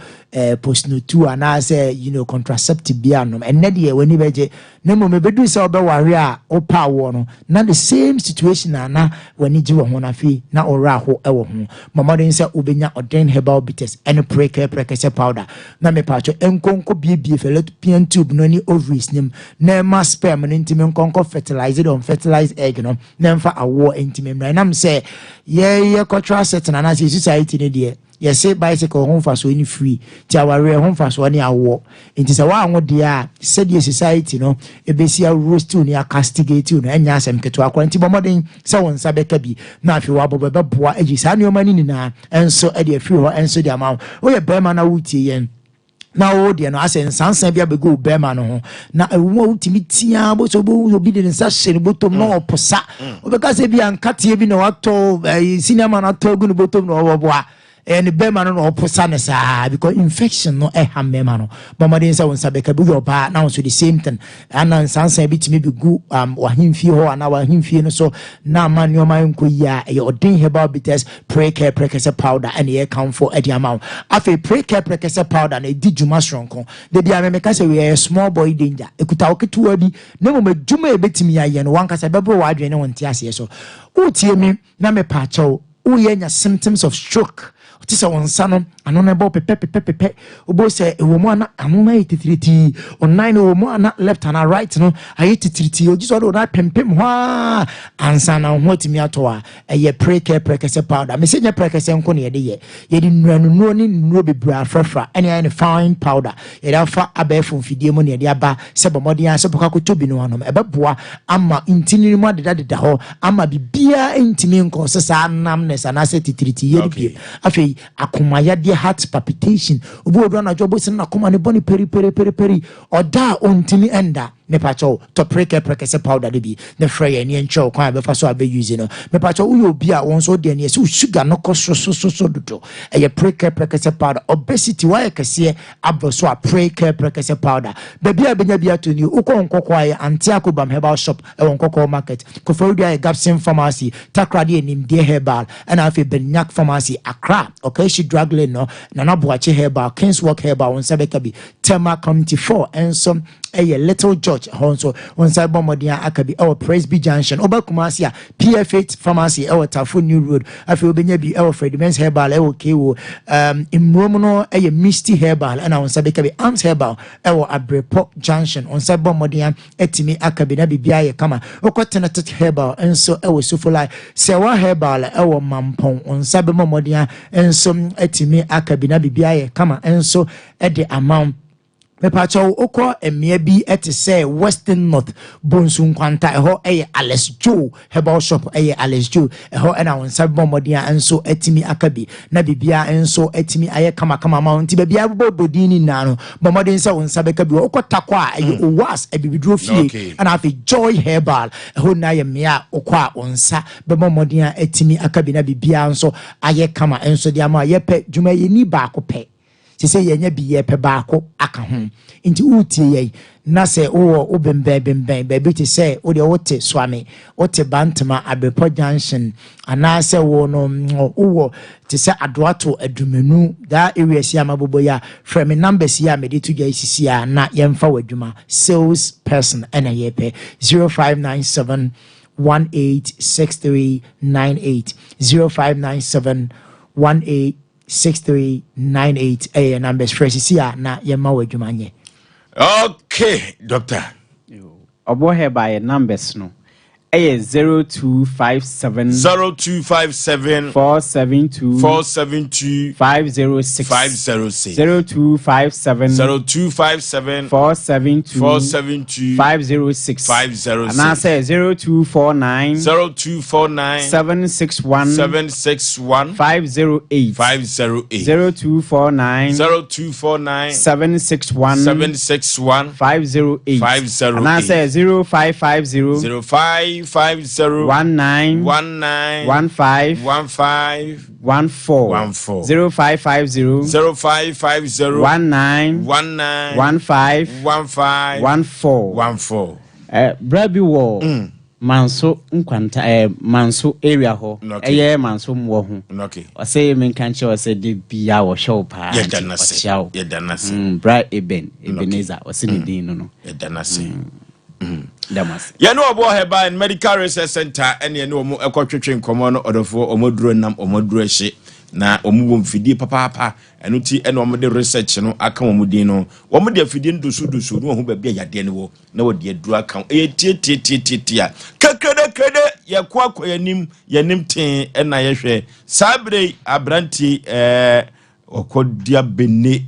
Postinor 2 anaasɛ contraceptive bi anom. Ɛnnɛ deɛ w'ani bɛgye, na mmom ɛbɛduru sɛ wobɛware a wopa awoɔ no, na the same situation a na w'ani gye wɔ ho no, afei na ɔwerɛ aho wɔ ho. Ma mmɔden sɛ wobɛnya Ɔden Herbal Bitters ɛne Prekɛ Prɛkɛsɛ powder na mepatwɛ nkɔnkɔ biebie fallopian tube no ne ovaries nim na ɛma sperm no ntumi nkɔnkɔ fertilize the unfertilized egg no na ɛmfa awoɔ ntumi mmra. Ɛnam sɛ yɛyɛ cultural setting anaasɛ society no deɛ, yɛse bicycle ho mfasoɔ ne free, nti awareɛ ho mfasoɔ ne awoɔ. Nti sɛ woanwo deɛ a, sɛdeɛ society no ɛbɛsi aroast ne acastigate no, ɛnyɛ asɛm ketewa koraa. Nti bɔ mmɔden sɛ wo nsa bɛka bi na afei wabɔ bɛbɛboa agyi saa nneɛma no nyinaa ɛnso ɛde afiri hɔ ɛnso de ama wo. Woyɛ bɛrima na wotie yɛn na wo deɛ no asɛ nsansan bi abɛgu wo bɛrima no ho na ɛwo a wotumi tia bo sɛ wobɛhu obi de ne nsa hyɛ ne bɔtɔm na ɔposa, wobɛka sɛ bi a nkateɛ bi na watɔ sinema no atɔ agu ne bɔtɔm na ɔbɔboa ɛyɛ ne bɛrima no na ɔposa ne saa, because infection no ɛha mmarima no. Bɔ mmɔden sɛ wo nsa bɛka bi. Woyɛ ɔbaa na wo nso the same thing, ana nsansan bi tumi bi gu wahemfie hɔ anaa wahemfie no so na ama nneɛma nkɔ yie a, ɛyɛ Ɔden Herbal Bitters, Prekɛ Prɛkɛsɛ powder ɛne yɛ kamfo ɛde ama wo. Afei Prekɛ Prɛkɛsɛ powder no ɛdi dwuma soronko. De bia memeka sɛ wei ɛyɛ small boy danger, ɛkuta wo ketewa bi na mmom adwuma a ɛbɛtumi ayɛ no wankasa ɛbɛboro w'adwene ne wo nte aseɛ so. Wotie me na mepaakyɛw, woyɛ nya symptoms of stroke, te sɛ wo nsa no ano no ɛbɔ pɛpɛpɛpɛpɛ, wobɔ sɛ ɛwɔ mu ana ano no ayɛ titiritii, ɔnan no ɛwɔ mu ana left ana right no ayɛ titiritii, ogye sɛ ɔde ɔnan pempem hɔ a ansa na wo ho atumi atɔ a, ɛyɛ Prekɛ Prɛkɛsɛ powder. Mesɛ nyɛ prɛkɛsɛ nko na yɛde yɛ, yɛde nnuanunuro ne nnuro bebree afrafra ɛne ayɛ ne fine powder, yɛde afa abɛɛfo mfidie mu ne yɛde aba sɛ bɔ mmɔden a sɛ bɛkɔ akɔtɔ bi no anom. Ɛbɛboa ama ntini no mu adedadeda hɔ ama biribiara ntumi nkɔ sɛ saa numbness anaasɛ titiritiyɛ no biem. Afei Afei akomayadeɛ, heart palpitation, obi wɔ do anadwo ɔbɔ sini n'akoma ne bɔ ne peri peri peri peri, ɔda a ɔntumi ɛnda. Mepakyɛw, tɔ prekɛ prɛkɛsɛ powder no bi na frɛ yɛn ne yɛnkyerɛ wo kwan a bɛfa so a bɛ use no. Mepakyɛw, woyɛ obi a wɔn nso wodeɛ no yɛ sɛ wo sugar no kɔ sorosorosoro dodo, ɛyɛ prekɛ prɛkɛsɛ powder. Obesity, woayɛ kɛseɛ abɔ so a, prekɛ prɛkɛsɛ powder. Baabi a bɛnya bi ato ni: wokɔ Nkɔkɔ a, yɛ Ante Akobam Herbal Shop ɛwɔ Nkɔkɔ Market, Koforidua yɛ Gapson Pharmacy, Takoradi yɛ Nimdeɛ Herbal, ɛna afei Benyak Pharmacy, Accra Ɔkaishi Drug Lane no, Nana Boakye Herbal, Kingswork Herbal, wɔn nsa bɛka bi. Tema Community 4 ɛnso ɛyɛ Little George, hɔ nso wɔn nsa bɔ mmɔden a aka bi ɛwɔ Presby Junction. Ɔba Kumasi a, PF8 Pharmacy ɛwɔ Tafo New Road. Afei wobɛnya bi ɛwɔ Fredimens Herbal ɛwɔ Kewo mmurom no, ɛyɛ Misty Herbal, ɛna wɔn nsa bɛka bi. Arms Herbal ɛwɔ Abrepɔ Junction, wɔn nsa bɔ mmɔden a ɛtumi aka bi na biribiara yɛ kama. Wokɔ Tenetet Herbal nso ɛwɔ Sofolai, Sɛwa Herbal ɛwɔ Mampɔn, wɔn nsa bɛbɔ mmɔden a nso ɛtumi aka bi na biribiara yɛ kama nso ɛde ama wo. Mepakyɛw, wokɔ mmea bi te sɛ Western North, Bonsu Nkwanta, ɛhɔ ɛyɛ Alex Joe Herbal Shop, ɛyɛ Alex Joe ɛhɔ, ɛna wɔn nsa bɔ mmɔden a nso atumi aka bi na biribiara nso atumi ayɛ kamakama ma wɔn. Nti baabi a bɔ bodin ne nyinaa no, bɔ mmɔden sɛ wɔn nsa bɛka bi. Wɔ wokɔ Takɔ a, ɛyɛ Owas Abibiduro Fie, ɛna afei Joy Herbal, ɛhɔ nyinaa yɛ mmea a wokɔ a wɔn nsa bɛbɔ mmɔden a atumi aka bi na biribiara nso ayɛ kama nso de ama. Yɛpɛ dwumayɛni baako pɛ sɛ yɛnya bi, yɛpɛ baako aka ho. Nti wotie yɛn na sɛ wowɔ wo bembɛn bembɛn baabi te sɛ wodeɛ wote Soame, wote Bantama, Abrepɔ Junction, anaasɛ wo no wowɔ te sɛ Adoato, Adumanu, daa area si a mabobɔ yi a, frɛ me numbers yi a mede to dwa yi sisi a na yɛmfa w'adwuma. Sales person ɛna yɛpɛ. 0597 186398, 0597 186398 ɛyɛ numbers. Frɛ sisi a na yɛma wɔ adwuma nyɛ. Okay, doctor. Ɔbɔ Herbal yɛ numbers no ɛyɛ 0257 0257 472 472 506. 506. 0257 0257 472 472 506. 506. Anaasɛ 0249 0249 761 761 508. 508. 0249 0249 761 761 508. 508. Anaasɛ 0550 0550 19 19 15 15 14. 14. 0550 0550 19 19 15 15 14. 14. Bra bi wɔ Manso Nkwanta, Manso area hɔ. Ɛyɛ Manso mmoɔ ho. Ɔsɛ menka nkyerɛ ɔsɛ de bia wɔhwɛ wo paa. Yɛda nti n'ase. Ɔkyea wo. Yɛda n'ase. Bra Eben Ebenezer, ɔsɛ ne din no. Yɛda n'ase. Dam ase. Yɛne Ɔbɔ Herbal and Medical Research Center ɛne ɛne ɔmo ɛkɔtwetwe nkɔmmɔ no. Ɔdɔfoɔ, ɔmo aduro nam, ɔmo aduro ahye na ɔmo wɔ mfidie papaapa. Ɛno ti ɛna ɔmo de research no aka wɔn din no. Wɔn de afidie no doso doso ne wɔn ho baabi a yadeɛ no wɔ na wɔde aduro aka ho. Ɛyɛ tietietie a kekedekede. Yɛkɔ akɔ yɛnim yɛnim tee ɛna yɛhwɛ saa bere yi aberanteɛ ɔkɔ dua bene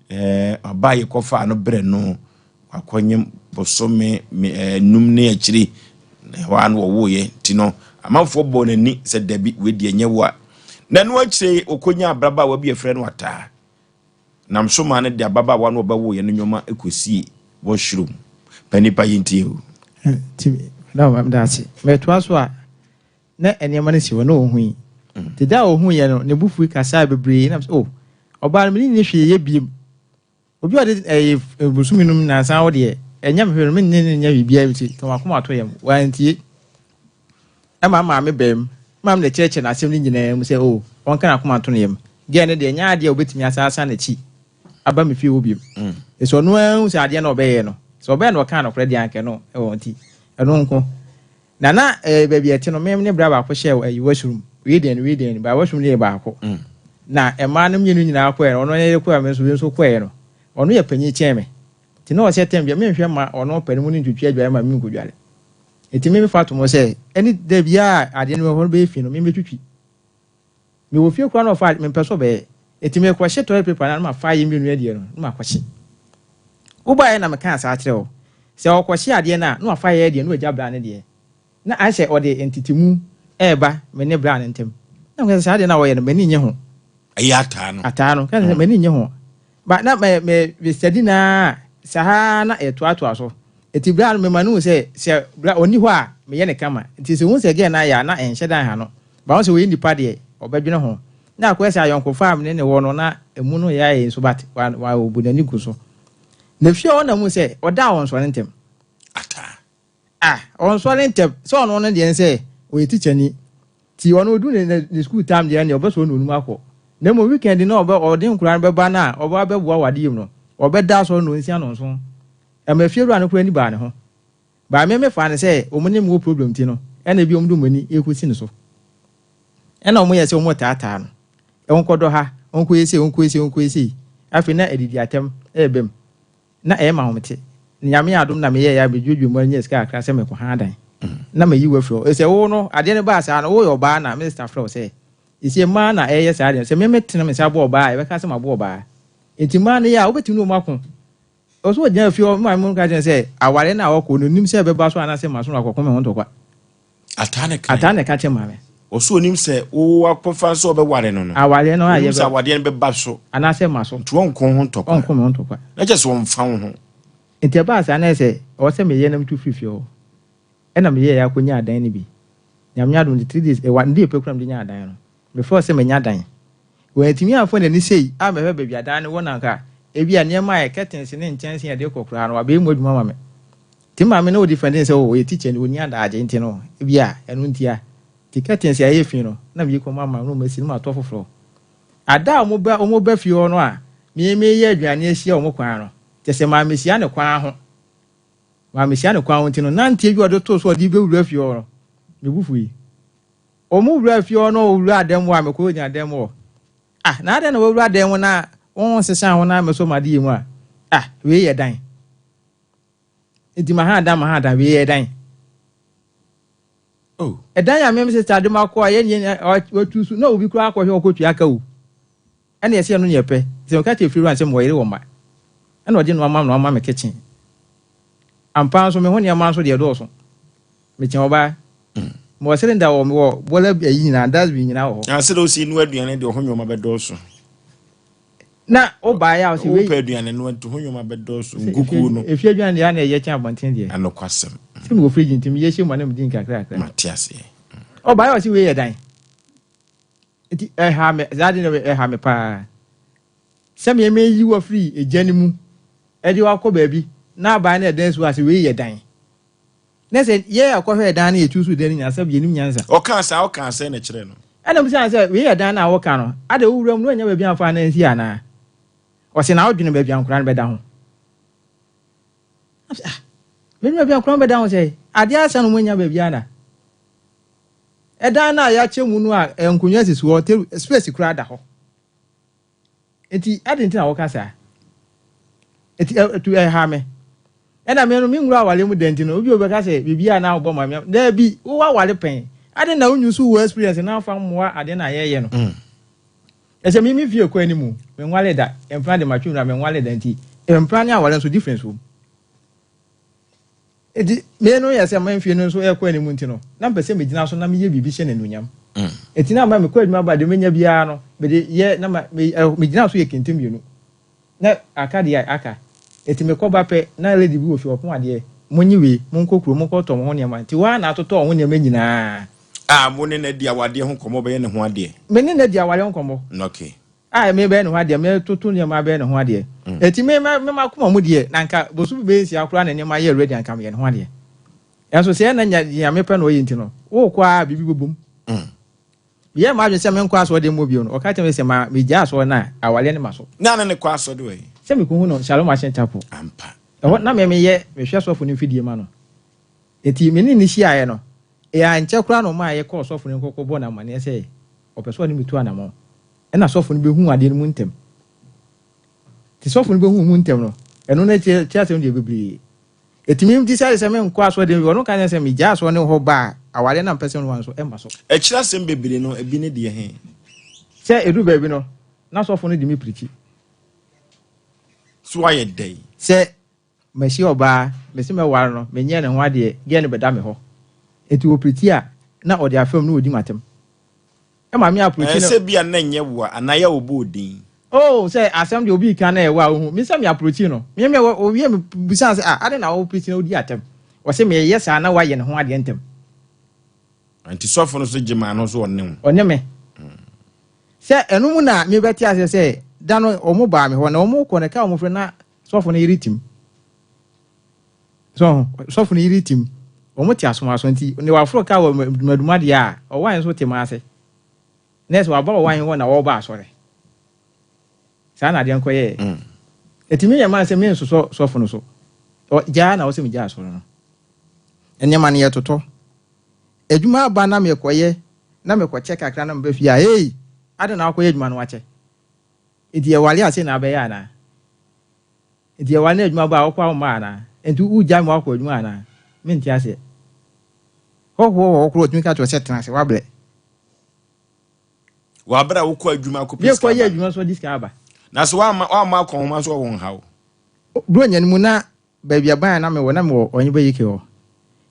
ɔbaa yɛkɔfa no brɛ no akɔnyem bosome 5 ne akyiri na ɛhɔ a no wɔwoeɛ. Nti no amanfoɔ bɔɔ n'ani sɛ dabi, wei nyɛ wo a. Na ɛno akyire ɔkɔnya abrabaawa bi yɛfrɛ no Ataa nam so maa no de ababaawa no ɔbɛwoeɛ no nnwoma kɔsie washroom. Pa nipa yɛntie o. Nti na meda ase. Mɛtoa so a, na nneɛma no si hɔ na ɔhu yi nti da a ɔhu yɛ no ne bu fui kasa bebree na oh, ɔbaa no mene ne hwee yɛ biem. Obi a ɔde ɛyɛ bosome num nansa wo deɛ ɛnyɛ me hwee no, mene ne nyɛ biribiara nti ka wakoma ato yam. Wantie. Ɛma maame bɛm maame na kyerɛkyerɛ n'asɛm no nyinaa mu sɛ oh, ɔnka n'akoma ato no yam. Gɛɛ no deɛ, ɛnyɛ adeɛ a obɛtumi asasa n'akyi aba me fie hɔ biom. Ɛsɛ ɔno ahu sɛ adeɛ na ɔbɛyɛ no sɛ ɔbɛyɛ no, ɔka nokorɛ deɛ ankɛ no ɛwɔ nti ɛno nko na baabi ɛte no, mem ne bra baako hyɛ ɛyi washroom wei deɛ no, wei deɛ no ba washroom no yɛ baako na mmaa no mmienu nyinaa kɔɛ no, ɔno yɛ kɔɛ, me nso wei nso kɔɛ no. Ɔno yɛ panyin kyɛn me nti na ɔsɛ tɛm bia menhwɛ ma ɔno panin mu no ntwitwi adware ma me nkɔdware. Nti me mefa to mo sɛ ɛne da biara adeɛ no wɔ hɔ no bɛyɛ fi no, membɛtwitwi. Mewɔ fie koraa na ɔfa mempɛ sɛ ɔbɛyɛ nti mekɔhye toilet paper na mafa ayɛ mmienu adeɛ no na makɔhye. Wobaeɛ na mekaa saa kyerɛ wo sɛ ɔkɔhye adeɛ no a, na wafa yɛ deɛ na wagya bra no deɛ na ayɛ sɛ ɔde ntetemu ɛɛba me ne bra no ntam na meka sɛ saa adeɛ no a wɔyɛ no, m'ani nye ho. Ɛyɛ ataa no. Ataa no. Ka sɛ m'ani nnye ho. Ba na me me me study na saa na ɛtoatoa so. Eti bra no mema no hu sɛ sɛ bra ɔnni hɔ a meyɛ no kama. Nti sɛ ohu sɛ girl no ayɛ a na ɛnhyɛ da nha no. Ba ɔhu sɛ ɔyɛ nipa deɛ ɔbɛdwene ho. Na akɔyɛ sɛ ayɔnkofa a me ne no wɔ no na emu no yɛ ayɛ nso but wa wa ɔbu n'ani gu so. Na fie hɔ na muhu sɛ ɔda a ɔnsɔre ntɛm. Ataa. Ah ɔnsɔre ntɛm sɛ ɔno no deɛ ne sɛ ɔyɛ tikyani nti ɔno ɔdu ne ne ne school time deɛ ɛnneɛ ɔbɛsɔre na ɔnum akɔ. Na mmom weekend no a ɔbɛ ɔde nkwadaa no bɛba no a ɔbɛba abɛboa wɔ adeyɛ mu no ɔbɛda asɔre nnɔnsia nnɔnson. Ɛma afiewura no koraa ani baa ne ho. But me mefaa no sɛ wɔn ne me wɔ problem nti no ɛna ebi wɔn de wɔn ani rekɔsi ne so. Ɛna wɔn yɛ sɛ wɔn retaataa no. Ɔnkɔdɔ ha, ɔnkɔyɛ sei, ɔnkɔyɛ sei, ɔnkɔyɛ sei. Afei na adidi atɛm reba mu. Na ɛyɛ me ahomete. Nyame adom na meyɛeɛ a medwodwoo mu ara nyaa sika kakra sɛ mekɔha dan. Na mayi wo afiri hɔ. Ɛsɛ wo no, adeɛ no baa saa no, woyɛ ɔbaa na me sister frɛ wo sɛ, ɛsie mmaa na ɛyɛ saa adeɛ no. Sɛ me metene me nsa bɔ ɔbaa a, yɛbɛka sɛ mabɔ ɔbaa. Enti mmaa no yɛ a, wobɛtumi ne wɔn ako. Ɔwɔ sɛ ɔgyina fie hɔ, me maame mu ka kyerɛ no sɛ aware no a ɔkɔ no, ɔnim sɛ ɛbɛba so anaasɛ maso no akɔko me ho ntɔkwa. Ataa na ɛka Ataa na ɛka kyerɛ maame. Ɔsɛ ɔnim sɛ wo akɔfa sɛ ɔbɛware no no. Awareɛ no a Ɔnim sɛ yɛbɛ. awadeɛ no bɛba so. Anaasɛ maso. Nti ɔnko ho ntɔkwa. Ɔnko me ho ntɔkwa. Na kyerɛ sɛ ɔmfa wo ho. Nti ɛbaa saa na ɛyɛ sɛ ɛwɔ sɛ meyɛ na metu firi fie hɔ. Ɛna meyɛeɛ akɔnya adan no bi. Nyame adom nti 3 days, one day pɛ koraa na mede nyaa adan no. Mefɔɔ sɛ manya dan. Wantumi amfa n'ani sei ammɛhwɛ baabi a dan no wɔ na anka ebia nneɛma a curtains ne nkyɛnsee a yɛde kɔ koraa no wabɛyɛ mu adwuma ama me. Nti me maame no ɔdifɛnde no sɛ oh ɔyɛ teacher ni ɔnni adaagye nti no ebia ɛno ntia. Nti curtains a ɛyɛ fi no na meyi kɔma maame na wɔasi no matɔ foforɔ. Ada a wɔba wɔba fie hɔ no a me mereyɛ aduane ahyia wɔn kwan no kyerɛ sɛ mammehyia no kwan ho. Mammehyia no kwan ho nti no nanteɛ bi a ɔde too so a ɔde rebɛwura fie hɔ no me bo fui. Wɔn wuraa fie hɔ na ɔwuraa dan mu a mekɔ gyina dan mu hɔ. Ah, na adɛn na wawura dan mu na wonsesa ho na mɛsɔ m'adeɛ mu a? Ah, wei yɛ dan. Nti maha dan maha dan, wei yɛ dan. Oh. Ɛdan a mem sista de ma kɔ a yɛnyɛ watu so na obi koraa akɔhwɛ ɔkɔtua ka o. Ɛna yɛsɛ ɛno ne yɛpɛ. Nti meka kyerɛ fiewura no sɛ mewɔ yere wɔ mma. Ɛna ɔgye no ama me na wama me kitchen. Ampa ara nso me ho nneɛma nso deɛ ɛdɔɔso. Mekyɛn ɔbaa. Mewɔ cylinder wɔ mewɔ bɔla ayi nyinaa dustbin nyinaa wɔ hɔ. Na sɛdeɛ wosi noa aduane deɛ ho nneɛma bɛdɔɔso. Na wobaeɛ a wosɛ wei. Wopɛ aduane noa nti ho nneɛma bɛdɔɔso nkukuo no. Efie aduane deɛ na ɛyɛ kyɛn abɔnten deɛ. Anokwasɛm. Sɛ mewɔ fridge nti meyɛ hyɛ mu a na medi nkakra kakra. Mate aseɛ. Ɔbaeɛ a ɔse wei yɛ dan. Nti ɛha me saa ade no ɛha me paa. Sɛ me meyi wo afiri egya no mu de wo akɔ baabi na aban no ɛdan su ase wei yɛ dan. Na sɛ yɛ akɔhwɛ dan no yɛtu so dan no nyinaa sɛ yɛnim nyansa. Ɔkaa saa ɔkaa sɛn na ɛkyerɛɛ no? Ɛna ɔbisaa no sɛ wei yɛ dan no a woka no adɛn wo wura mu no woannya baabi amfa anan ansi anaa? Ɔse na wodwene baabi a nkwadaa no bɛda ho. Na ah medwene baabi a nkwadaa no bɛda ho sɛ adeɛ asa no wɔanya baabi ana? Ɛdan no a yɛakyɛ mu no a nkonnwa sisi hɔ table space koraa da hɔ. Nti adɛn nti na wɔka saa? Nti ɛtu ɛha me. Ɛna me no me nwura aware mu da nti no obi obɛka sɛ biribi a na wobɔ ma me. Daabi, wowɔ aware pɛn. Adɛn na wonyu so wɔ experience na afa mmoa ade na yɛyɛ no. Mm. Ɛsɛ me me fie kɔ anim, me nwale da. Mpena de matwe nwura me nwale da nti. Mpena ne aware nso difference wɔ mu. Enti me no yɛ sɛ me mfe no nso rekɔ anim nti no, na mepɛ sɛ megyina so na meyɛ biribi hyɛ no anuonyam. Enti na ama mekɔ adwuma ba a, deɛ menya biara no, mede yɛ na ma me megyina so yɛ kente mmienu. Na aka deɛ aka. Enti mekɔ ba pɛ, na lady bi wɔ fie, ɔpɔn adeɛ. Monnye wei, monkɔ kurom, monkɔtɔ mo ho nneɛma. Enti hɔ ara na atotɔ wɔn ho nneɛma nyinaa. A mo ne no adi awadeɛ ho nkɔmmɔ, ɔbɛyɛ ne ho adeɛ? Me ne no adi awadeɛ ho nkɔmmɔ. Okay. A mebɛyɛ ne ho adeɛ, mɛtoto nneɛma abɛyɛ ne ho adeɛ. Enti me me me m'akoma mu deɛ, na anka bosome bɛyɛ nsia koraa na nneɛma yɛ ready anka meyɛ ne ho adeɛ. Nanso sɛ na nya nea mepɛ na ɔyɛ nti no, wokɔ ara biribi bɛbom. Meyɛɛ m'adwene sɛ menkɔ asɔre dɛm mu bio no, ɔka kyerɛɛ me sɛ ma megyae asɔre no a, awareɛ no ma so. Na ne ne kɔ asɔre wɔ he? Sɛ mekɔhu no Shalom Action Chapel. Ampa. Ɛhɔ na me meyɛ mehwɛ sɔfo no mfidie ma no. Enti me ne no hyiaeɛ no, ankyɛ koraa na ɔmaa yɛkɔɔ sɔfo no hɔ kɔbɔɔ no amanneɛ sɛ ɔpɛ sɛ ɔne me tu anammɔn. Ɛnna sɔfo no behuu adeɛ no mu ntɛm. Nti sɔfo no behuu mu ntɛm no, ɛno no akyi akyi asɛm deɛ bebree. Ɛtumi decide sɛ menkɔ asɔre dɛm bi, ɔno ka kyerɛ sɛ megyae asɔre no hɔ ba a, awareɛ no a mepɛ sɛ meware nso ɛmma so. Akyiri asɛm bebree no, ebi ne deɛ he? Sɛ ɛduru baabi no, na sɔfo no de me pirikyi. So woayɛ dɛn? Sɛ mahyia ɔbaa, mese mɛware no, menyɛɛ ne ho adeɛ, girl no bɛda me hɔ. Nti ɔpirikyi a, na ɔde afam na ɔdi m'atɛm. Ɛma me approach no. Ɛɛ sɛ bi a na ɛnyɛ wo a anaa yɛ a wɔbɔ wo din. Oh sɛ asɛm deɛ obi reka na ɛwɔ a wohu. Me sɛ me approach no. Me me owie me bisa no sɛ ah adɛn na wo preach na wodi atɛm. Ɔse meyɛ saa na wayɛ ne ho adeɛ ntɛm. Nti sɔfo no nso gye maa no nso ɔne wo. Ɔne me. Sɛ ɛno mu na mebɛte aseɛ sɛ da no wɔn baa me hɔ na wɔn kɔ no ɛka wɔn frɛ na sɔfo no yere tim. So ho sɔfo no yere tim. Wɔn te asomaso nti ne waforo kaa wɔ maduma deɛ a ɔwan nso te ase. Nurse waba ɔwan hɔ na ɔreba asɔre. Saa na adeɛ nkɔyɛɛ. Mm. Ɛtumi yɛ maa sɛ mensosɔ sɔfo no so. Gyaa na ɔsɛ megyaa asɔre no. Nneɛma no yɛtotɔ. Adwuma aba na mekɔyɛ na mekɔkyɛ kakra na meba fie a, ei, adɛn na woakɔyɛ adwuma no wakyɛ? Enti yɛware a sei na abɛyɛ anaa? Enti yɛware na adwuma ba a wokɔ a womma anaa? Enti wogyae ma woakɔ adwuma anaa? Mente aseɛ. Hɔhoɔ wɔ hɔ koraa ɔtumi ka kyerɛ wo sɛ tena ase, woabrɛ. Wɔ abere a wokɔ adwuma akɔpɛ sika aba. Mekɔyɛ adwuma nso de sika aba. Na sɛ woamma woamma akɔnhoma nso ɔwɔ nhaw. Buronya no mu na Baabi a ban a na mewɔ, na mewɔ Ɔheneba UK hɔ.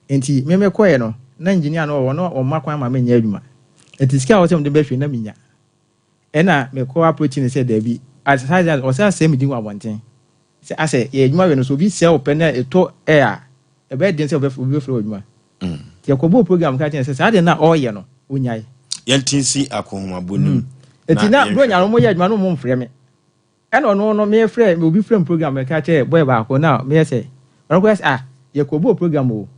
Enti me mekɔeɛ no, na engineer no wɔ hɔ, na ɔmma kwan ma menyɛ adwuma. Enti sika a ɛwɔ sɛ mede ba fie no, na mennya. Ɛnna mekɔ approach no sɛ daabi, ɔsan sɛe me din wɔ abɔnten. Sɛ asɛ yɛyɛ adwuma wei no, sɛ obi sɛe wo pɛ na ɛtɔ air a, ɛbɛyɛ den sɛ obi bɛfrɛ wo adwuma. Nti yɛkɔbɔɔ program ka kyerɛɛ no sɛ saa adeɛ no a ɔreyɛ no, ɔnnyae. Yɛnte nsi akɔnhomabɔ no mu na yɛnhwɛ. Enti na Buronya no wɔyɛ adwuma no wɔmfrɛ me. Ɛna ɔno no me frɛ obi frɛ me program me ka kyerɛ boy baako na me yɛ sɛ ɔno koraa sɛ ah yɛ kɔ bɔɔ program o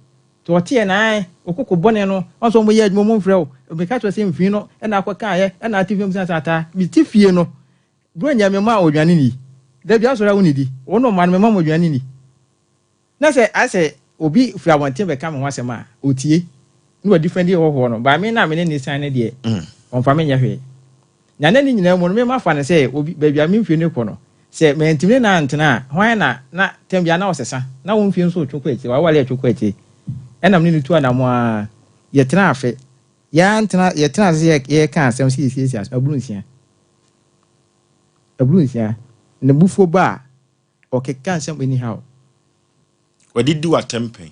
nti ɔteɛ na ae okoko bɔne no ɔn sɛ ɔmo yɛ adwuma ɔmo mfrɛ wo me ka kyerɛ sɛ mfii no ɛna akɔ kaa yɛ ɛna ate fie mu sɛ ataa me te fie no bro nyɛ me ma odwane ni da bi asɔre a wo nidi wo no ma no me ma mo odwane ni. Na sɛ ayɛ sɛ obi firi abɔnten bɛka me ho asɛm a, ɔtie, na wadifɛndi hɔhoɔ no, but me no a me ne no siane no deɛ, ɔmfa me nyɛ hwee. Na na ne nyinaa mu no, me mafa no sɛ obi, baabi a me mfie no rekɔ no, sɛ mantumi ne no antena a, hwan na, na tɛm biara na ɔsesa, na wo mfie nso retwe kɔ akyire, w'aware retwe kɔ akyire. Ɛna me ne no tu anammɔn ara, yɛtenaa afe, yɛantena, yɛtenaa ase sɛ yɛreka asɛm sɛ yɛsiesie asɛm, aburu nsia, aburu nsia, n'abufuo ba a, Ɔkeka nsɛm anyhow. Ɔde di w'atɛm pɛn.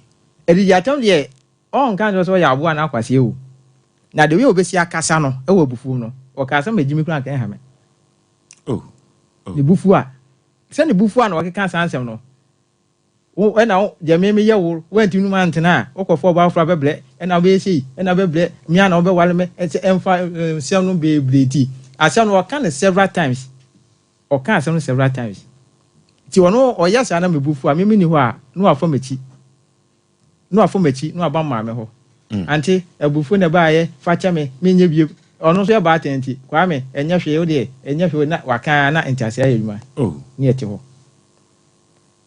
Adidi atɛm deɛ ɔnka nkyerɛ wo sɛ ɔyɛ aboa anaa kwasea o. Na the way ɔbɛsi akasa no wɔ abufuo mu no, ɔkaa sɛ magyi me koraa anka ɛnha me. Oh, oh. Ne bo fu a, sɛ ne bo fu a na ɔkeka saa nsɛm no. Wo, ɛna wo, deɛ me meyɛ wo, woantumi ne me antena a, wokɔfa ɔbaa foforɔ abɛbrɛ, ɛna wobɛyɛ sei, ɛna wobɛbrɛ, me ara na wobɛware me, ɛsɛ ɛmfa nsɛm no bebree ti. Asɛm no ɔka no several times. Ɔka asɛm no several times. Nti ɔno ɔyɛ saa na me bo fu a, me menni hɔ a, na wafa m'akyi. Na wafa m'akyi na waba maame hɔ. Ante, abufuo na ɛbaeɛ, fa kyɛ me, menyɛ bio. Ɔno nso yɛ baatan nti, Kwame, ɛnyɛ hwee, wo deɛ, ɛnyɛ hwee, na waka ara na nteaseɛ ayɛ adwuma. Ne yɛte hɔ.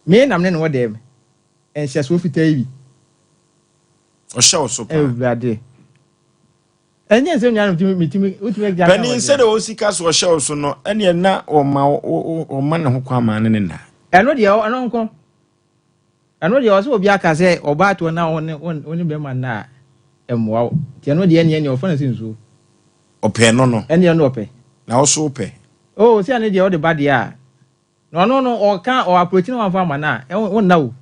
Me na me ne no wɔ dɛm nhyɛsoɔ fitaa yi bi. Ɔhyɛ wo so paa. Awurade. Ɛnyɛ nsɛm nyinaa na metumi metumi wotumi agya aka Panin sɛdeɛ ɔsi ka so ɔhyɛ wo so no ɛneɛ na ɔma ɔma ne ho kwan ma ne ne nna. Ɛno deɛ ɛno nko ɛno deɛ ɔsɛ obi aka sɛ ɔbaa toɔ na wo ne wo ne bɛrima nna a ɛmmoa wo nti ɛno deɛ ɛneɛ neɛ ɔfa no sɛ nsuo. Ɔpɛ no no. Ɛneɛ no ɔpɛ. Na wo so wopɛ. Oh sɛ ɛno deɛ wode ba deɛ a na ɔno no ɔka ɔ approach na wamfa ama no a wo nna o.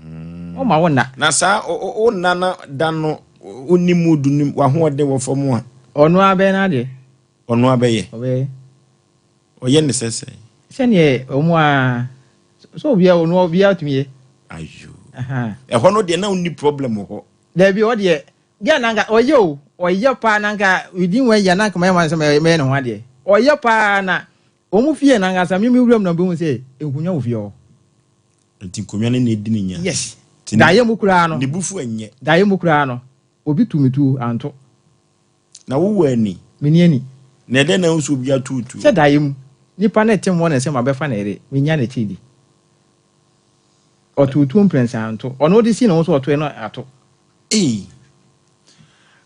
Ɔma wo nna. Na saa wo nna na da no wonni mood no w'ahoɔden wɔ fam a. Ɔno ara bɛyɛ n'adeɛ. Ɔno ara bɛyɛ. Ɔbɛyɛ. Ɔyɛ ne sɛ sɛn? Sɛdeɛ wɔn ara sɛ obiara ɔno obiara tumi yɛ. Ayo. Ɛhɔ no deɛ na wonni problem wɔ hɔ. Dabi ɔ deɛ gɛ nanka ɔyɛ o ɔyɛ paa nanka within one year nanka mayɛ ma sɛ mɛyɛ ne ho adeɛ ɔyɛ paa na wɔn fie nankasa mi mi wuram na bɛhu sɛ nkonnwa wɔ fie hɔ. Nti nkonnwa no na edi ne nya. Yes. Daeɛ mu koraa no. Ne bo fu ɛnyɛ. Daeɛ mu koraa no, obi tu me tuo, anto. Na wo wɔ ani? Menni ani. Na ɛdɛn na wohu sɛ obi ato wo tuo? Sɛ daeɛ mu, nipa no te mmɔ ne nsam abɛfa ne yere, mennya n'akyiri di. Ɔtoo tuo mprɛnsa anto. Ɔno ɔde sii ne ho so ɔtoe no ato. Ei.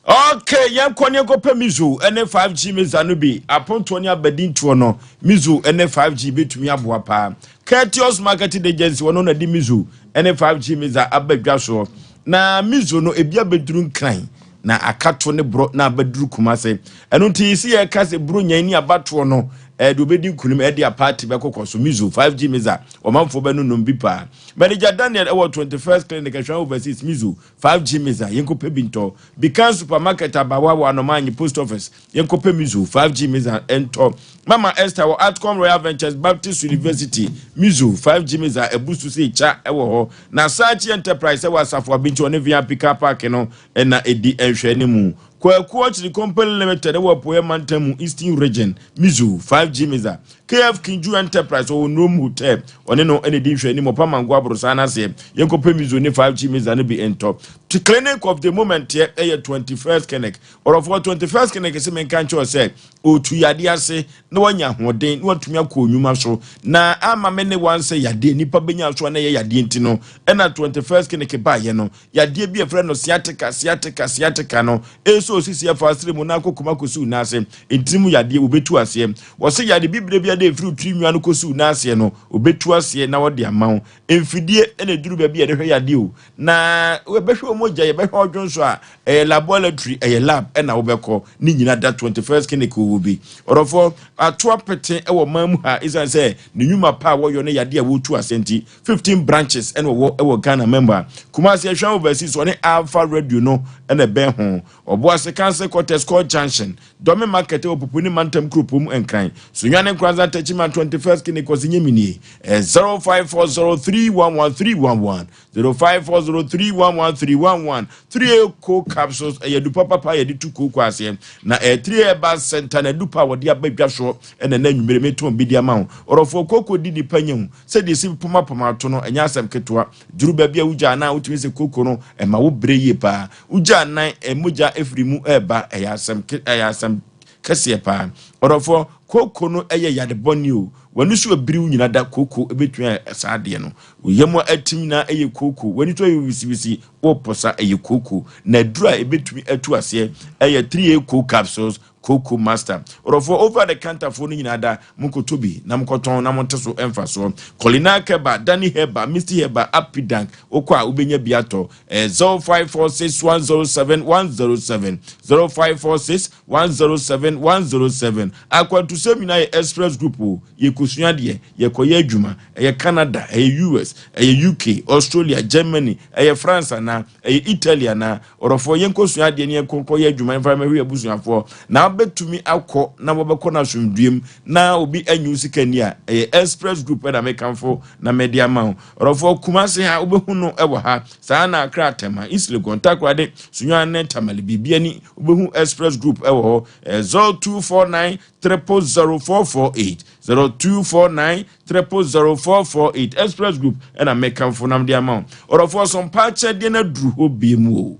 Ok, yɛnkɔ ne yɛnkɔpɛ Mizo ne 5G Mesa no bi. Apontoɔ ne abadintoɔ no, Mizo ne 5G bɛtumi aboa paa. Courteous Marketing Agency, wɔno na de Mizo ne 5G Mesa aba dwa soɔ. Na Mizo no, ebi abɛduru Nkran, na akato ne borɔ na abɛduru Kumase. Ɛno nti, sɛ yɛka sɛ Buronya ne abatoɔ no, Ɛde obɛdi nkunim ɛde a party bɛkɔkɔ so. Mizo 5G Miza, ɔmanfoɔ bɛnonom bi paa. Manager Daniel ɛwɔ 21st Clinic, Ɛhwɛn Overseas. Mizo 5G Miza, yɛnkɔpɛ bi ntɔ. Bikan Supermarket, Abawa wɔ Anomanyi Post Office, yɛnkɔpɛ Mizo 5G Miza ɛntɔ. Mama Esther wɔ Atcom Royal Ventures, Baptist University, Mizo 5G Miza ɛbusu sɛ kya ɛwɔ hɔ. Na Sachi Enterprise ɛwɔ Asafo Abinti, ɔne VIP car park no ɛna ɛdi ɛnhwɛ ne mu. Kwaku Ɔkyere Company Limited ɛwɔ Apueɛ Mantam mu, Eastern Region, Mizo 5G Miza. KF Kinju Enterprise ɔwɔ Nrom Hotel, ɔne no ɛna ɛdi nhwɛ anim, Ɔpa Mango Aborosan no aseɛ. Yɛnkɔpɛ Mizo ne 5G Miza no bi ntɔ. To clinic of the moment yɛ ɛyɛ 21st Clinic. Ɔrɔfoɔ, 21st Clinic sɛ menka nkyerɛ sɛ ɔtu yadeɛ ase na wanya ahoɔden na watumi akɔ onwuma so na ama me ne wan sɛ yadeɛ nipa bɛnya so a na ɛyɛ yadeɛ. Nti no ɛna 21st Clinic baayɛ no, yadeɛ bi a yɛfrɛ no sciatica, sciatica, sciatica no ɛsɛ osisi afa asere mu na akɔ kɔma kɔsi wo n'ase ntiri mu yadeɛ, wɔbɛtu aseɛ. Wɔsɛ yade bibire bi a de efiri tiri nwa no kɔsi wo n'aseɛ no, wɔbɛtu aseɛ na wɔde ama wo. Mfidie ɛna eduru baabi a yɛde hwɛ yadeɛ o, na yɛbɛhwɛ wɔn mogya, yɛbɛhwɛ ɔdwon so a ɛyɛ laboratory, ɛyɛ lab ɛna wɔbɛkɔ ne nyina da. 21st Clinic wɔ bi. Ɔdɔfoɔ, ato apete ɛwɔ man mu ha ɛsiane sɛ ne nnwuma pa a wɔyɔ ne yadeɛ a wɔtu aseɛ nti, 15 branches ɛna wɔwɔ ɛwɔ Ghana member. Kumasi, Ɛhwɛn Overseas, ɔne Alpha Radio no ɛna ɛbɛn ho. Ɔboase, Council Quarters, Court Junction, Dɔme Market ɛwɔ Pupuni Mantam Kuropom, Nkran, Sunyane, Nkranza, Tɛkyima. 21st Clinic kɔsi nye minie ɛ 0540311311, 0540311311. 3A co capsules ɛyɛ dupa papa yɛde tu kooko aseɛ na ɛyɛ 3A herbal center na dupa a wɔde aba dwa soɔ. Ɛna ɛna nwumere metɔn bi di ama wo. Ɔrɔfoɔ, kooko di nipa nya mu sɛdeɛ esi pomapoma ato no, ɛnyɛ asɛm ketewa. Duru baabi a wogya anan, wotumi sɛ kooko no ɛma wo bere yie paa. Wogya anan, ɛmogya efiri mu ɛɛba, ɛyɛ asɛm ɛyɛ asɛm kɛseɛ paa. Ɔdɔfoɔ, kooko no ɛyɛ yade bɔne o. W'ani so abiriw nyina da, kooko ebɛtumi ayɛ saa adeɛ no. Oyam a atim nyinaa ɛyɛ kooko. W'ani so ayɛ wisiwisi, wɔpɔsa, ɛyɛ kooko. Na aduru a ebɛtumi atu aseɛ ɛyɛ 3A co capsules, Coco Master. Ɔdɔfoɔ, over the counter foɔ no nyinaa da, monkɔtɔ bi na mokɔtɔn na monte so ɛmfa soɔ. Colina Keba, Danny Heba, Misty Heba, Apidank, wokɔ a wobɛnya bi atɔ. 0546107107, 0546107107. Akwantusɛm nyinaa yɛ Express Group o. Yɛkɔsua deɛ, yɛkɔyɛ adwuma, ɛyɛ Canada, ɛyɛ US, ɛyɛ UK, Australia, Germany, ɛyɛ France anaa ɛyɛ Italy anaa. Ɔdɔfoɔ, yɛnkɔsua adeɛ ne yɛnkɔkɔyɛ adwuma mfa mɛhwɛ abusuafoɔ na wobɛtumi akɔ na wɔbɛkɔ no asomdwuem na obi anyi wo sika ni a, ɛyɛ Express Group ɛna mekamfo na mɛde ama wo. Ɔdɔfoɔ, Kumase ha wobɛhu no ɛwɔ ha saa na Akra, Atɛma, East Legon, Takoradi, Sunyani ne Tamale, biribi ani wobɛhu Express Group ɛwɔ hɔ. 0249 000448, 0249 000448. Express Group ɛna mekamfo nam de ama wo. Ɔdɔfoɔ, sɔmpa akyɛdeɛ no aduru hɔ bie mu o.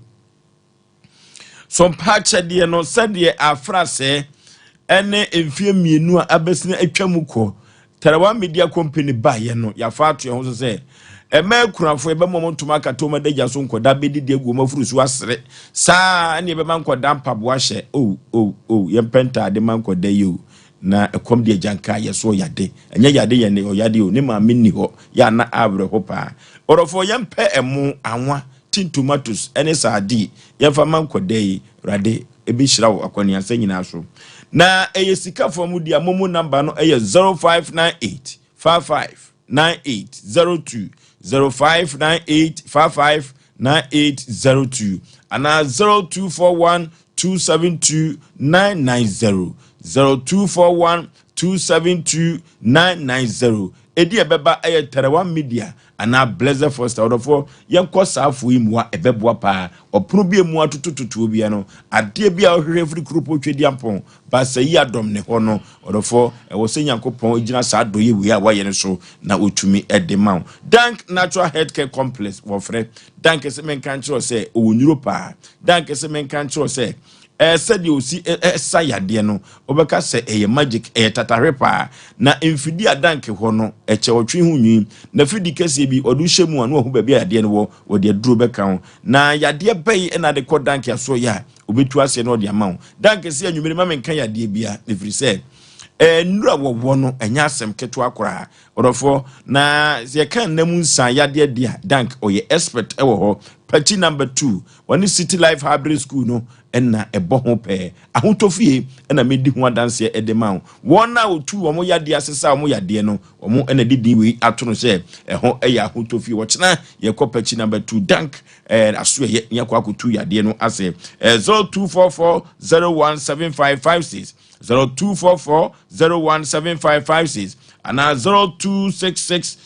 Sɔmpa akyɛdeɛ no, sɛdeɛ afra sɛ ɛne mfeɛ 2 a abɛsene atwa mu kɔ Tarawa Media Company baeɛ no, yɛafa ato yɛn ho so sɛ ɛmɛ akunafoɔ yɛbɛma wɔn ntoma akata wɔn adagya so, nkɔda bɛdidi agu wɔn afuru so asere saa, ɛne yɛbɛma nkɔda mpaboa hyɛ o o o. Yɛmpɛ ntaade ma nkɔda yi o, na ɛkɔm de agyanka yɛ so. Ɔyade ɛnyɛ yade yɛ ne ɔyade o, ne maame nni hɔ yɛ ana awerɛ hɔ paa. Ɔdɔfoɔ, yɛmpɛ ɛmo, anwa, tin tomatoes ɛne sardine, yɛmfa ma nkɔda yi. Awurade ɛbɛhyira wo akɔneasa nyinaa so. Na ɛyɛ sika fam di a, momo number no ɛyɛ 0598 55 9802, 0598 55 9802 anaa 0241 272 990, 0241 272 990. Ɛdi ɛbɛba ɛyɛ Tɛrɛwa Media anaa Blessed Foster. Ɔdɔfoɔ, yɛnkɔ saa afoɔ yi mu a ɛbɛboa paa. Ɔpono bi emu atotototoɔ bia no, adeɛ bi a ɔhwehwɛ firi kuropɔ Twedi Ampɔn baasa yi adɔm ne hɔ no. Ɔdɔfoɔ, ɛwɔ sɛ Nyankopɔn gyina saa adɔyɛ wei a wayɛ no so na ɔtumi ɛde ma wo. Dank Natural Healthcare Complex, wɔfrɛ Dank sɛ menka nkyerɛ sɛ ɔwɔ nnuro paa. Dank sɛ menka nkyerɛ sɛ sɛdeɛ osi ɛsa yadeɛ no, wɔbɛka sɛ ɛyɛ magic, ɛyɛ tatahwe paa. Na mfidi a Dank hɔ no, ɛkyɛ ɔtwe ho nwi na fidi kɛseɛ bi ɔde hyɛ mu a, na wahu baabi a yadeɛ no wɔ, wɔde aduro bɛka ho. Na yadeɛ bɛyi ɛna de kɔ Dank aso yɛ a, obɛtu aseɛ na ɔde ama wo. Dank sɛ anwummere ma menka yadeɛ bia, ɛfiri sɛ nnura wɔwɔ no ɛnyɛ asɛm ketewa koraa. Ɔdɔfoɔ, na sɛ yɛka nna mu nsa yadeɛ deɛ a, Dank ɔyɛ expert ɛwɔ hɔ. Pakyi Number 2, wɔne City Life Hybrid School no na ɛbɔ ho pɛɛ. Ahotɔ fie na medi ho adanseɛ de ma wo. Wɔn a wɔtu wɔn yadeɛ asesa wɔn yadeɛ no, wɔn na de din wei ato no sɛ ɛhɔ yɛ ahotɔ fie. Wɔkyena yɛkɔ Pakyi Number 2 Dank eh, asoɛyɛ ne yɛakɔ akɔtu yadeɛ no ase. Eh, 0244 017556, 0244 017556 anaa 0266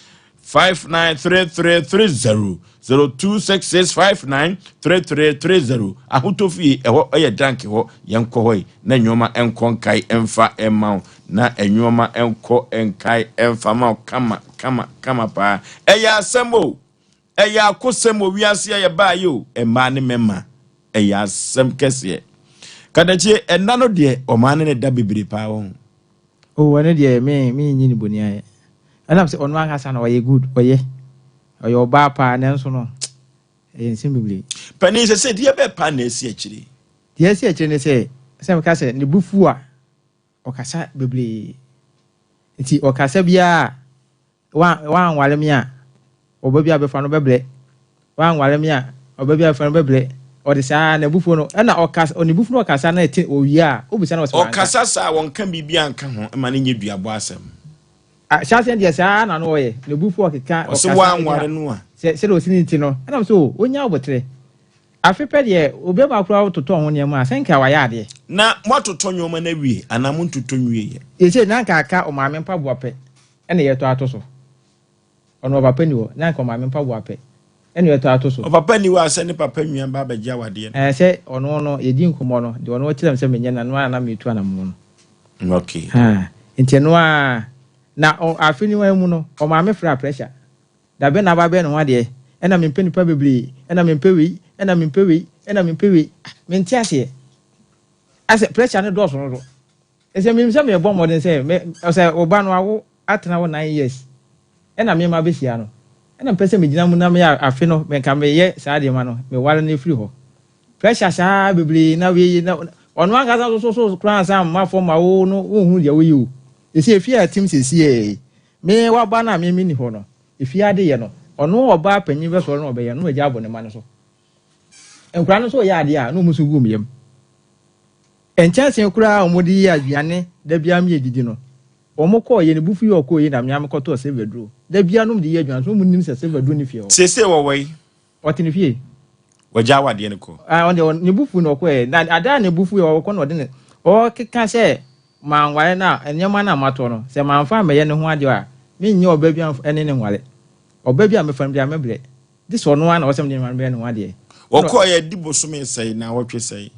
593330, 0266593330. Ahotɔ fie, ɛhɔ yɛ dank hɔ. Yɛnkɔ hɔ yi na nneɛma nkɔ nkae mfa mma wo, na nneɛma nkɔ nkae mfa ma wo kama kama kama paa. Ɛyɛ asɛm o, ɛyɛ akosɛm wɔ wiase a yɛbaa yi o, mmaa ne mmarima, ɛyɛ asɛm kɛseɛ. Kadakyie, ɛnna no deɛ ɔmaa ne ne da bebree paa wɔ ho. Oh ɛno deɛ me me nyi no boni ayɛ. Ɛnam sɛ ɔno ankasa no ɔyɛ good ɔyɛ ɔyɛ ɔbaa paa nanso no ɛyɛ nsɛm bebree. Panin sɛ sɛ deɛ bɛɛ paa na ɛsi akyire. Deɛ ɛsi akyire ne sɛ sɛ meka sɛ ne bo fu a ɔkasa bebree nti ɔkasa biara Woanware me a, ɔba bi a bɛfa no bɛbrɛ. Woanware me a, ɔba bi a bɛfa no bɛbrɛ. Ɔde saa ara, n'abufuo no, ɛna ɔkasa, n'abufuo no ɔkasa na ɛte, ɔwie a, wobisa no ɔsɛ wanka. Ɔkasa saa a, wɔnka biribi anka ho ma no nyɛ duabɔ asɛm. Ahyɛaseɛ deɛ saa ara na na ɔyɛ, n'abufuo ɔkeka, Ɔse ɔkasa, woanware no a. Sɛ, sɛdeɛ ɔsi ne ti no, ɛna mesɛ o, ɔnya aboterɛ. Afe pɛ deɛ, obiara koraa wototɔ ho nneɛma a, sɛ nka wayɛ adeɛ. Na moatotɔ nneɛma no awie anaa montotɔ nwieɛ? Seesei na anka aka ɔmaame mpaboa pɛ. Ɛna yɛtɔ ato so. Ɔno ɔpapa nni hɔ, na anka ɔmaame mpaboa pɛ. Ɛna yɛtɔ ato so. Ɔpapa nni hɔ a sɛ ne papa nua ba abɛgye awadeɛ no. Ɛɛ sɛ ɔno no yɛdi nkɔmmɔ no, deɛ ɔno ɔkyerɛ me sɛ menyɛ no, ɛno ara na na metu anamɔn no. Okay. Haa, nti ɛno ara. Na ɔ, afe no ara mu no, ɔmaame frɛɛ pressure. Da bɛn na aba abɛyɛ ne ho adeɛ? Ɛna mempɛ nnipa bebree, ɛna mempɛ wei, ɛna mempɛ wei, ɛna mempɛ wei. Ah, mente aseɛ. Asɛ pressure no dɔɔso dodo. Ɛsɛ menim sɛ merebɔ mmɔden sɛ me sɛ wo ba no awo atena hɔ 9 years ɛna me ma bɛhyia no ɛna mepɛ sɛ megyina mu na meyɛ afe no nka meyɛ saa deɛ ma no meware no ɛfiri hɔ pressure saa bebree na wei na ɔno ankasa nso so so koraa ansa mma fam ma wo no wonhunu deɛ woyɛ o ɛsɛ efie a ɛtem sɛsiɛ me waba no a me menni hɔ no efie adeyɛ no ɔno ɔbaa panyin bɛsɔre na ɔbɛyɛ no na wagya abɔ ne ma no so nkwadaa no nso yɛ adeɛ a na wɔn nso gu wɔn yam. Nkyɛnsee koraa a wɔde yɛ aduane da biara ma yɛdidi no, wɔkɔɔ yɛ, ne bo fui a ɔkɔɔ yi na me ara mekɔtɔɔ silver duro. Da biara na wɔde yɛ aduane so wɔnnim sɛ silver duro nni fie hɔ. Seesei wɔwɔ he? Ɔte ne fie. Wagyaa awadeɛ no kɔ? Ah, ɔno deɛ ne bo fui na ɔkɔɛ. Na ada a ne bo fui ɔkɔ na ɔde ne, ɔkeka sɛ manware no a, nneɛma no a matɔ no, sɛ mamfa ammɛyɛ ne ho adeɛ a, menyɛ ɔbaa bi amf ne no nware. Ɔbaa bi a mɛfa no biara mɛbrɛ. Gye sɛ ɔno ara na ɔwɔ sɛ mede nneɛma no bɛyɛ ne ho adeɛ. Wɔkɔeɛ adi bosome sɛe, naawɔtwe sɛe?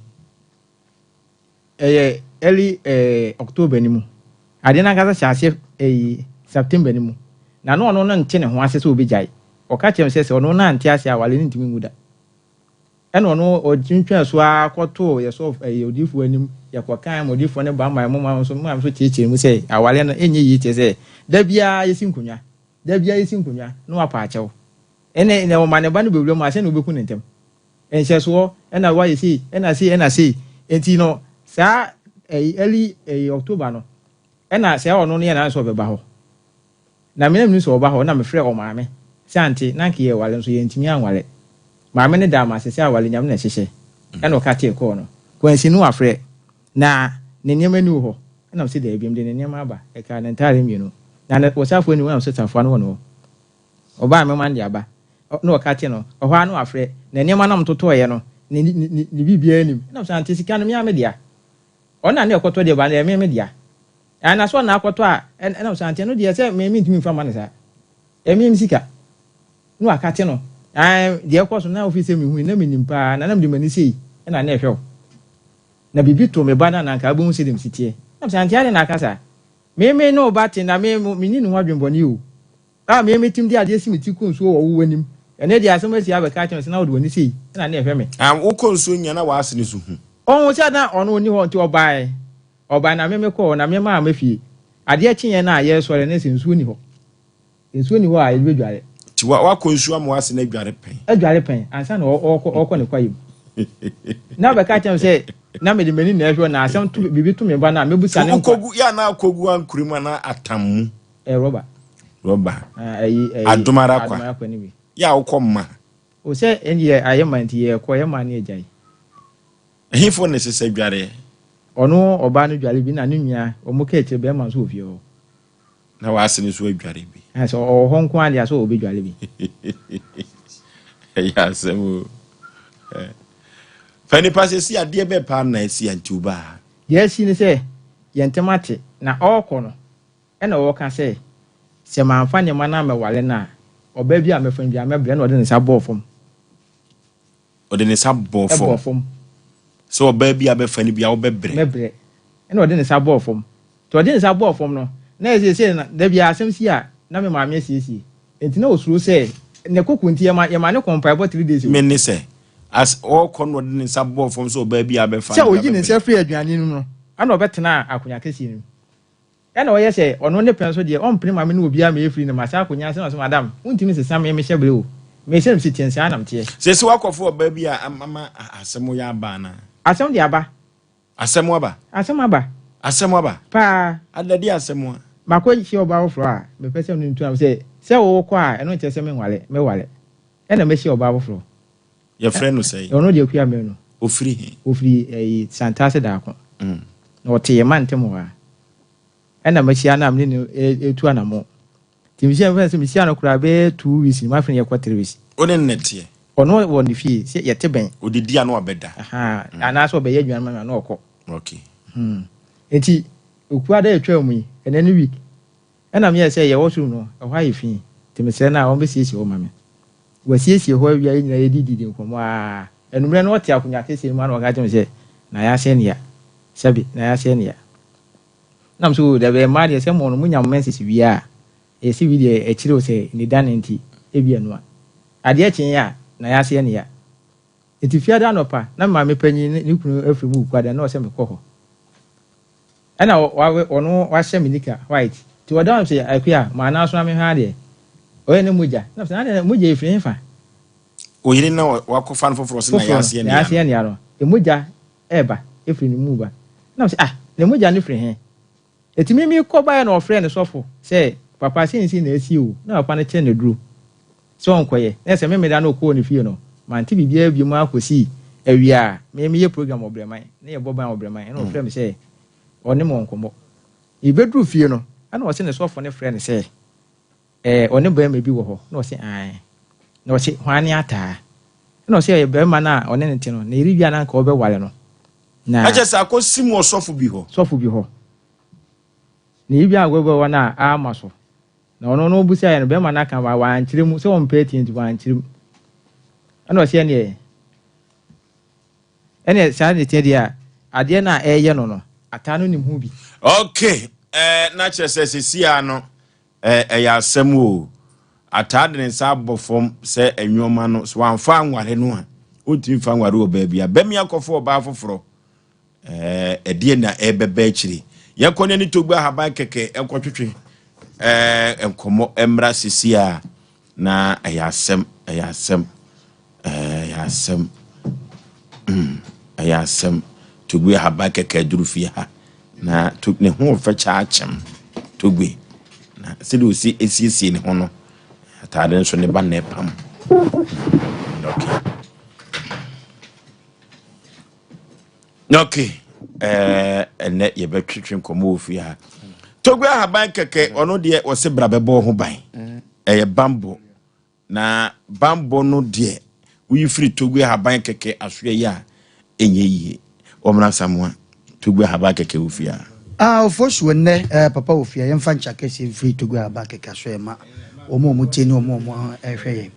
Ɛyɛ early eh, October no mu. Adeɛ no ankasa hyɛ aseɛ ɛyi September no mu. Na na ɔno no nte ne ho ase sɛ ɔbɛgyae. Ɔka kyerɛɛ me sɛ sɛ ɔno no ante ase a aware no ntumi ngu da. Ɛna ɔno ɔtwintwaa so ara kɔtoo yɛ sɔfo ɛyi odiyifoɔ anim. Yɛkɔkae ma odiyifoɔ no ba ma mo ma nso maa me nso kyerɛkyerɛ mu sɛ awareɛ no ɛnyɛ yie kyerɛ sɛ da biara yɛsi nkonnwa. Da biara yɛsi nkonnwa na wapa akyɛw. Ɛnna ɛnna ɔma ne ba no bɛwura mu a sɛnea ɔbɛku no ntɛm. Nhyɛsoɔ, ɛna wayɛ sei, ɛna sei, ɛna sei. Nti no, saa ɛyi early ɛyi October no, ɛna sɛ ɔno no yɛ n'adwene sɛ ɔbɛba hɔ. Na me na menim sɛ ɔba hɔ, ɛna mefrɛ ɔmaame sɛ ante, na anka yɛreware nso yɛntumi anware. Maame no daa m'ase sɛ aware Nyame na ɛhyehyɛ. Ɛna ɔka tee kɔɔ no. Kwansi no wafrɛ, na ne nneɛma nni wo hɔ? Ɛna mese daabi, mede ne nneɛma aba, ɛkaa ne ntaare mmienu. Na ne wo safoa nni hɔ? Ɛna mese safoa no wɔ ne hɔ. Ɔbaa me man de aba. Na ɔka te no, ɛhɔ ara na wafrɛ. Na nneɛma no a metotɔeɛ no, ne ne ne ne biribiara nnim. Ɛna mesɛ, ante sika no, me ara me dea. Ɔno na na ɛkɔtɔ deɛ ba no, ɛyɛ me me dea. Ɛna na sɛ ɔna akɔtɔ a, ɛna mesɛ, ante ɛno deɛ sɛ me mentumi mfa mma no saa. Ɛyɛ me me sika. Na waka te no, ɛɛ deɛ ɛkɔ so no, na ofiri sɛ mehui, na menim paa, na na mede m'ani sei ɛna na ɛhwɛ wo. Na biribi too me ba no a, na anka wobɛhu sɛdeɛ mesi teɛ. Ɛna mesɛ, ante adɛn na aka saa? Me me ne wo ba te na me menni ne ho adwemmɔne o. A me metim de adeɛ si me ti kɔ nsuo wɔ wo w'anim. Ɛnɛ deɛ asɛm asi abɛka akyerɛ me sɛ na wode w'ani sei na na ɛhwɛ me. A wokɔ nsuo nya na w'asene so hu. Ɔhuu sɛ na ɔno ɔnni hɔ nti ɔbaeɛ. Ɔbaeɛ na me mekɔɔ na me maa me fie. Adeɛ kyeeɛ no a yɛresɔre no sɛ nsuo nni hɔ. Nsuo nni hɔ a yɛde bɛdware. Nti wakɔ nsuo ama w'asene adware pɛn. Adware pɛn ansa na ɔrekɔ ɔrekɔ ne kwaeɛ mu. Na ɔbɛka akyerɛ me sɛ na mede m'ani na ɛhwɛ na asɛm to biribi to me ba no a mɛbusa ne nkwa. Wokɔgu yɛ anaa akɔgu ankorɛ mu anaa atam mu. Ɛyɛ rɔba. Rɔba. Ah, ɛyi, ɛyi. Adom ara kwa. Adom ara kwa ni bi. Yɛ a wokɔ mma. O sɛ ɛndeɛ ayɛ ma nti yɛɛkɔ, yɛ maa ne agyae. Ɛhefoɔ na ɛsɛ sɛ dwareɛ? Ɔno ɔbaa no dware bi na ne nua wɔn ka akyire bɛɛma nso wɔ fie hɔ. Na w'ase no nso adware bi. Ɛhɛn sɛ ɔwɔ hɔ nko ara deɛ a sɛ ɔbɛdware bi. Ɛyɛ asɛm o. Fa nipa sɛ si adeɛ bɛɛ paa na asi a nti wobaa ha. Deɛ asi ne sɛ yɛn ntɛm ate na ɔrekɔ no ɛna ɔreka sɛ sɛ mamfa nneɛma no ammɛware no a ɔbaa bi a mɛfa no biara mɛbrɛ ɛna ɔde ne nsa bɔɔ fam. Ɔde ne nsa bɔɔ fam. Bɔɔ fam. Sɛ ɔbaa bi a bɛfa no bi a wobɛbrɛ. Mɛbrɛ. Ɛna ɔde ne nsa bɔɔ fam. Nti ɔde ne nsa bɔɔ fam no, na ɛsɛ sɛ na da biara asɛm si a, na me maame asiesie. Nti na ɔsuro sɛ ne koko nti yɛma yɛma no kɔ mpaebɔ 3 days o. Me ne sɛ, as ɔrekɔ no ɔde ne nsa bɔɔ fam sɛ ɔbaa bi a bɛfa Sɛ no bi a ɔyi ne bɛbrɛ. nsa firi aduane no mu no, ɛna ɔbɛtenaa akonnwa kɛseɛ no mu. Ɛna ɔyɛ sɛ ɔno ne pɛ nso deɛ ɔmpene ma me ne obiara mɛyɛ firi no masan akɔnya ase na ɔse madam wontumi nsesa me mehyɛ bere o mehyɛ no mesi teɛ saa na meteɛ. Seesei woakɔfa ɔbaa bi a ama asɛm yɛ aba anaa? Asɛm deɛ aba. Asɛm aba? Asɛm aba. Asɛm aba? Paa. Ada deɛ asɛm a? Makɔ hyia ɔbaa foforɔ a mepɛ sɛ me ne no tu am sɛ sɛ wokɔ a ɛno nkyerɛ sɛ menware mɛware ɛna mɛhyia ɔbaa foforɔ. Yɛfrɛ no sɛn? Ɔno deɛ Akua Manu. Ɔfiri he? Ɔfiri ɛyi Santase Daako. Na ɔte yɛn mantam hɔ ara. Ɛna mahyia no a me ne no retu anammɔn. Nti mehyia no, mefrɛ no sɛ mehyia no koraa bɛyɛ 2 weeks ni, afei na yɛkɔ 3 weeks. Wo ne no na ɛteɛ? Ɔno wɔ ne fie, sɛ yɛte bɛn. Ɔdidi a na wabɛda? Ahaa, anaasɛ ɔbɛyɛ aduane ma me a na ɔkɔ. Okay. Hmm. Nti Okuada a ɛtwaa mu yi, ɛnɛ ne week, ɛna meyɛɛ sɛ yɛwɔ soro no, ɛhɔ ayɛ fi, nti mesrɛ no a ɔmbɛsiesie hɔ ma me. Wasiesie hɔ awia yɛn nyinaa yɛdididi nkɔmmɔ aa. Anwummerɛ no ɔte akonnwa kɛseɛ no mu ana ɔka kyerɛ me sɛ na yɛahyɛ ne ya. Sɛbe na yɛahyɛ ne ya. Na me sɛ oo dabi mmaa deɛ sɛ mo no monya mo menses wie a ɛyɛ sɛ wi deɛ ɛkyerɛ o sɛ ne da no nti ebi ɛnoa. Adeɛ kyeeɛ a na yɛahyɛ ne ya. Nti fiada anɔpa na me maame panyin ne ne kunu afiri mu Wukuada na ɔsɛ mekɔ hɔ. Ɛna wawe ɔno wahyɛ me nika white nti ɔda hɔ sɛ Akua ma anan so na menhwɛ adeɛ ɔyɛ ne mogya na mesɛ adeɛ mogya yi firi hefa. Oyere na wakɔfa no foforɔ sɛ na yɛaseɛ nea no. Yɛaseɛ nea no mogya ɛɛba ɛfiri ne mu ba na mesɛ ah ne mogya no firi he ɛti me mekɔ baeɛ na ɔfrɛ ne sɔfo sɛ papa sei ne sei na asi o na papa no kyerɛ no aduro sɛ ɔnkɔyɛ na sɛ memeda na ɔkɔɔ ne fie no mante biribiara bio ara kɔsii awia a me meyɛ program wɔ Brɛman na yɛbɔ ban wɔ Brɛman ɛna ɔfrɛ me sɛ ɔne me wɔ nkɔmmɔ. Mebɛduru fie no ɛna ɔse ne sɔfo no frɛ no sɛ ɛɛ ɔne barima bi wɔ hɔ na ɔse ae na ɔse hwan ne ataa ɛna ɔse ɛyɛ barima no a ɔne no te no na yɛre wie a na anka ɔbɛware no na Ɛkyɛ sɛ akɔsim wɔ sɔfo bi hɔ. Sɔfo bi hɔ na yɛre wie a anka ɔbɛware no a ama so Na ɔno no ɔbisaeɛ no, bɛrima no aka wa wankyerɛ mu sɛ ɔmpɛ atie nti wankyerɛ mu. Ɛna ɔsɛ ɛneɛ ɛneɛ saa ne teɛ deɛ a adeɛ no a ɛreyɛ no no ataa no nim ho bi. Okay, eh, na kyerɛ sɛ sɛsi a no eh, ɛyɛ asɛm o. Ataa de ne nsa abɔ fam sɛ nneɛma no sɛ wamfa anware no a ɔntumi mfa nware wɔ baabi a bɛmi akɔfo ɔbaa foforɔ. Ɛɛ, ɛdeɛn na ɛrebɛba akyire? Yɛnkɔ ne ani togbe ahaban kɛkɛ nkɔtwetwe ɛɛ nkɔmmɔ mmra sisi a na ɛyɛ asɛm, ɛyɛ asɛm, ɛyɛ asɛm, mm, ɛyɛ asɛm. Togbe ahaban kɛkɛ aduru fie ha na to ne ho ɔfɛ kyaakyɛm togbe na sɛdeɛ ɔsi esiesie ne ho no ataade nso ne ba na ɛpam. Okay. Ok, ɛɛ ɛnɛ yɛbɛtwetwe nkɔmmɔ wɔ fie ha. Togbe ahaban kɛkɛ ɔno deɛ wɔse bra bɛbɔ ho ban. Ɛyɛ bambɔ. Na bambɔ no deɛ woyi firi Togbe ahaban kɛkɛ asoɛ yi a ɛnyɛ yie. Wɔmmra Samoa, Togbe ahaban kɛkɛ wɔ fie ha. Ah, Ofosuo nnɛ eh, papa wɔ fie ha. Yɛmfa nkyɛ akɛseɛ mfiri Togbe ahaban kɛkɛ asoɛ ma wɔn a wɔtie ne wɔn a wɔhwɛ yɛn.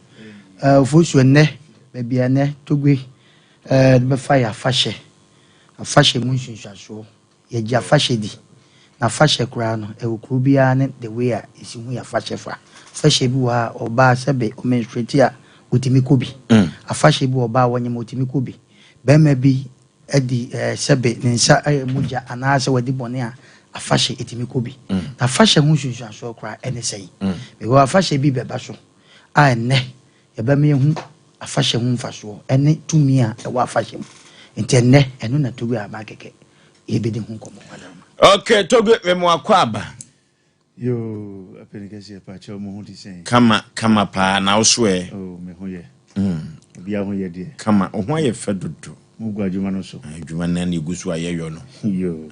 Eh, Ofosuo nnɛ, baabi a nnɛ Togbe Eh, de bɛfa yɛ afahyɛ. Afahyɛ mu nsunsuansoɔ. Yɛgye afahyɛ di. Na afahyɛ koraa no, ɛwɔ kuro biara ne the way a yɛsi hu yɛ afahyɛ fa. Afahyɛ bi wɔ hɔ a, ɔbaa sɛbe ɔmenstruate a, ɔtumi kɔ bi. Afahyɛ bi wɔ ɔbaa wɔnyem a, ɔtumi kɔ bi. Barima bi adi eh, sɛbe ne nsa ayɛ mogya anaasɛ wadi bɔne a, afahyɛ ɛtumi kɔ bi. Na afahyɛ ho nsunsuansoɔ koraa ɛne sɛn? Because afahyɛ bi bɛba so a ɛnnɛ Yɛbɛma yɛahu afahyɛ ho mfasoɔ ne tumi a ɛwɔ afahyɛ mu. Nti ɛnnɛ, ɛno na Togo Aban kɛkɛ yɛbɛdi ho nkɔmmɔ. Adaroma. Ok Togo me mo akɔ aba. Yoo apɛni kɛseɛ pakyɛw mo ho te sɛn. Kama kama paa na wo so ɛ. Oh me ho yɛ. Mm. Obiara ho yɛ deɛ. Kama, wo ho ayɛ fɛ dodo. Mo gu adwuma no so. Ah, adwuma no na egu so a yɛyɔ no. Yo.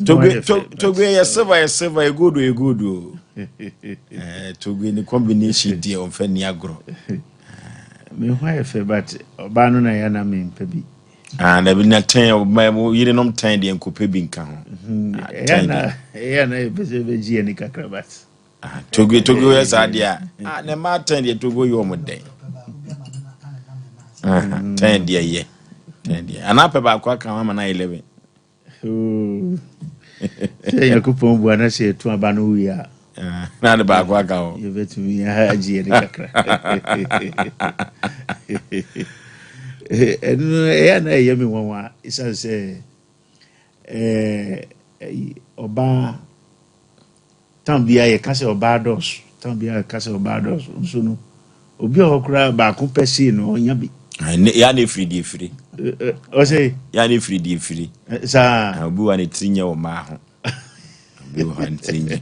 Togbe togbe yɛ silver yɛ silver yɛ gold yɛ gold o. Eh, togbe ne combination deɛ ɔmfa ni agorɔ. Me ho ayɛ fɛ but ɔbaa no na yɛ na me mpɛ bi. Ah, na bi na tɛn ɔbaa mu yerenom tɛn deɛ nkɔpɛ bi nka ho. Mhm. Ah, ɛyɛ na ɛyɛ na yɛpɛ sɛ yɛbɛgye yɛn ni kakra but. Ah, Togo Togo yɛ saa deɛ a ah, na mmaa tɛn deɛ Togo yɛ wɔn dɛn. Ah, tɛn deɛ yɛ tɛn deɛ anaa pɛ baako aka ho ama na 11. Sɛ Nyankopɔn bua na sɛ yɛto aba no wie a. Ah, na de baako aka ho. Yɛbɛtumi agye yɛn kakra. Ɛno ɛyɛ na ɛyɛ me nwanwa ɛsiane sɛ ɔbaa Tam biara yɛka sɛ ɔbaa dɔɔso, tam biara yɛka sɛ ɔbaa dɔɔso, nso no obi wɔ hɔ koraa baako pɛ sei no ɔnya bi. Ya na efiri deɛ efiri. Ɔsɛ. Ya na efiri deɛ efiri. Saa. Obi wɔ ne tiri nyɛ wɔ mmaa ho. Obi wɔ hɔ ne tiri nyɛ.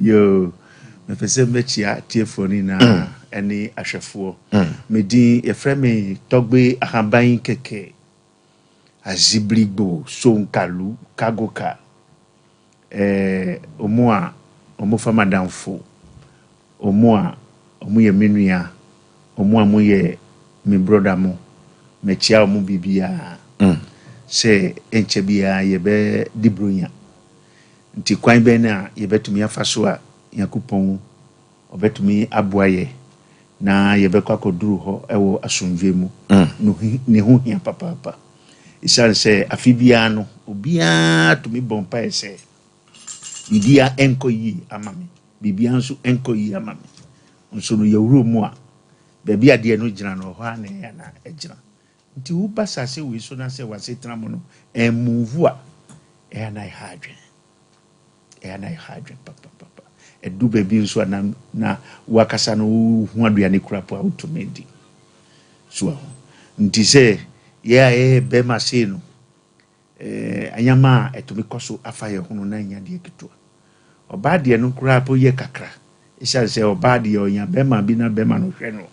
Yoo, mepɛ sɛ mɛkyia atiefoɔ no nyinaa ɛne ahwɛfoɔ. Me din yɛfrɛ me Tɔgbe Ahaban Kɛkɛ Azibrigbo Sonkalu Kagoka. Eh, ɔmo a ɔmo fa m'adamfo, ɔmo a ɔmo yɛ me nua, ɔmo a mo yɛ me brɔda mo, mɛkyia ɔmo biribiara sɛ ɛnkyɛ biara yɛbɛ di bronya. Nti kwan bɛn na yɛbɛtumi afa so a Nyankopɔn ɔbɛtumi aboa yɛ na yɛbɛkɔ akɔduru hɔ wɔ asomdwoe mu no ne ho hia papaapa. Esiane sɛ afe biara no obiara tumi bɔ mpae sɛ, Biribiara nkɔ yie ama me, biribiara nso nkɔ yie ama me. Nso no yɛwura mu a, baabi a adeɛ no gyina no, ɛhɔ ara na ɛyɛ na ɛgyina. Nti woba asase wei so na sɛ w'asetena mu no ɛmmuvu a, ɛyɛ na ɛha adwene. Ɛyɛ a na ɛha adwene papapapa. Ɛdu baabi nso a na na wakasa no wohu aduane kura po a wotumi di. So ahu. Nti sɛ yɛ a yɛyɛ bɛrima sei no, eh, anyama a ɛtumi kɔ so afa yɛn ho no na ɛnyɛ adeɛ ketewa. Ɔbaa deɛ no koraa po yɛ kakra. Ɛsiane sɛ ɔbaa deɛ ɔnya bɛrima bi na bɛrima no hwɛ no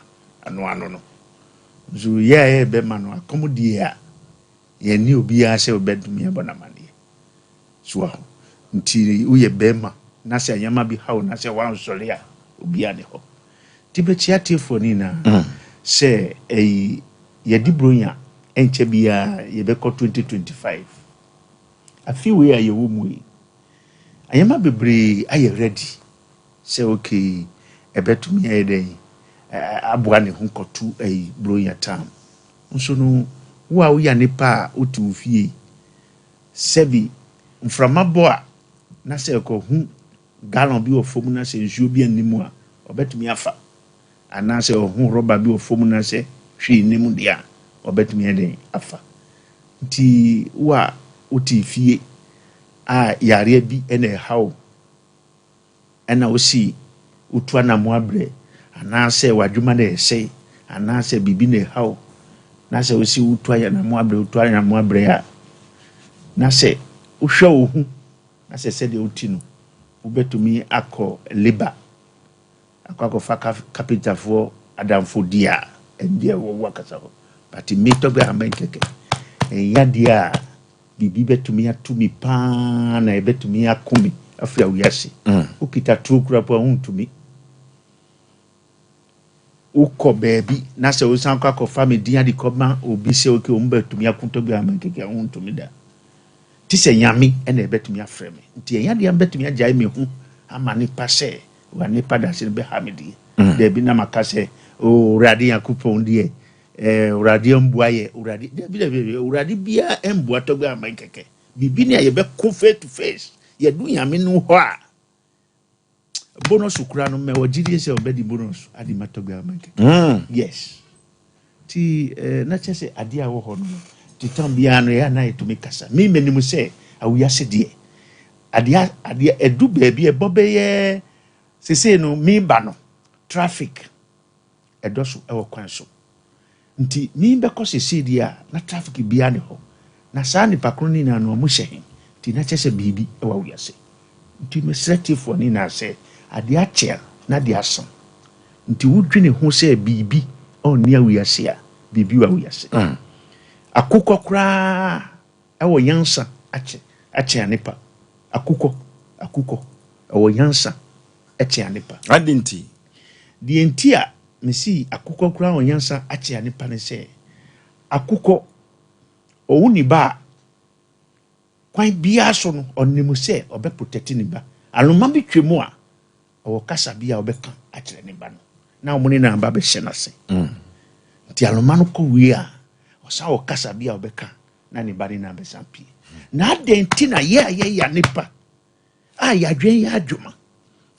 ano ano no. Nso yɛ a yɛyɛ bɛrima no akɔm deɛ a yɛnni obiara sɛ ɔbɛtumi abɔ no amaneɛ. So wahu? Nti woyɛ barima na sɛ nneɛma bi haw na sɛ woansɔre a, obiara ne hɔ. Nti bɛkyia atiefoɔ no nyinaa sɛ ɛyi yɛde Buronya ɛnkyɛ biara yɛbɛkɔ 2025. Afe wei a yɛwɔ mu yi, nneɛma bebree ayɛ ready sɛ okay ɛbɛtumi ayɛ dɛn aboa ne ho kɔto ɛyi Buronya tam. Nso no, wo a woyɛ nipa a wote wo fie Sɛbi mframa bɔ a, na sɛ ɔkɔhu gallon bi wɔ fam na sɛ nsuo bi nni mu a, ɔbɛtumi afa. Anaasɛ ɔhu rɔba bi wɔ fam na sɛ hwee nni mu deɛ a, ɔbɛtumi ayɛ dɛn afa. Nti wo a wote fie a yareɛ bi na ɛha wo, Ɛna wosi wotu anamoa brɛ anaasɛ w'adwuma na ɛsɛe anaasɛ biribi na ɛha wo na sɛ wosi wotu anamoa brɛ wotu anamoa brɛ a na sɛ wohwɛ wo ho na sɛ sɛdeɛ wote no wobɛtumi akɔ labour akɔ akɔfa kapentafoɔ adamfo di a ɛndeɛ wɔ wo akasa hɔ but me tɔgbɛ amɛn kɛkɛ ɛnyɛ adeɛ a Biribi bɛtumi ato me paa na ɛbɛtumi ako me afiri awiase. Wokita tuo kura po a wontumi. Wokɔ baabi na sɛ wosan kɔ akɔfa me din ade kɔma obi sɛ oke wɔn bɛtumi ako tɔ bi ama keke a wontumi da. Te sɛ Nyame ɛna ɛbɛtumi afrɛ me. Nti ɛnyɛ adeɛ a mɛtumi agyae me ho ama nipa sɛ wa nipa dase no bɛha me deɛ. Daabi na maka sɛ oh Awurade Nyankopɔn deɛ Eh, Awurade ambua yɛ, Awurade, dabi dabi dabi, Awurade biara ambua tɔgbe aman kɛkɛ. Biribi ne a yɛbɛko face to face, yɛdu Nyame no hɔ a, bonus kura no mɛwɔ gyidie sɛ ɔbɛdi bonus ade ma tɔgbe aman kɛkɛ. Yes. Ti eh, na kyɛ sɛ adeɛ a ɛwɔ hɔ no, ti tam biara no yɛ a na yɛtumi kasa. Me menim sɛ awiase deɛ, adeɛ adeɛ ɛdu baabi ɛbɔ bɛyɛ sesei no meba no traffic ɛdɔso wɔ kwan so. Nti me bɛkɔ sesei deɛ a na traffic biaa ni hɔ. Na saa nnipa korɔ no nyinaa no ɔmo hyɛ he? Nti na kyerɛ sɛ biribi wɔ wiase. Nti mesrɛ tiefoɔ no nyinaa sɛ adeɛ akye a na adeɛ asa. Nti wo dwene ho sɛ biribi. Ɔnni awiase a, biribi wɔ awiase. Akokɔ koraa ɛwɔ nyansa akyɛ akyɛn anepa. Akokɔ, akokɔ ɛwɔ nyansa ɛkyɛn anepa. Adi nti? Deɛ nti a mesi akokɔ koraa wɔ nyansa akyɛn anepa ne sɛ, akokɔ ɔwo ne ba a, kwan biara so no ɔnim sɛ ɔbɛ protect ne ba. Anoma bi twɛ mu a, ɔwɔ kasa bi a ɔbɛka akyerɛ ne ba no na ɔmo ne n'aba bɛhyɛ n'ase. Nti anoma no kɔ wie a, ɔsan wɔ kasa bi a ɔbɛka na ne ba ne n'abɛsan pie. Na adɛn nti na yɛ a yɛyɛ nipa a yɛadwen yɛ adwuma,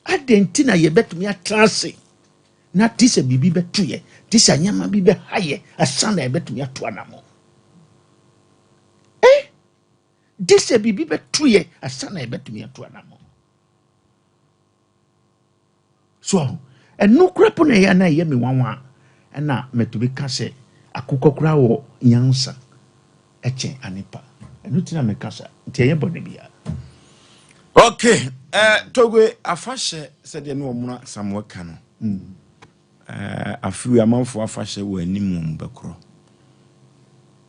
adɛn nti na yɛbɛtumi atena ase na te sɛ biribi bɛto yɛ, te sɛ nneɛma bi bɛha yɛ asa na yɛbɛtumi ato anammɔ? Te sɛ biribi bɛto yɛ asa na yɛbɛtumi ato anammɔ so aho. Ɛno kora po na ɛyɛ na ɛyɛ me nwanwa a, ɛna mɛtumi ka sɛ akokɔ kora wɔ nyansa ɛkyɛn anepa. Ɛno ti na mɛka sa nti ɛyɛ bɔne biara. Okay, Togbe, afahyɛ sɛdeɛ ne ɔmono Samuel ka no, afei amanfoɔ afahyɛ wɔ anim wɔn bɛkorɔ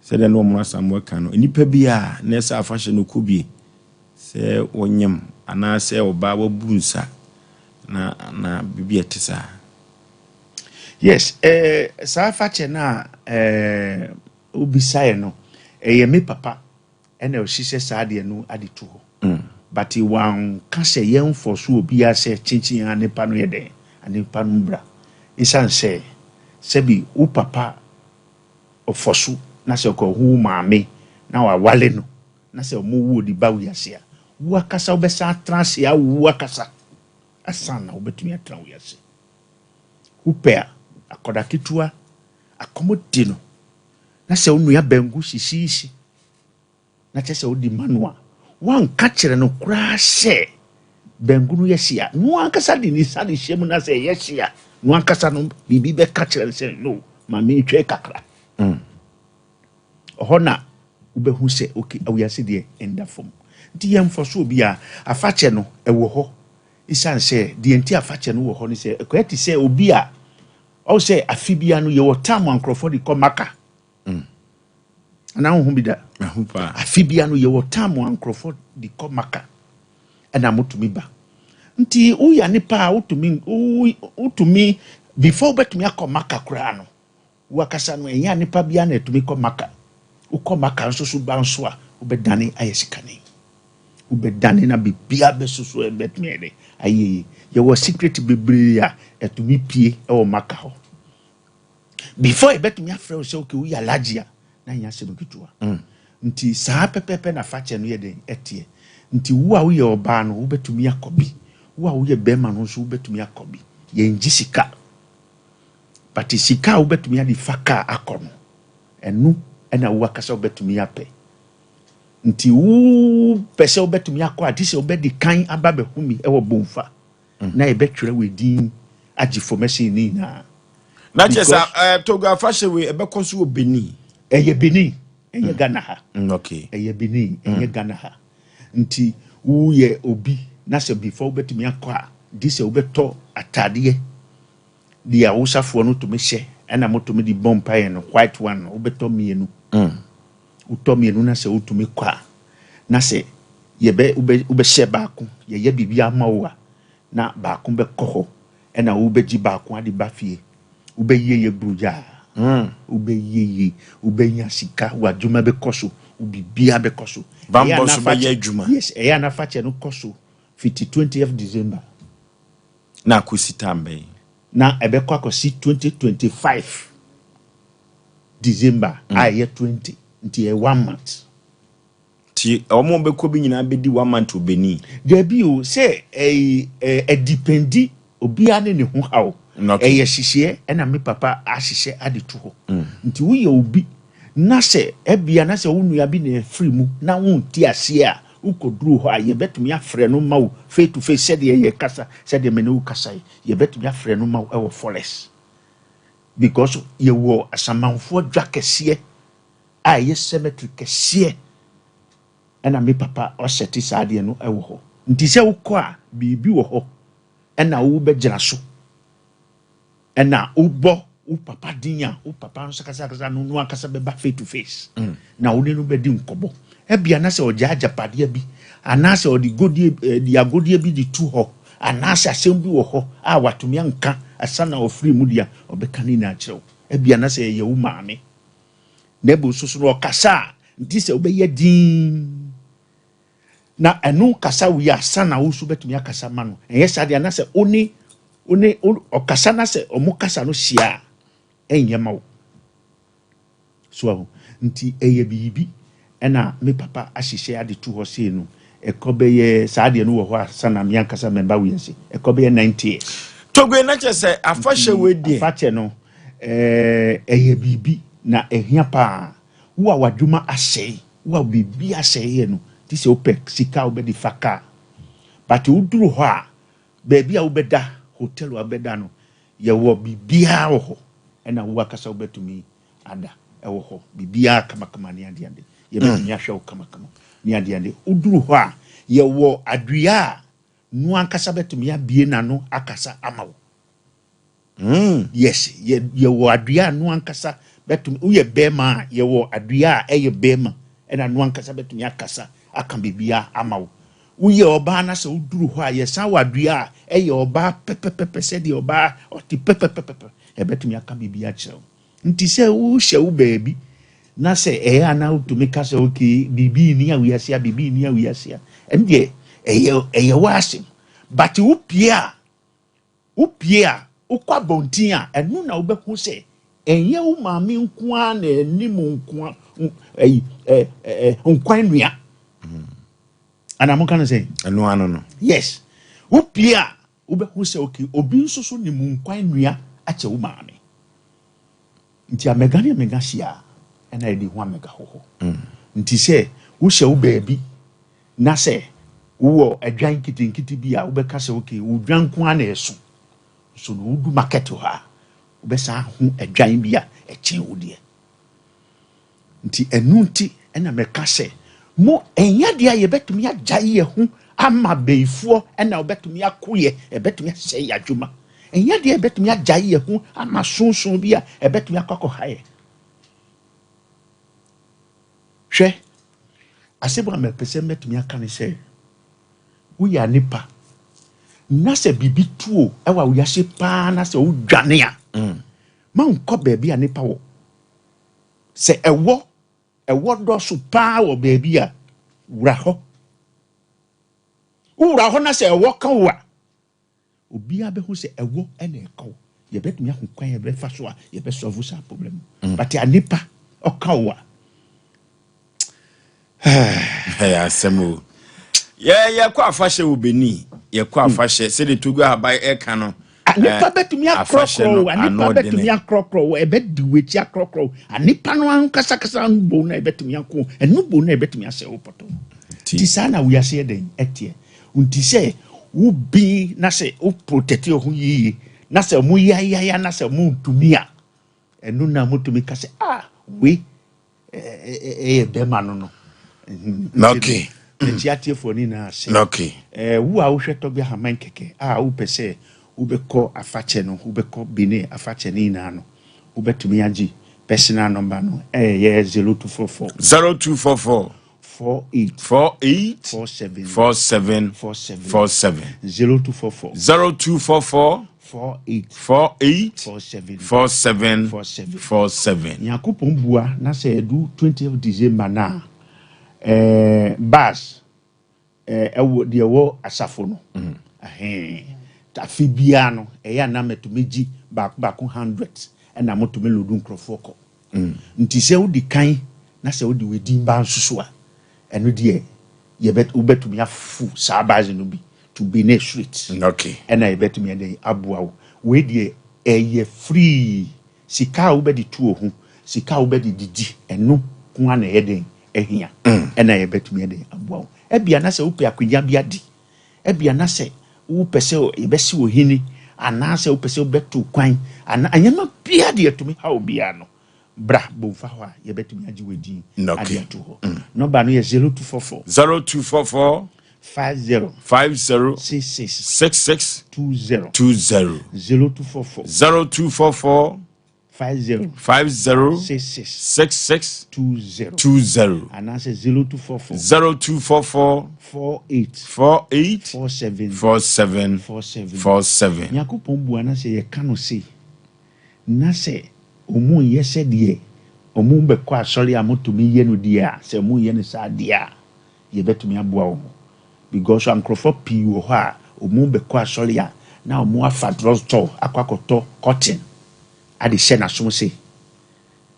sɛdeɛ ne ɔmono Samuel ka no, nnipa bi a na ɛsɛ afahyɛ no kɔ bie sɛ wɔnyam anaasɛ ɔbaa wabu nsa na biribi a ɛte saa. Yes, saa afahyɛ no a wobisaeɛ no, ɛyɛ me papa ɛna ɔhyehyɛ saa adeɛ no ade to hɔ, but wanka sɛ yɛmfɔ so obiara sɛ kyenkyen a nipa no yɛ dɛn a nipa no bra. Ɛsiane sɛ sɛbi wo papa ɔfɔ so na sɛ ɔkɔhu wo maame na wawale no na sɛ ɔmo wo de ba wiase a, wo akasa wobɛsan atena ase awo akasa asan na wobɛtumi atena wiase. Wopɛ a, akɔda ketewa akɔmɔ di no na sɛ wo nua banku sisiisi na kyerɛ sɛ wode ma no a, woanka kyerɛ no koraa sɛ banku no yɛ hye a, no ankasa de ne nsa de hyɛ mu na sɛ ɛyɛ hye a, no ankasa no biribi bɛka kyerɛ no sɛ no, ma mentwɛ kakra. Ɔhɔ na wobɛhu sɛ okay, awiase deɛ ɛnda fam. Nti yɛmfa so obi a afakyɛ no ɛwɔ hɔ. Ɛsiane sɛ deɛ nti afakyɛ no wɔ hɔ no sɛ ɛkɔyɛ te sɛ obi a ɔwɔ sɛ afe bia no yɛwɔ tam a nkurɔfoɔ de kɔ Maka anaa wohu bi da. Mahu paa. Afe bia no yɛwɔ tam a nkurɔfoɔ de kɔ Maka ɛna motumi ba. Nti woyɛ nipa a wotumi wotumi before wobɛtumi akɔ Maka koraa no, wakasa no ɛnyɛ nipa bia na ɛtumi kɔ Maka. Wokɔ Maka nso so ba nso a, wobɛdane ayɛ sikani, wobɛdane na biribiara bɛsoso ɛbɛtumi ayɛ dɛ ayɛ yie. Yɛwɔ secret bebree a ɛtumi pie ɛwɔ Maka hɔ before ɛbɛtumi afrɛ wo sɛ okay, woyɛ alagye a, na nyɛ asɛm ketewa. Nti saa pɛpɛɛpɛ na fakyɛ no yɛ den ɛteɛ. Nti wo a woyɛ ɔbaa no wobɛtumi akɔ bi, wo a woyɛ bɛrima no nso wobɛtumi akɔ bi. Yɛngye sika, but sika a wobɛtumi ade fa kaa akɔ no, ɛno ɛna wo akasa wobɛtumi apɛ. Nti wopɛ sɛ wobɛtumi akɔ a, gye sɛ wobɛdi kan aba bɛhu mi ɛwɔ Bomfa na yɛbɛtwerɛ wɔ din agye formation ne nyinaa. Na kyerɛ sɛ Togo afahyɛ wei ɛbɛkɔ so wɔ Benin? Ɛyɛ Benin, ɛnyɛ Ghana ha. Ɛyɛ Benin, ɛnyɛ Ghana ha. Nti woyɛ obi na sɛ before wobɛtumi akɔ a, gye sɛ wobɛtɔ atadeɛ deɛ awosafoɔ no tumi hyɛ ɛna motumi de bɔ mpaeɛ no, white one no, wobɛtɔ mmienu. Wotɔ mmienu na sɛ wotumi kɔ a, na sɛ yɛbɛ wobɛ wobɛhyɛ baako, yɛyɛ biribi ama wo a, na baako bɛkɔ hɔ ɛna wobɛgye baako ade ba fie. Wobɛyie yɛ burugyaa, wobɛyie yie, wobɛnya sika, w'adwuma bɛkɔ so, wo biribiara bɛkɔ so. Bambɔ Ɛyɛ a so na bɛyɛ afakyɛ- adwuma. Yes, ɛyɛ a nafakyɛ no kɔ so fiti 20th December. Na akɔsi tam bɛn? Na ɛbɛkɔ akɔsi 2025 December a ɛyɛ 20, nti ɛyɛ one month. Nti ɔmo bɛkɔ bi nyinaa bɛdi one month wɔ Benin? Dabi o, sɛ ɛyɛ ɛdepend obiara ne ne ho haw. Ɛyɛ hyehyɛ ɛna me papa ahyehyɛ ade to hɔ. Nti woyɛ obi na sɛ ɛbia na sɛ wo nua bi na ɛfiri mu na wonte aseɛ a, wokɔduru hɔ a, yɛbɛtumi afrɛ no ma wo face to face sɛdeɛ yɛ kasa, sɛdeɛ me ne wo kasa yi, yɛbɛtumi afrɛ no ma wo ɛwɔ forest because yɛwɔ asamanfoɔ dwa kɛseɛ a ɛyɛ cemetery kɛseɛ ɛna me papa ɔhyɛte saa adeɛ no ɛwɔ hɔ. Nti sɛ wokɔ a, biribi wɔ hɔ ɛna wobɛgyina so ɛna wobɔ. wo papa din a, wo papa nso kasakasa no, no ankasa bɛba face to face. Na wo ne no bɛdi nkɔmmɔ. Ebia na sɛ ɔgya agyapadeɛ bi, anaasɛ ɔde godie, eh, de agodeɛ bi de tu hɔ, anaasɛ asɛm bi wɔ hɔ a watumi anka ansa na ɔfiri mu deɛ, ɔbɛka ne nyinaa akyerɛ wo. Ebia na sɛ ɛyɛ wo maame. Na ebio nso so no ɔkasa a, nti sɛ wobɛyɛ dinn. Na ɛno kasa wie ansa na wo nso bɛtumi akasa ma no. Ɛnyɛ saa deɛ, na sɛ wo ne, wo ne, ɔkasa na sɛ ɔmo kasa no hyia a, ɛnyɛ ma wo. So ahu? Nti ɛyɛ biribi ɛna me papa ahyehyɛ ade to hɔ sei no, ɛkɔ bɛyɛ, saa adeɛ no wɔ hɔ ansa na me ankasa mɛba wiase, ɛkɔ bɛyɛ 90 years. Togoe na kyerɛ sɛ afahyɛ wei deɛ. Afahyɛ no, ɛɛ, ɛyɛ biribi na ɛhia paa. Wo a w'adwuma asɛe, wo a biribi asɛe yɛ no, te sɛ wopɛ sika a wobɛde fa kaa. But woduru hɔ a, baabi a wobɛda, hotel a wobɛda no, yɛwɔ biribiara wɔ hɔ. Ɛna wo ankasa wobɛtumi ada ɛwɔ hɔ. Biribiara kamakama ne adeade. Yɛbɛtumi ahwɛ wo kamakama ne adeade. Woduru hɔ a, yɛwɔ adua a no ankasa bɛtumi abue n'ano akasa ama wo. Yes, yɛ yɛwɔ adua a no ankasa bɛtumi, woyɛ bɛrima a, yɛwɔ adua a ɛyɛ bɛrima ɛna no ankasa bɛtumi akasa aka biribiara ama wo. Woyɛ ɔbaa na sɛ woduru hɔ a, yɛsan wɔ adua a ɛyɛ ɔbaa pɛpɛpɛpɛ sɛdeɛ ɔbaa ɔte pɛpɛpɛpɛ, ɛbɛtumi aka biribiara akyerɛ wo. Nti sɛ wohyɛ wo baabi na sɛ ɛyɛ a na wotumi ka sɛ okay, biribi nni awiase a, biribi nni awiase a, ɛno deɛ ɛyɛ ɛyɛ w'asɛm. But wopie a, Wopue a, wokɔ abɔnten a, ɛno na wobɛhu sɛ ɛnyɛ wo maame nko ara na anim nko ayi ɛ ɛ nkwan nua. Ana mo ka no sɛ? Ɛno ano no. Yes. Wopue a, wobɛhu sɛ okay, obi nso so nim nkwan nua akyɛ wo maame. Nti amega ne amega hyia a, ɛna yɛde hu amega hɔhɔ. Nti sɛ wohyɛ wo baabi Na sɛ wowɔ adwan nketenkete bi a, wobɛka sɛ okay, wo dwan nko ara na ɛso. So no wodu market hɔ a, wobɛsan ahu adwan bi a ɛkyɛn wo deɛ. Nti ɛno nti ɛna mɛka sɛ mo ɛnyɛ deɛ a yɛbɛtumi agyae yɛ ho ama bɛyifoɔ ɛna wɔbɛtumi ako yɛ, ɛbɛtumi asɛe yɛ adwuma. Ɛnyɛ deɛ yɛbɛtumi agyae yɛ ho ama sonson bi a ɛbɛtumi akɔ akɔha yɛ. Hwɛ, asɛm a mepɛ sɛ mɛtumi aka ne sɛ, woyɛ nipa na sɛ biribi tuo ɛwɔ awiase paa na sɛ wodwane a, mm. ma nkɔ baabi a nipa wɔ. Sɛ ɛwɔ ɛwɔ dɔso paa wɔ baabi a, wura hɔ. Wowura hɔ na sɛ ɛwɔ ka wo a, Obiara bɛhu sɛ ɛwɔ na ɛka wo. Yɛbɛtumi ahu kwan a yɛbɛfa so a yɛbɛ solve saa problem no. Mm. But a nipa ɔka wo a. Ɛyɛ asɛm o. Yɛ yɛkɔ afahyɛ wɔ Benin. Yɛkɔ mm. afahyɛ sɛdeɛ Togo ahaban ɛka no. Nipa eh, bɛtumi akorɔkorɔ wo, nipa bɛtumi akorɔkorɔ wo, ɛbɛdi w'akyi akorɔkorɔ wo. Nipa no ankasakasa bo na ɛbɛtumi ako, ɛno bo na ɛbɛtumi asɛ wo pɔtɔ. Nti saa na wiase yɛ dɛn ɛteɛ. Nti sɛ wo bi na sɛ wo protect wo ho yiye na sɛ mo yayaya na sɛ mo ntumi a, ɛno na motumi ka sɛ ah wei ɛyɛ bɛrima no no. Okay. Mɛkyi atiefoɔ no nyinaa ase. Okay. Eh, wo a wohwɛ Tɔgbe Ahaman kɛkɛ a wopɛ sɛ wobɛkɔ afakyɛ no, wobɛkɔ Benin afakyɛ no nyinaa no, wobɛtumi agye personal number no ɛyɛ 0244. 0244. 48. 48. 47. 47. 47. 47. 0244. 0244. 48. 48. 47. 47. 47. 47. Nyankopɔn bua na sɛ ɛdu 20th December no a, eh, bus eh, ɛwɔ deɛ ɛwɔ asafo no. Mm. Ɛhɛn. Afe biara no, ɛyɛ a na mɛtumi gye baako baako 100 ɛna motumi lodu nkurɔfoɔ kɔ. Nti sɛ wodi kan na sɛ wode w'edin ba nso so a, ɛno deɛ yɛbɛ wobɛtumi afu saa bus no bi to Benin straight. Okay. Ɛna yɛbɛtumi ɛdɛn aboa wo. Wei deɛ ɛyɛ free. Sika a wobɛde tu wo ho, sika a wobɛde didi, ɛno nko ara na ɛyɛ dɛn ɛhia. Ɛna yɛbɛtumi ɛdɛn aboa wo. Ebia na sɛ wopɛ akonnwa bi adi, ebia na sɛ wopɛ sɛ yɛbɛsi wo hene anaasɛ wopɛ sɛ wobɛto kwan anaa nneɛma biara deɛ ɛtumi ha obiara no, bra Bomfa hɔ a yɛbɛtumi agye w'edin ade ato hɔ. Nɔmba no yɛ 0244. 0244. 50. 50. 66. 66. 20. 20. 0244. 0244. 50. 50. 66. 66. 20. 20. Anaasɛ 0244. 0244. 48. 48. 47. 47. 47. 47. Nyankopɔn bua na sɛ yɛka no sei, na sɛ ɔmo nyɛ sɛdeɛ ɔmo bɛkɔ asɔre a motumi yɛ no deɛ a, sɛ ɔmo yɛ no saa deɛ a, yɛbɛtumi aboa wɔn. Because nkurɔfoɔ pii wɔ hɔ a ɔmo bɛkɔ asɔre a na ɔmo afa drugstore akɔ akɔtɔ cotton ade hyɛ n'asom se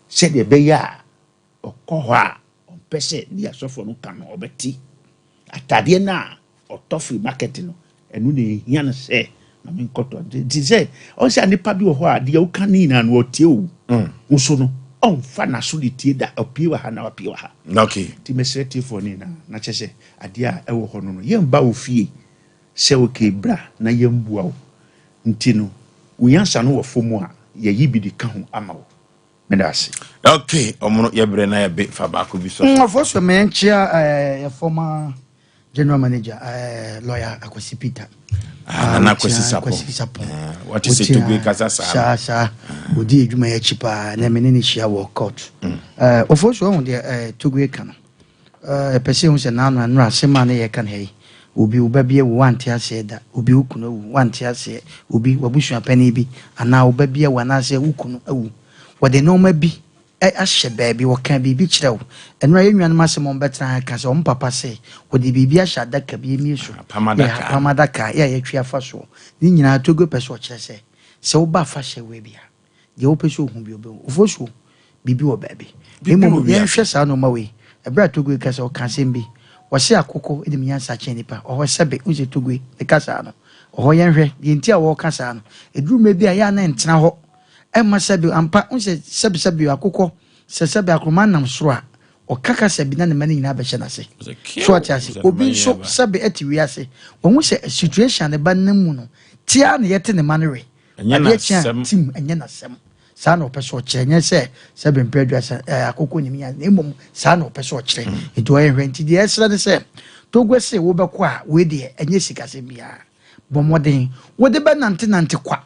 sɛdeɛ ɛbɛyɛ a ɔkɔ hɔ a ɔmpɛ sɛ deɛ asɔfoɔ no ka no ɔbɛte. Atadeɛ no a ɔtɔ firi market no, ɛno na ehia no sɛ maame nkɔtɔ. Nti sɛ ɔsɛ nipa bi wɔ hɔ a deɛ ɔka ne nyinaa no ɔtie o, nso no ɔnfa n'aso de tie da, ɔpie wɔ ha na wapie wɔ ha. Nti mɛsrɛ tiefoɔ ne nyinaa na kyɛ sɛ adeɛ a ɛwɔ hɔ no, yɛmba wo fie sɛ okay, bra na yɛmbua wo. Nti no wo nyansa no wɔ fam a, yɛyi bi de ka ho ama wo. Meda ase. Okay, ɔmo no yɛbrɛ na yɛbe fa baako bi so. Ɔfo so mɛnkyia yɛ former general manager, lawyer Akwasi Peter. Ah, Nana Akwasi Sapon. Akwasi Sapon. Wɔte sɛ Togbe kasa saa. Saa saa, odi adwuma yɛ akyi paa na mene ne hyia wɔ court. Ɔfo so ɔho deɛ Togbe ka no, ɛpɛ sɛ ehu sɛ n'ano anora asɛm a ne yɛka no ha yi, obi wo ba bi awu, wante aseɛ da, obi wo kunu awu, wante aseɛ, obi wabusua panin bi anaa wo ba bi awu anaasɛ wo kunu awu, wɔde nneɛma bi ahyɛ baabi, wɔka biribi kyerɛ wo. Ɛnora yɛn nuanom asɛm a wɔbɛtena ha ka sɛ wɔn papa sɛ wɔde biribi ahyɛ adaka bi emie so. Apam adaka. Yɛ apam adaka yɛ a yɛtwe afa soɔ ne nyinaa. Togo pɛ sɛ ɔkyerɛ sɛ sɛ woba afahyɛ wei bi a, deɛ wopɛ sɛ ohu bi obɛhu. Ofo so biribi wɔ baabi. Biribi mmom wɔ wiase. Yɛnhwɛ saa nneɛma wei. Ɛberɛ a Togo ka sɛ ɔka asɛm bi, wɔse akokɔ de nyansa kyɛn nipa ɔhɔ sɛbe wo sɛ Togo ne ka saa no ɔhɔ. Yɛnhwɛ deɛ nti a wɔɔka saa no. Ɛduru mmerɛ bi a yɛ a na ntena hɔ ɛma sɛbe ampa wo sɛ sɛbe sɛbe akokɔ sɛ sɛbe akoroma nam soro a, ɔka kasa bi na ne mma no nyinaa bɛhyɛ n'ase so ɔte ase. Obi nso sɛbe ɛte wiase, wɔn sɛ situation ne ba nam mu no tia na yɛte ne ma no we. Ɛnyɛ adeɛ kye a n'asɛm. Tim ɛnyɛ n'asɛm. Saa na ɔpɛ sɛ ɔkyerɛ, nyɛ sɛ sɛbe mpɛ aduasa akokɔ nim ya, na mmom saa na ɔpɛ sɛ ɔkyerɛ. Nti ɔyɛ hwɛ. Nti deɛ ɛsrɛ ne sɛ Togo se wobɛkɔ a, wei deɛ ɛnyɛ sikasɛm biara. Bɔ mmɔden wode bɛnante nante kwa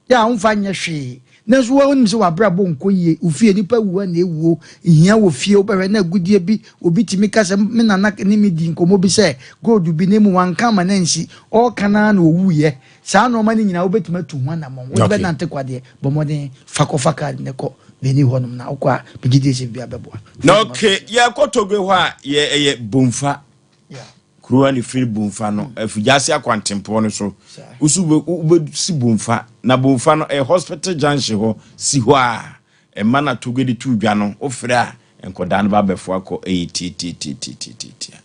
yɛ a womfa nyɛ hwee, nanso wonim sɛ wabrabɔ nkɔ yie, ofie nipa wu a na ɛwuo nhia wɔ fie. Wobɛhwɛ na agudie bi, obi tumi ka sɛ me nana ne me di nkɔmmɔ bi sɛ gold bi ne mu wanka ama no ansi, ɔɔka naa na ɔwuyɛ. Saa nneɛma no nyinaa wobɛtumi atu ho anammɔn. Wode bɛnante kwa deɛ, bɔ mmɔden fa kɔfa card ne kɔ bɛni hɔnom na wokɔ a, megye die sɛ biribi abɛboa. Na okay, yɛkɔ Togo hɔ a, yɛ ɛyɛ Bomfa kuro a ne firi Bomfa no Afigyase akwantempɔn no so. Wosu wobɛsi Bomfa na Bomfa no ɛyɛ hospital junction hɔ si hɔ a ɛma na Togo de tu dwa no, wofrɛ a nkɔdaa no ba abɛfo akɔ. Ɛyɛ tietietietietietia.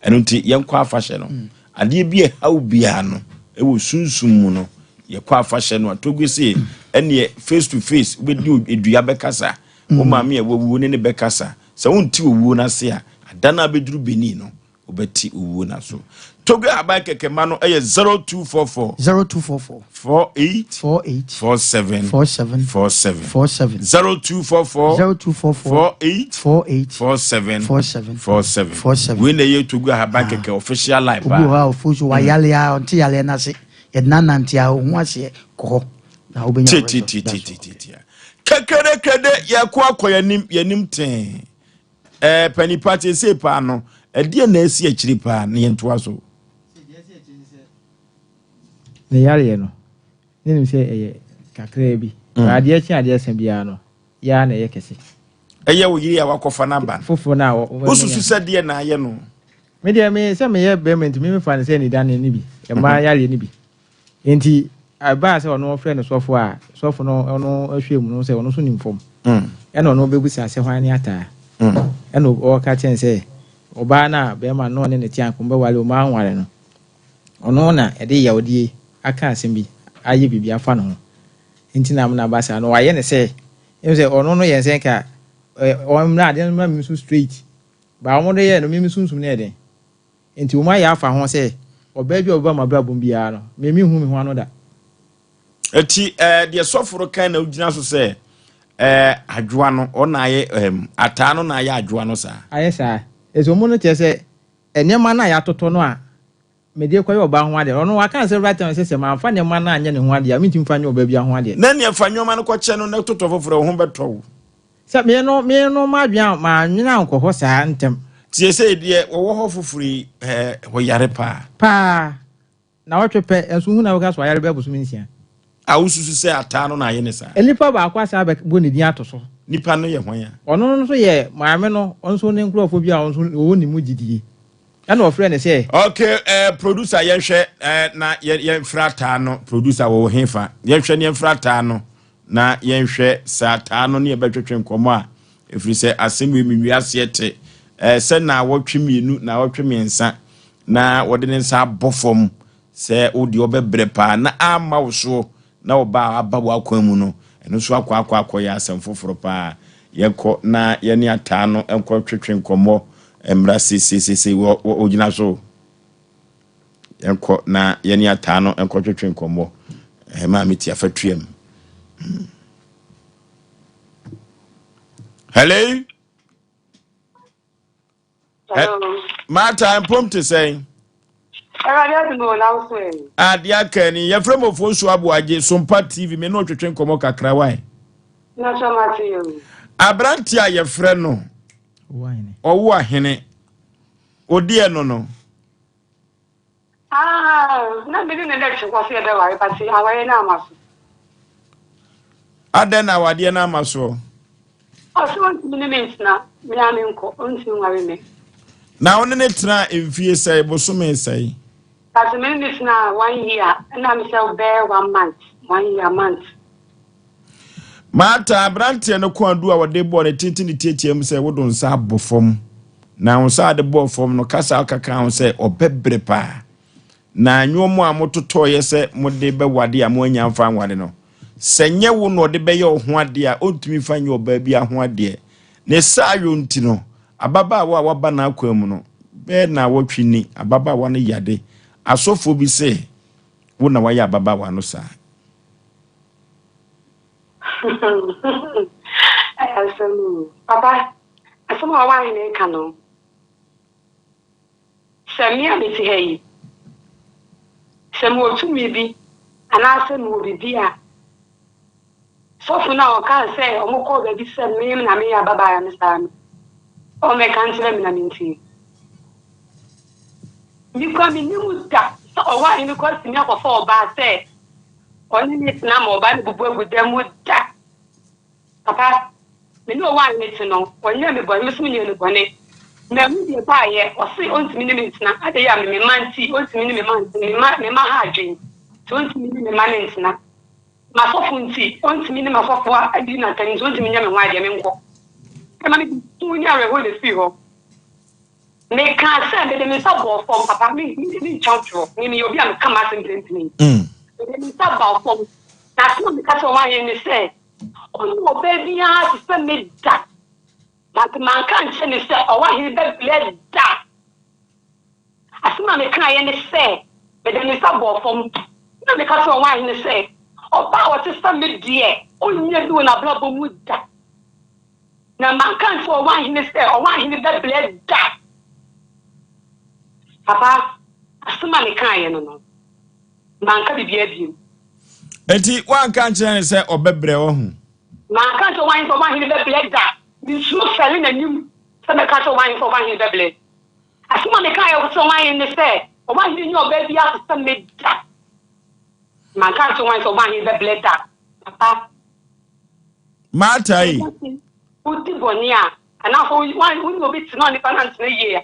Ɛno nti yɛnkɔ afahyɛ no, adeɛ bi a ɛhaw biara no ɛwɔ sunsum mu no, yɛkɔ afahyɛ no a, Togo se ɛneɛ face to face wobɛdi edua bɛkasa, wo maame a wawuo ne ne bɛkasa. Sɛ wonte owuo no ase a, ada no abɛduru Benin no, wobɛte owuo no so. Togo aban kɛkɛma no ɛyɛ 0244. 0244. 48. 48. 47. 47. 47. 47. 0244. 0244. 48. 48. 47. 47. 47. 47. Wei na ɛyɛ Togo ahaban kɛkɛ official line. Obi wɔ hɔ a ɔfo so wayale a ɔnte yaleɛ no ase, yɛde nanante a ɔho aseɛ kɔ hɔ na wobɛnya result. Tietietie kɛkɛdɛkɛdɛ, yɛkɔ akɔ yɛnim yɛnim tee panipa tie paa no, ɛdeɛ na asi akyiri paa na yɛntoa so. Ne yareɛ no ne nim sɛ ɛyɛ kakraa bi. Adeɛ kye adeɛ sa biara no yɛa na ɛyɛ kɛse. Ɛyɛ wo yere a wakɔfa no aba no. Foforɔ no a wosusu sɛ deɛ na ayɛ no. Me deɛ, me sɛ meyɛ bɛrima nti memefa no sɛ nida ne bi mmaa yareɛ no bi. Nti ɛbaa sɛ ɔno ɔfrɛ no sɔfo a, sɔfo no ɔno ahwɛ mu no sɛ ɔno nso nim fam, ɛna ɔno bɛbusa sɛ hwan ne ataa, ɛna ɔka kyɛn sɛ ɔbaa no a bɛrima no ɔne ne te anko bɛware ɔmo anware no, ɔno na ɛde yawdie aka asɛm bi ayɛ biribi afa ne ho. Nti na amena ba saa no wayɛ ne sɛ ɛmu sɛ ɔno no yɛ nsɛn ka ɔmmra adeɛ no mmra mi nso straight baa wɔn de yɛ no mímí sunsum no yɛ den. Nti wɔn ayɛ afa ho sɛ ɔbaa bi a ɔbɛba mu abrabɔ mu biara no, mímí hu mi ho ano da. Eti deɛ sɔfo no kan na ogyina so sɛ adwoa no ɔna ayɛ ataa no na ayɛ adwoa no saa. Ayɛ saa ɛsɛ wɔn no kyerɛ sɛ nneɛma no a yɛatotɔ no a. mede rekɔyɛ ɔbaa ho adeɛ no, ɔno waka no several times sɛ sɛ mamfa nneɛma no anyɛ ne ho adeɛ a, mentumi mfa nyɛ ɔbaa biara ho adeɛ. Na neɛ fa nneɛma no kɔkyɛ no na totɔ foforɔ, wo ho bɛtɔ wo. Sɛ me no, me no m'adwene a, mannwene ankɔ hɔ saa ntɛm. Seesei deɛ wɔwɔ hɔ foforɔ yi, ɛɛ, wɔyare paa. Paa. Nnawɔtwe pɛ, nso wohu na woka sɛ wayare bɛyɛ bosome nsia. A wosusu sɛ ataa no na ayɛ no saa. Nipa baako asan abɛbɔ ne din ato so. Nipa no yɛ hwan a? Ɔno nso yɛ maame no nso ne nkurɔfoɔ bi a wɔn nso wɔwɔ ne mu gyidie. Ɛna ɔfrɛɛ no sɛ. Ok eh, producer yɛnhwɛ eh, na yɛmfrɛ ataa no. Producer wɔwɔ hefa? Yɛnhwɛ ne yɛmfrɛ ataa no na yɛnhwɛ sɛ ataa no ne yɛbɛtwetwe nkɔmmɔ a, ɛfiri sɛ asɛm wei menwie aseɛ te eh, sɛ naawɔtwe mmienu, naawɔtwe mmiɛnsa na wɔde ne nsa abɔ fam sɛ wo deɛ ɔbɛbrɛ paa na amma wo soɔ na ɔba a aba w'akwan mu no, ɛno nso akɔ akɔ akɔyɛ asɛm foforɔ paa. Yɛnkɔ na yɛne ataa no nkɔ twetwe nkɔmmɔ mmra seiseiseisei wɔ wɔ ogyina so. Yɛnkɔ na yɛne ataa no nkɔ twetwe nkɔmmɔ. Ɛɛ maame ti afa tuam. Hello? Hello. Martha, mpom te sɛn? Awurade adom o, na wo so ɛ? Adeɛ aka ni, yɛfrɛ mo Ofosu Aboagye, Sompa TV, me ne ɔtwetwe nkɔmmɔ kakra wae. Na sɛ mate yɛ o. Aberante a yɛfrɛ no Ɔwo Ahene, odiɛ no no. Ah, na me ne no da twe kɔ sɛ yɛbɛware, but awareɛ no amma so. Adɛn na awadeɛ no amma soɔ? Ɔse ɔntumi ne me ntena, me ara menkɔ, ɔntumi nware me. Na wo ne no tenaa mfie sɛe, bosome sɛe? But me ne no tenaa one year, ɛna me sɛ bɛyɛ one month, one year month. Martha, aberanteɛ no kɔn adu a wɔde bɔɔ ne tenten de tiatiaa mu sɛ, Wode wo nsa abɔ fam. Na wo nsa a wode bɔɔ fam no, kasa a woka kaa ho sɛ, Ɔbɛbrɛ paa. Na nnoɔma a mototɔeɛ sɛ mode bɛwade a moannya amfa anware no, sɛ nyɛ wo na ɔde bɛyɛ wo ho adeɛ a, ɔntumi mfa nyɛ ɔbaa biara ho adeɛ. Ne saayɔ nti no, ababaawa a waba n'akwan mu no, bɛyɛ nnawɔtwe ni, ababaawa no yade. Asɔfoɔ bi se, Wo na woayɛ ababaawa no saa. Ɛyɛ asɛm o. Papa, asɛm a ɔwɔ reka no, sɛ me a mete ha yi, sɛ mewɔ tumi bi anaasɛ mewɔ biribi a, sɔfo no a ɔkaa sɛ wɔkɔɔ baabi sɛ me na meyɛ ababaawa no saa no, ɔmmɛka nkyerɛ me na mentie. Me kura mennim da sɛ ɔwɔ ahene kɔ atumi akɔfa ɔbaa sɛ Ɔne me tena ma ɔbaa no bubu agu dan mu da. Papa, me ne ɔwɔ a me te no, ɔnyɛɛ me bɔne, me nso menyɛɛ no bɔne. Manhu deɛ ɛbaeɛ, ɔse ɔntumi ne me ntena, adɛn a me me mma nti, ɔntumi ne me mma ntena, me mma, me mma ha adwene, nti ɔntumi ne me mma no ntena. M'asɔfo nti, ɔntumi ne m'asɔfo adi n'atɛm nti, ɔntumi nyɛ me ho adeɛ, menkɔ. Ɛma me su ne awerɛhoɔ na ɛfiri hɔ. Mekaa sɛ, mede me nsa bɔɔ fam, papa, me, me, mentwa ntorɔ. Me, meyɛ obi a meka m'asɛm mprempren. Mede me nsa bɔɔ fam, na asɛm a meka kyerɛɛ wɔn ahene ne sɛ, Ɔne ɔbaa biara te sɛ me da. But manka ankyerɛ no sɛ ɔwɔ ahene bɛbrɛ da. Asɛm a mekaeɛ ne sɛ, mede me nsa bɔɔ fam, na meka kyerɛɛ wɔn ahene sɛ, Ɔbaa a ɔte sɛ me deɛ, ɔnnya bi wɔ n'abrabɔ mu da. Na manka ankyerɛ ɔwahene sɛ ɔwahene bɛbrɛ da. Papa, asɛm a mekaeɛ no no, manka biribiara bio. Enti woanka ankyerɛ no sɛ ɔbɛbrɛ, wahu? Manka ankyerɛ ɔwahene sɛ ɔwahene bɛbrɛ da. Mensuro fɛre n'anim sɛ mɛka akyerɛ ɔwahene sɛ ɔwahene bɛbrɛ. Asɛm a mekaeɛ kyerɛ ɔwahene ne sɛ, ɔwahene nyɛ ɔbaa biara te sɛ me da. Manka ankyerɛ ɔwahene sɛ ɔwahene bɛbrɛ da. Papa. Martha yi. Wodi bɔne a, anaasɛ wo ne obi tena a nipa no antena yie a,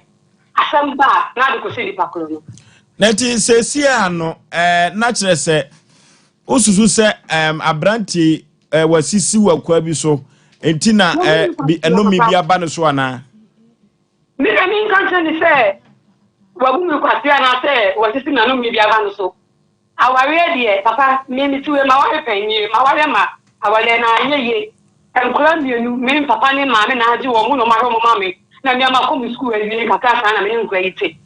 asɛm ba a, na ade kɔhyɛ nipa korɔ no. Na nti seesie a no, eh, na kyerɛ sɛ wosusu sɛ um, aberanteɛ eh, wasisi wɔ akwaa bi so nti na eh, bi, ɛnome bi aba no so anaa? Me deɛ menka nkyerɛ no sɛ wabu me kwasea anaasɛ wasisi me anome bi aba no so. Awareɛ deɛ papa me mete wei maware pɛn nie mawareɛ ma awareɛ no anyɛ yie nkwadaa mmienu me papa ne maame na agye wɔn na wɔn ahwɛ wɔn ma me na me ama kɔ me sukuu awie kakra saa na me ne nkwadaa yi te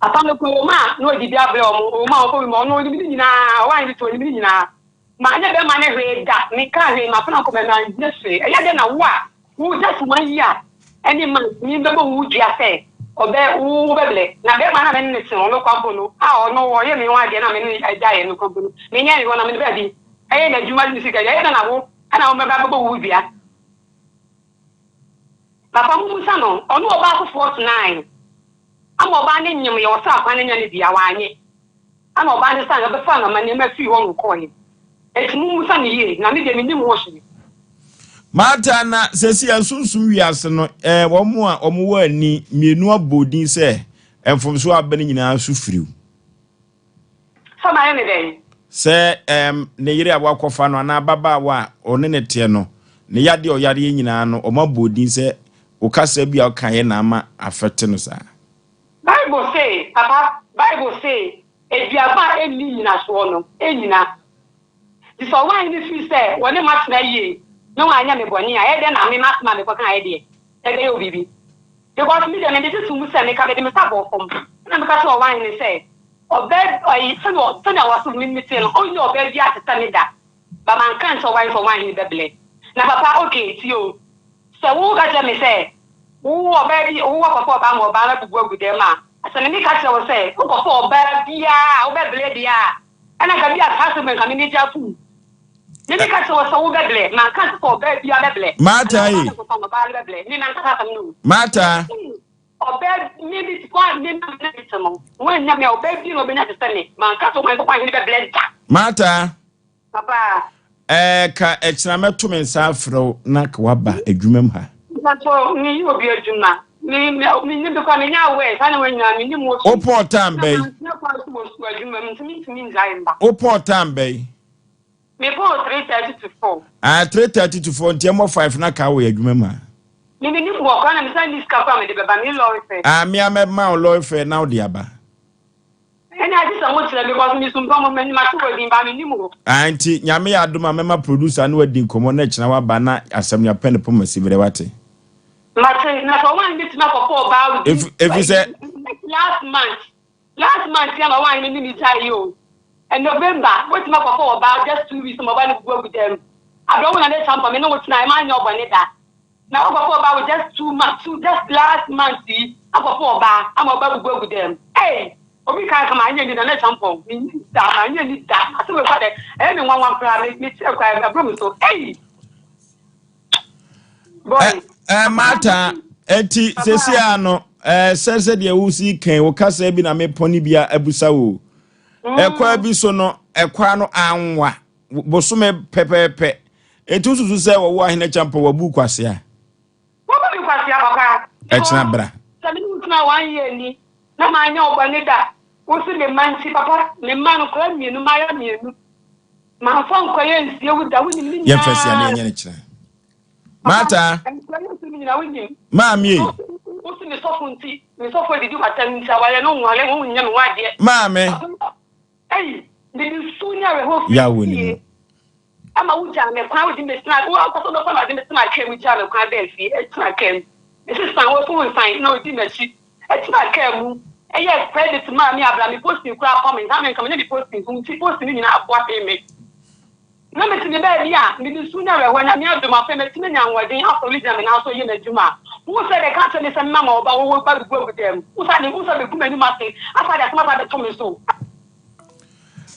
papa no kɔ wɔn a na ɔde bi abrɛ wɔn wɔn a wɔkɔ bi ma ɔno ɔnim ne nyinaa ɔwɔ ayɛ te ɔnim ne nyinaa maanyɛ bɛrima ne hwee da meka hwee mafena nkɔ mɛma nyɛ hwee ɛyɛ dɛ na wo a wo just one year ɛne month me bɛbɔ wo dua sɛ. Ɔbɛ, wo wobɛbrɛ. Na bɛrima no a me ne no te no, ɔno kwa mpo no, a ɔno ɔyɛ me ho adeɛ na me ne no gyaeɛ no kwa mpo no, menyɛɛ ne hɔ na mede baabi ɛyɛ n'adwuma de me sika gyaeɛ. Ɛyɛ dɛn na wo ɛna wobɛba abɛbɔ wo dua? Papa mommisa no, ɔne ɔbaa foforɔ tenae ama ɔbaa no nyem yɛ ɔsraa kwan no nya no bi a, wannye. Ɛna ɔbaa no san bɛfaa n'amanneɛ firii hɔ nom kɔeɛ. Enti mommisa no yie, na me deɛ mennim ho hwee. Martha, na seesei asunsum wiase no, eh, wɔn a wɔwɔ ani mmienu abɔ din sɛ mfomsoɔ a aba no nyinaa so firiw. Sɛ mayɛ ne dɛn? Sɛ um, ne yere a wakɔfa no anaa ababaawa a ɔne ne teɛ no, ne yadeɛ a ɔyareɛ nyinaa no, wɔn abɔ din sɛ wo kasa bi a wokaeɛ na ama afɛte no saa. Bible se, papa, Bible se, aduaba a enni nnyinasoɔ no, ennyina. Nti sɛ ɔwan no firi sɛ wɔne mo atena yie na wanyɛ me bɔne a, ɛyɛ dɛn na me m'asɛm a mekɔkaeɛ deɛ, ɛbɛyɛ wo biribi? Because me deɛ mede gye to mu sɛ meka mede me nsa bɔɔ fam na meka kyerɛɛ ɔwan no sɛ, ɔbaa ɔyi sɛdeɛ sɛdeɛ wɔse me mete no, ɔnnya ɔbaa biara te sɛ me da. But manka ankyerɛ ɔwan sɛ ɔwan no bɛblɛ. Na papa, okay, tie o. Sɛ wo ka kyerɛ me sɛ wo ɔbaa bi wo akɔfa ɔbaa ma ɔbaa no abubu agu dɛm a, sɛ me meka kyerɛ wo sɛ wo kɔfa ɔbaa biara a wo bɛ blɛ deɛ a, ɛna nka bi a saa asɛm wei nka me megye atom. Me meka kyerɛ wo sɛ wo bɛ blɛ, manka nkyerɛ sɛ ɔbaa biara bɛ blɛ. Martha Anaa ɔbaa e. no kɔfa no ɔbaa no bɛ blɛ, me manka saa asɛm no o. Martha. Mese ɔbaa me me te hɔ a me na me ne te no, woannya me a ɔbaa biara na ɔbɛnya te sɛ me, manka sɛ ɔhene bɛ blɛ da. Martha. Papa. Ɛɛ ka ɛkyena mɛto me nsa afrɛ wo na ka woaba adwuma mu ha. Mpakyɛw me yɛ obi adwuma me me me nim because me nya aware saa nneɛma nyinaa me nim wɔ Wo pɔn time na bɛyi? mantena kwan so wɔ sukuu adwuma mu nti me ntumi ngyae mba. Wo pɔn time bɛyi? Me pɔn 3:30 to 4. Ah 3:30 to 4 nti ɛmmɔ 5 na ka wɔ yɛ adwuma mu ha. Me me nim wɔ koraa na me san ni sika koraa me de bɛba me ni lorry fare. Ah me a mɛma wo lorry fare na wo de aba. Ɛne agye sɛ mo kyerɛ because me sum pɔ mo m'anim ate wɔ din ba me nim wo. Ah nti Nyame yɛ adom a mɛma producer ne wadi nkɔmmɔ na kyena waba na asɛm no yɛapɛ no poma siberɛ wate. Mate na sɛ ɔwan bɛtumi akɔpɔ ɔbaa wo din Ɛfiri sɛ. Last month last month yɛ ma ɔwan no ne me gyae yi o and November wotumi akɔpɔ ɔbaa just 2 weeks ma ɔbaa no bubu agu dam abrɛ wo na ne champa me ne wo tena ɛma anyɛ ɔbɔne da. Na wokɔfa ɔbaa wo just 2 months two just last month yi akɔfa ɔbaa ama ɔbaa bubu agu dɛm ei obi kan kama anyɛ ni na ne champɔn me nyi da ma anyɛ ni da ase wei kwa dɛ ɛyɛ me nwanwa koraa me me kyerɛ koraa ɛbro me so ei boy. Ɛ ɛ Martha eti sɛsi a no ɛ sɛ sɛ deɛ wosi kan wo kasa bi na mepɔne bi a abusa wo ɛkwa bi so no ɛkwa no anwa Bosome pɛpɛɛpɛ. Enti wosusu sɛ wɔwo Ahene Acheampong wabu kwasea? Wabu me kwasea papa. Ɛkyena bra. Sɛ me ne wo tena one year ni na manyɛ wo bɔne da. Wo se me mma nti papa, me mma no nkwadaa mmienu, mmayewa mmienu. Mamfa nkɔyɛ nsie wo da, wonim ne Yɛmfa si ano nyinaa. yɛnyɛ no kyena. Papa, Martha. nkwadaa no nsɛm nyinaa wonim. Maame ei. Wo se me sɔfo nti, me sɔfo adidi w'atɛm nti awareɛ no nware, wonyɛ me ho adeɛ. Maame. Papa, Ei, mede su ne awerɛhoɔ Yaw firi wɔ ne fie mu. ama wogyaa me kwan, wode me tena, wo ankasa wobɛkɔ na wode me tena kaa mu gyaa me kwan baa fie, ɛtena kaa mu. Me sesa wo so nsan na odi m'akyi, ɛtena kaa mu, ɛyɛ credit maa me abra me posting koraa pam me, nka me nka me nyɛ me posting so nti posting no nyinaa aboa pee me. Na mete me baabi a mede su ne awerɛhoɔ, Nyame adom afei matumi anya ahoɔden asɔre gyina me nan so yɛ m'adwuma. Wo sɛ bɛka kyerɛ me sɛ mma ma wo ba wo ba bɛgu agu dɛm, wo sɛ ade wo sɛ bɛgu m'anim ase asa de asɛm asa abɛto me so.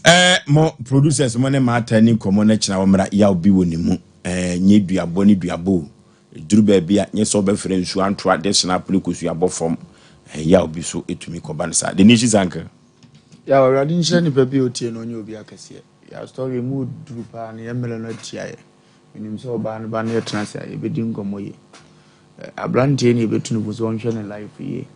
Eh, mo producers mo ne Martha ni nkɔmmɔ na kyena wɔmmra yaw bi wɔ ne mu eh, nyɛ duabɔ ne duabɔ o ɛduru baabi a nyɛ sɛ wobɛfrɛ nsuo antoa de snap ne kosua bɔ fam eh, yaw bi so ɛtumi kɔba no saa. The Nation Uncle. Yaw, Awurade nhyira nipa bi a otie no ɔnyɛ obi akɛseɛ. Yɛ story emu duru paa na yɛ mmerɛ no atia yɛ. Menim sɛ ɔbaa no ba no yɛtena ase a yɛbɛdi nkɔmmɔ yie. Aberanteɛ ne yɛbɛtu no fo sɛ ɔnhwɛ ne life yie.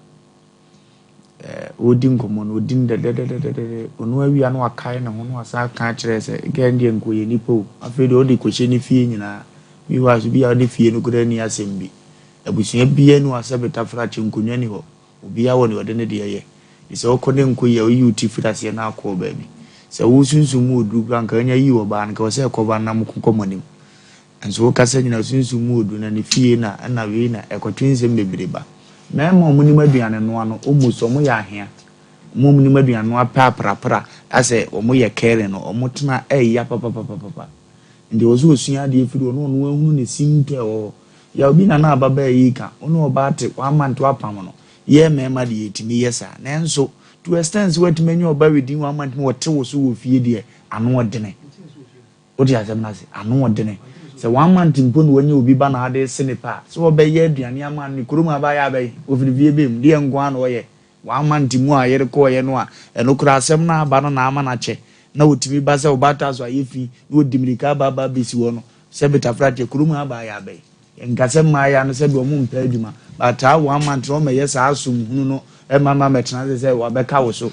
Ɔredi nkɔmmɔ no ɔdi no dɛdɛdɛdɛdɛ. Ɔno awia no wakae ne ho na wasan aka akyerɛ sɛ girl no deɛ nka ɔyɛ nipa o. Afei deɛ ɔde kɔhyɛ ne fie nyinaa. Meanwhile so bi a ɔne fie no koraa nni asɛm bi. Abusua biara ni hɔ a sɛ betafra kyɛ nkonnwa ni hɔ. Obiara wɔ nea ɔde ne deɛ yɛ. Enti sɛ wokɔ ne nko yi a, woyi wo ti firi aseɛ na akɔ baabi. Sɛ wo sunsum mu oduru koraa anka anya yii ɔbaa no, anka ɛwɔ sɛ ɛkɔba na moko kɔ mo anim. Nso wokasa nyina sunsum mu oduru na ne fie na ɛna wei na ɛkɔtwe nsɛm bebree ba. Mmarima a wɔnim aduane noa no almost wɔyɛ ahea. Wɔn a wɔnim aduane noa pɛ aprapra asɛ wɔyɛ caring no, wɔtena ɛya papapapapa. Nti ɛwɔ sɛ ɔsua adeɛ firi hɔ na ɔno ahunu ne sintɔ a ɛwɔ hɔ. Yaw bi na na ababaa yi reka, wo ne ɔbaa te, one month woapam no. Yɛ mmarima deɛ yɛtumi yɛ saa. Nanso to extent sɛ woatumi anya ɔba within one month ma ɔte wo so wɔ fie deɛ, ano ɔdene. Wote asɛm no ase? Ano ɔdene. Sɛ one month mpo na wanya obi ba na ade rese ne pɛ a, sɛ ɔbɛyɛ aduane ama no ne kurom abaayɛ abɛn, ɔfiri fie bɛn mu, deɛ nko ara na ɔyɛ. One month mu a yere kɔeɛ no a, ɛno koraa asɛm no aba no na ama no akyɛ. Na ɔtumi ba sɛ ɔbaata so ayɛ fi na ɔdi mmirika aba aba abɛsi hɔ no, sɛ betafrakyɛ, kurom ha abaayɛ abɛn. Yɛnka sɛ mmayewa no sɛdeɛ wɔn mpɛ adwuma, but saa one month no wɔmmɛyɛ saa som hunu no mma mma mmɛtena ase sɛ wɔabɛka wo so.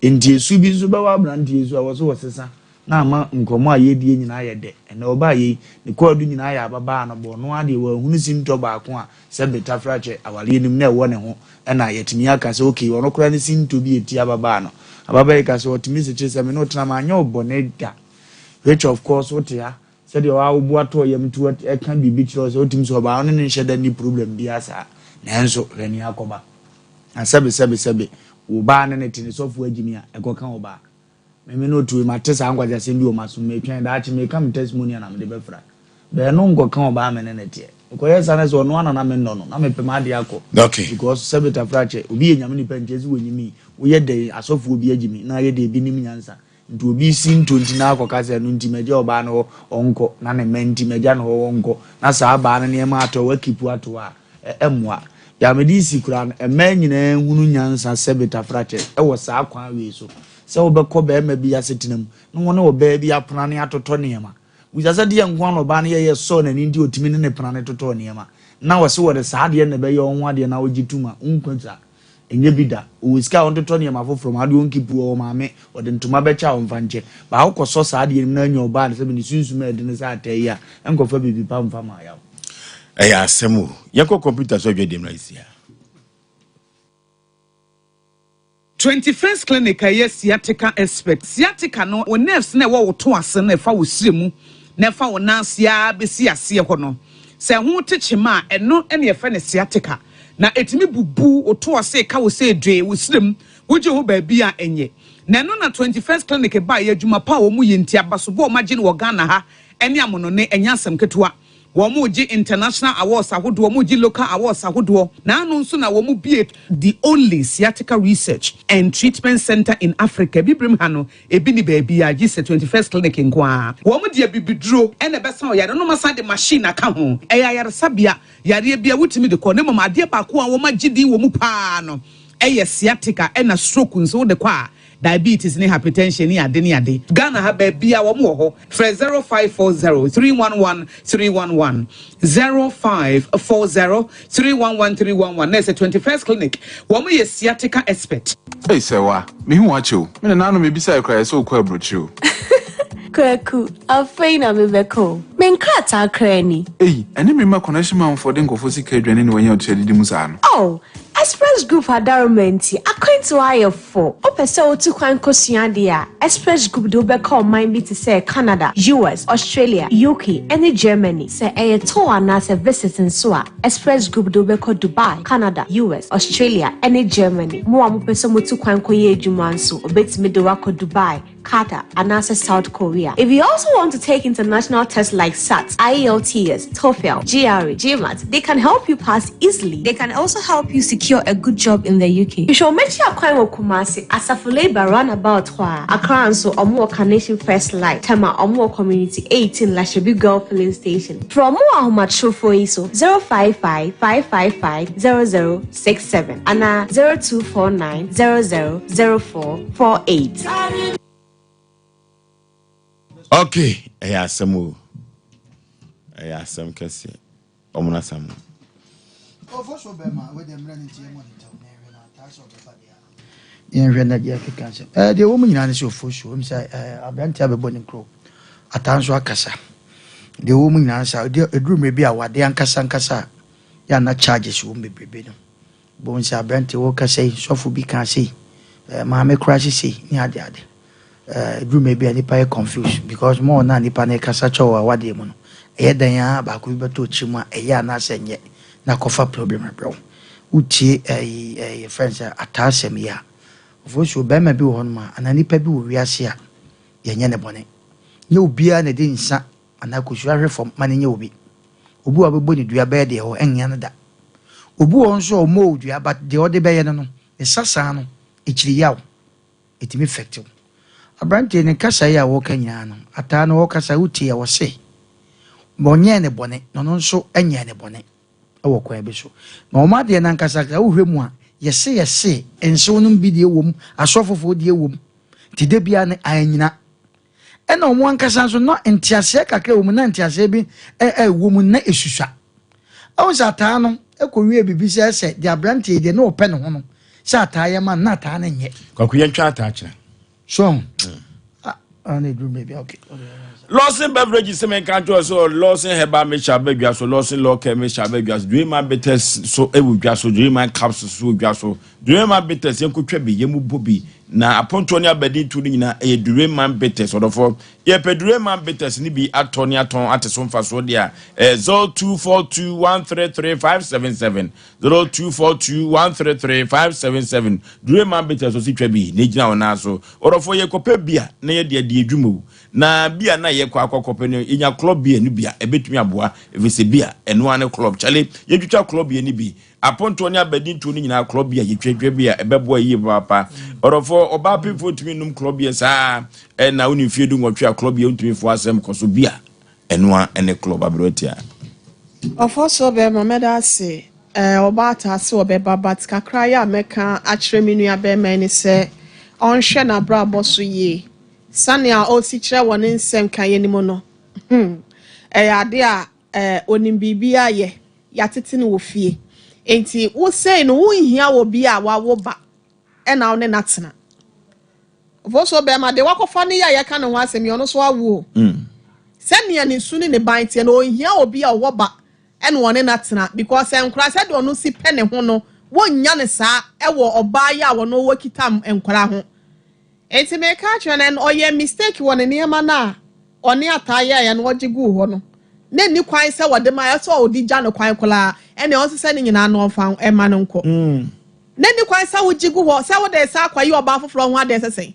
Nti esu bi nso bɛwɔ aberanteɛ yi so a ɛwɔ sɛ wɔsesa na ama nkɔmmɔ a yɛredie nyinaa ayɛ dɛ. Ɛnnɛ ɔbaa yei, ne kwaadu nyinaa yɛ ababaa no bɔ, ɔno ara deɛ wanhunu sintɔ baako a sɛ betafrakyɛ awareɛ no mu na ɛwɔ ne ho ɛna yɛatumi aka sɛ okay ɔno koraa ne sintɔ bi ɛtia ababaa no. Ababaa yi ka sɛ ɔtumi sekyere sɛ me ne wo tena manyɛ wo bɔne da which of course wote ha Sɛdeɛ ɔa wo bo atɔ yam nti ɔka biribi kyerɛ wo sɛ wotumi sɛ ɔbaa wo ne no nhyɛ da nni problem biara saa nanso hwɛ nea akɔba. Na sɛbe sɛbe sɛbe wo baa ne ne te ne sɔfoɔ agyimi a ɛkɔka wo baa. Me me no tui mate saa nkwaseasɛm bi wɔ m'asom metwɛn daakye meka me testimony a na mede bɛfra. Bɛɛ no nkɔka ɔbaa me ne no teɛ. Mekɔyɛ saa na sɛ ɔno ara na na mennɔ no na mepɛ m'adeɛ akɔ. Okay. Because sɛbe tafrakyɛ obi yɛ nyame nipa nkyɛ sɛ wɔnyimi woyɛ dɛn asɔfoɔ bi agyimi na ayɛ dɛn ebi nim nyansa. Nti obi si ntonti na akɔka sɛ ɛno nti magya ɔbaa no hɔ ɔnkɔ na ne mma nti magya no hɔ ɔnkɔ na saa baa no nneɛma atɔ a wakipu ato hɔ a, ɛmmoa. Deɛ mede si koraa no, mmaa nyinaa nhunu nyansa sɛ betafrakyɛ wɔ saa kwan wei so, sɛ wobɛkɔ barima bi asetena mu na wɔne ɔbaa bi aprane atotɔ nneɛma. Bisa sɛ deɛ nko ara na ɔbaa no yɛyɛ sɔɔ n'ani nti ɔtumi ne ne prane totɔɔ nneɛma na ɔse wɔde saa adeɛ no na ɛbɛyɛ wo ho adeɛ na wogye tom a, wonkwa saa. Ɛnyɛ bi da. Ɔwɔ sika a ɔntotɔ nneɛma foforɔ ma adeɛ ɔnkipu ɔwɔ maame ɔde ntoma bɛkyɛ a ɔmfa nkyɛ. Baa wokɔ sɔ saa adeɛ no mu na anya ɔbaa no sɛbe ne sunsum a ɛdene sɛ ataa yi a ɛnkɔfa biribi pa mfa ma yaw. Ɛyɛ asɛm o. Yɛnkɔ kɔmputa so adwadie mmra nsia. 21st Clinic a ɛyɛ sciatica expert. Sciatica no, wo nerves no a ɛwɔ wo to ase no a ɛfa wo srɛ mu na ɛfa wo nan ase ara bɛsi aseɛ hɔ no, sɛ ɛho te kyema a, ɛno na yɛfrɛ no sciatica. Na ɛtumi bubu wo to ase, ka wo sɛ dwee, wo srɛ mu, wogye ho baabi a ɛnyɛ. Na ɛno na 21st Clinic baeɛ, adwuma pa a wɔyɛ nti, abasobɔ a wɔagye no wɔ Ghana ha ne amonɔne, ɛnyɛ asɛm ketewa. Wɔregye international awards ahodoɔ, wɔregye local awards ahodoɔ. Naano nso na wɔbue the only sciatica research and treatment centre in Africa. Abibirem ha no, ebi nni baabiara gye sɛ 21st Clinic nko ara. Wɔde abibiduro na ɛbɛsa ɔyare no, na wɔasan de machine aka ho. Ɛyɛ ayaresabea, yareɛ biara wotumi de kɔ, na mmom adeɛ baako a wɔagye din wɔ mu pa ara no yɛ sciatica ɛna stroke nso wode kɔ a, Diabetes ne hypertension ne ade ne ade. Ghana ha baabia wɔn wɔ hɔ. Frɛ 0540 311 311, 0540 311 311 na ɛsɛ 21st clinic wɔn yɛ sciatica expert. Ei Sɛwa, mehu wo akyɛ o. Me nananom mebisae koraa yɛsɛ wokɔ aburokyire o. Kwaku, afei na mebɛka o. Me nkrataa koraa ni. Ei, ɛne me mma connection manfoɔ de nkurɔfoɔ sika adwane ne wɔanya otua didi mu saa no. Oh, Express Group adaworoma nti, akwantu ayɛ fo. Wopɛ sɛ wotu kwan kosua ade a, Express Group de wo bɛkɔ ɔman bi te sɛ Canada, US, Australia, UK, ne Germany. Sɛ ɛyɛ tour anaasɛ visit nso a, Express Group de wo bɛkɔ Dubai, Canada, US, Australia, ne Germany. Mo a mopɛ sɛ motu kwan kɔyɛ adwuma nso, wɔbɛtumi de wo akɔ Dubai, Qatar, anaasɛ South Korea. If you also want to take international tests like SAT, IELTS, TOEFL, GRE, GMAT, they can help you pass easily. They can also help you secure a good job in the UK. Hwehwɛ wɔn akyi akwan wɔ Kumasi, Asafo Labour roundabout hɔ ara. Accra nso, wɔn wɔ Carnation First Light, Tema, wɔn wɔ Community 18 Lashibi Girl Filling Station. Frɛ wɔn wɔ ahomatrofoɔ yi so, 055 555 0067 anaa 0249 00 0448. Okay, ɛyɛ asɛm o. Ɛyɛ asɛm kɛseɛ. Ɔmo na asɛm no. Yɛnhwɛ na deɛ ɛkeka nsɛm. Ɛɛ deɛ ɛwɔ mu nyinaa ne sɛ ofosuo ɛmu sɛ ɛɛ aberanteɛ abɛbɔ ne nkuro ataa nso akasa. Deɛ ɛwɔ mu nyinaa ne sɛ ɛduru mmerɛ bi a wade ankasa ankasa a yɛ a na charges wɔ mu bebrebe no. Bohu sɛ aberante worekasa yi, sɔfo bi kaa sei, eh, maame koraa se sei, ne ade ade. Eh, ɛduru mmerɛ bi a nipa yɛ confused because more na nipa no rekasa kyɛ wɔ awadeɛ mu no, ɛyɛ dɛn ara baako bi bɛtɔ tiri mu a ɛyɛ anaasɛ ɛnyɛ na akɔfa problem abrɛ wo. Wotie ɛyi eh, yɛfrɛ no sɛ ataa asɛm yi a, ofosuo barima bi wɔ hɔnom a anaa nipa bi wɔ wiase a yɛnyɛ ne bɔne. Nyɛ obiara na ɛde nsa anaa kosua hwe fam ma no nyɛ obi. Obi wɔ hɔ a wobɛbɔ ne dua bɛyɛ deɛ ɛwɔ ɛnyɛ no da. Obi wɔ hɔ nso a ɔmmɔɔ wo dua but deɛ ɔde bɛyɛ no no, ne sasaa no, ɛkyiri yaw. Ɛtumi affect wo. Aberanteɛ ne kasa yi a wɔka nyinaa no, ataa no ɔkasa wotie a ɔse ɔnyɛɛ ne bɔne na ɔno nso nyɛɛ ne bɔne wɔ kwan bi so. Na wɔn adeɛ no ankasa sɛ wohwɛ mu a, yɛse yɛse nsew no bi deɛ wɔ mu, asɔfofoɔ deɛ wɔ mu. Nti da biara no anyina. Ɛna wɔn ankasa nso na nteaseɛ kakra wɔ mu na nteaseɛ bi ɛwɔ mu na esusua. Ɛwɔ sɛ ataa no ɛkɔwie biribi sɛ ɛsɛ deɛ aberanteɛ yi deɛ na ɔpɛ ne ho no sɛ ataa yɛ ma no na ataa no nyɛ. Kwaku yɛntwa ataa kyerɛ. So ɔho. Ah, ah, na eduru baabi okay. Lawson Beverages sɛ menka nkyerɛ sɛ Lawson Herbal Mixture aba dwa so, Lawson Law Care Mixture aba dwa so, Dreamer Bitters so ɛwɔ dwa so, Dreamer Capsules so wɔ dwa so. Dureman Bitters, yɛnkɔtwa bi, yɛmmobɔ bi, na apontoɔ ne abadintoɔ no nyinaa, ɛyɛ Dureman Bitters. Ɔdɔfoɔ, yɛpɛ Dureman Bitters no bi atɔ ne atɔn ate so mfasoɔ deɛ a, ɛyɛ 0242133577, 0242133577. Dureman Bitters, ɔse twa bi na gyina wo nan so. Ɔdɔfoɔ, yɛkɔpɛ bi a na yɛde adi adwuma o, na bi a na yɛkɔ akɔkɔpɛ no, yɛnya club beer no bi a, ɛbɛtumi aboa, ɛfiri sɛ bi a, ɛno ara ne club. Kyale, yɛntwitwa club beer no bi. Apontoɔ ne abadintoɔ no nyinaa korɔbea yɛtwatwa bi a ɛbɛboa yie papaapa. Ɔdɔfoɔ, ɔbaa pemfoɔ ntumi nnom korɔbea saa ɛna wone mfie du nwɔtwe a korɔbea ntumi foɔ asɛm kɔ so bi a ɛno a ɛne klɔb aberewa tia. Ɔfɔsoɔ bɛɛma mɛda ase eh ɔbaa taa se ɔbɛba but kakra yi a mɛka akyerɛ me nua bɛɛma yi ne sɛ ɔnhwɛ nabrabɔ so yie sanea ɔsi kyerɛ wɔ ne nsɛm ka yɛ no mu no hmm ɛyɛ ade a Eh, onim biribiara yɛ, yɛatete no wɔ fie. Enti wo sei no, wonhia obi a wawo ba ɛna wo ne no atena. Ofosuo bɛrima deɛ wakɔfa no yi a yɛka ne ho asɛm yi, ɔno nso awo o. Sɛnea ne su ne ne ban teɛ no, ɔnhia obi a ɔwɔ ba ɛna ɔne no atena because nkora sɛdeɛ ɔno si pɛ ne ho no, wonnya no saa ɛwɔ ɔbaa yi a ɔno ɔkita nkora ho. Enti meka akyerɛ no, ɔyɛɛ mistake wɔ ne nneɛma no a ɔne Ataa yɛeɛ no ɔgye guu hɔ no. Na ɛnni kwan sɛ wɔde ma, ɛsɛ sɛ ɔde gya no kwan koraa, ɛnneɛ ɔnsesa ne nyinaa na ɔmfa mma no nkɔ. Na ɛnni kwan sɛ wogye gu hɔ sɛ wode resa akɔyɛ ɔbaa foforɔ ho adeɛ sɛ sɛn.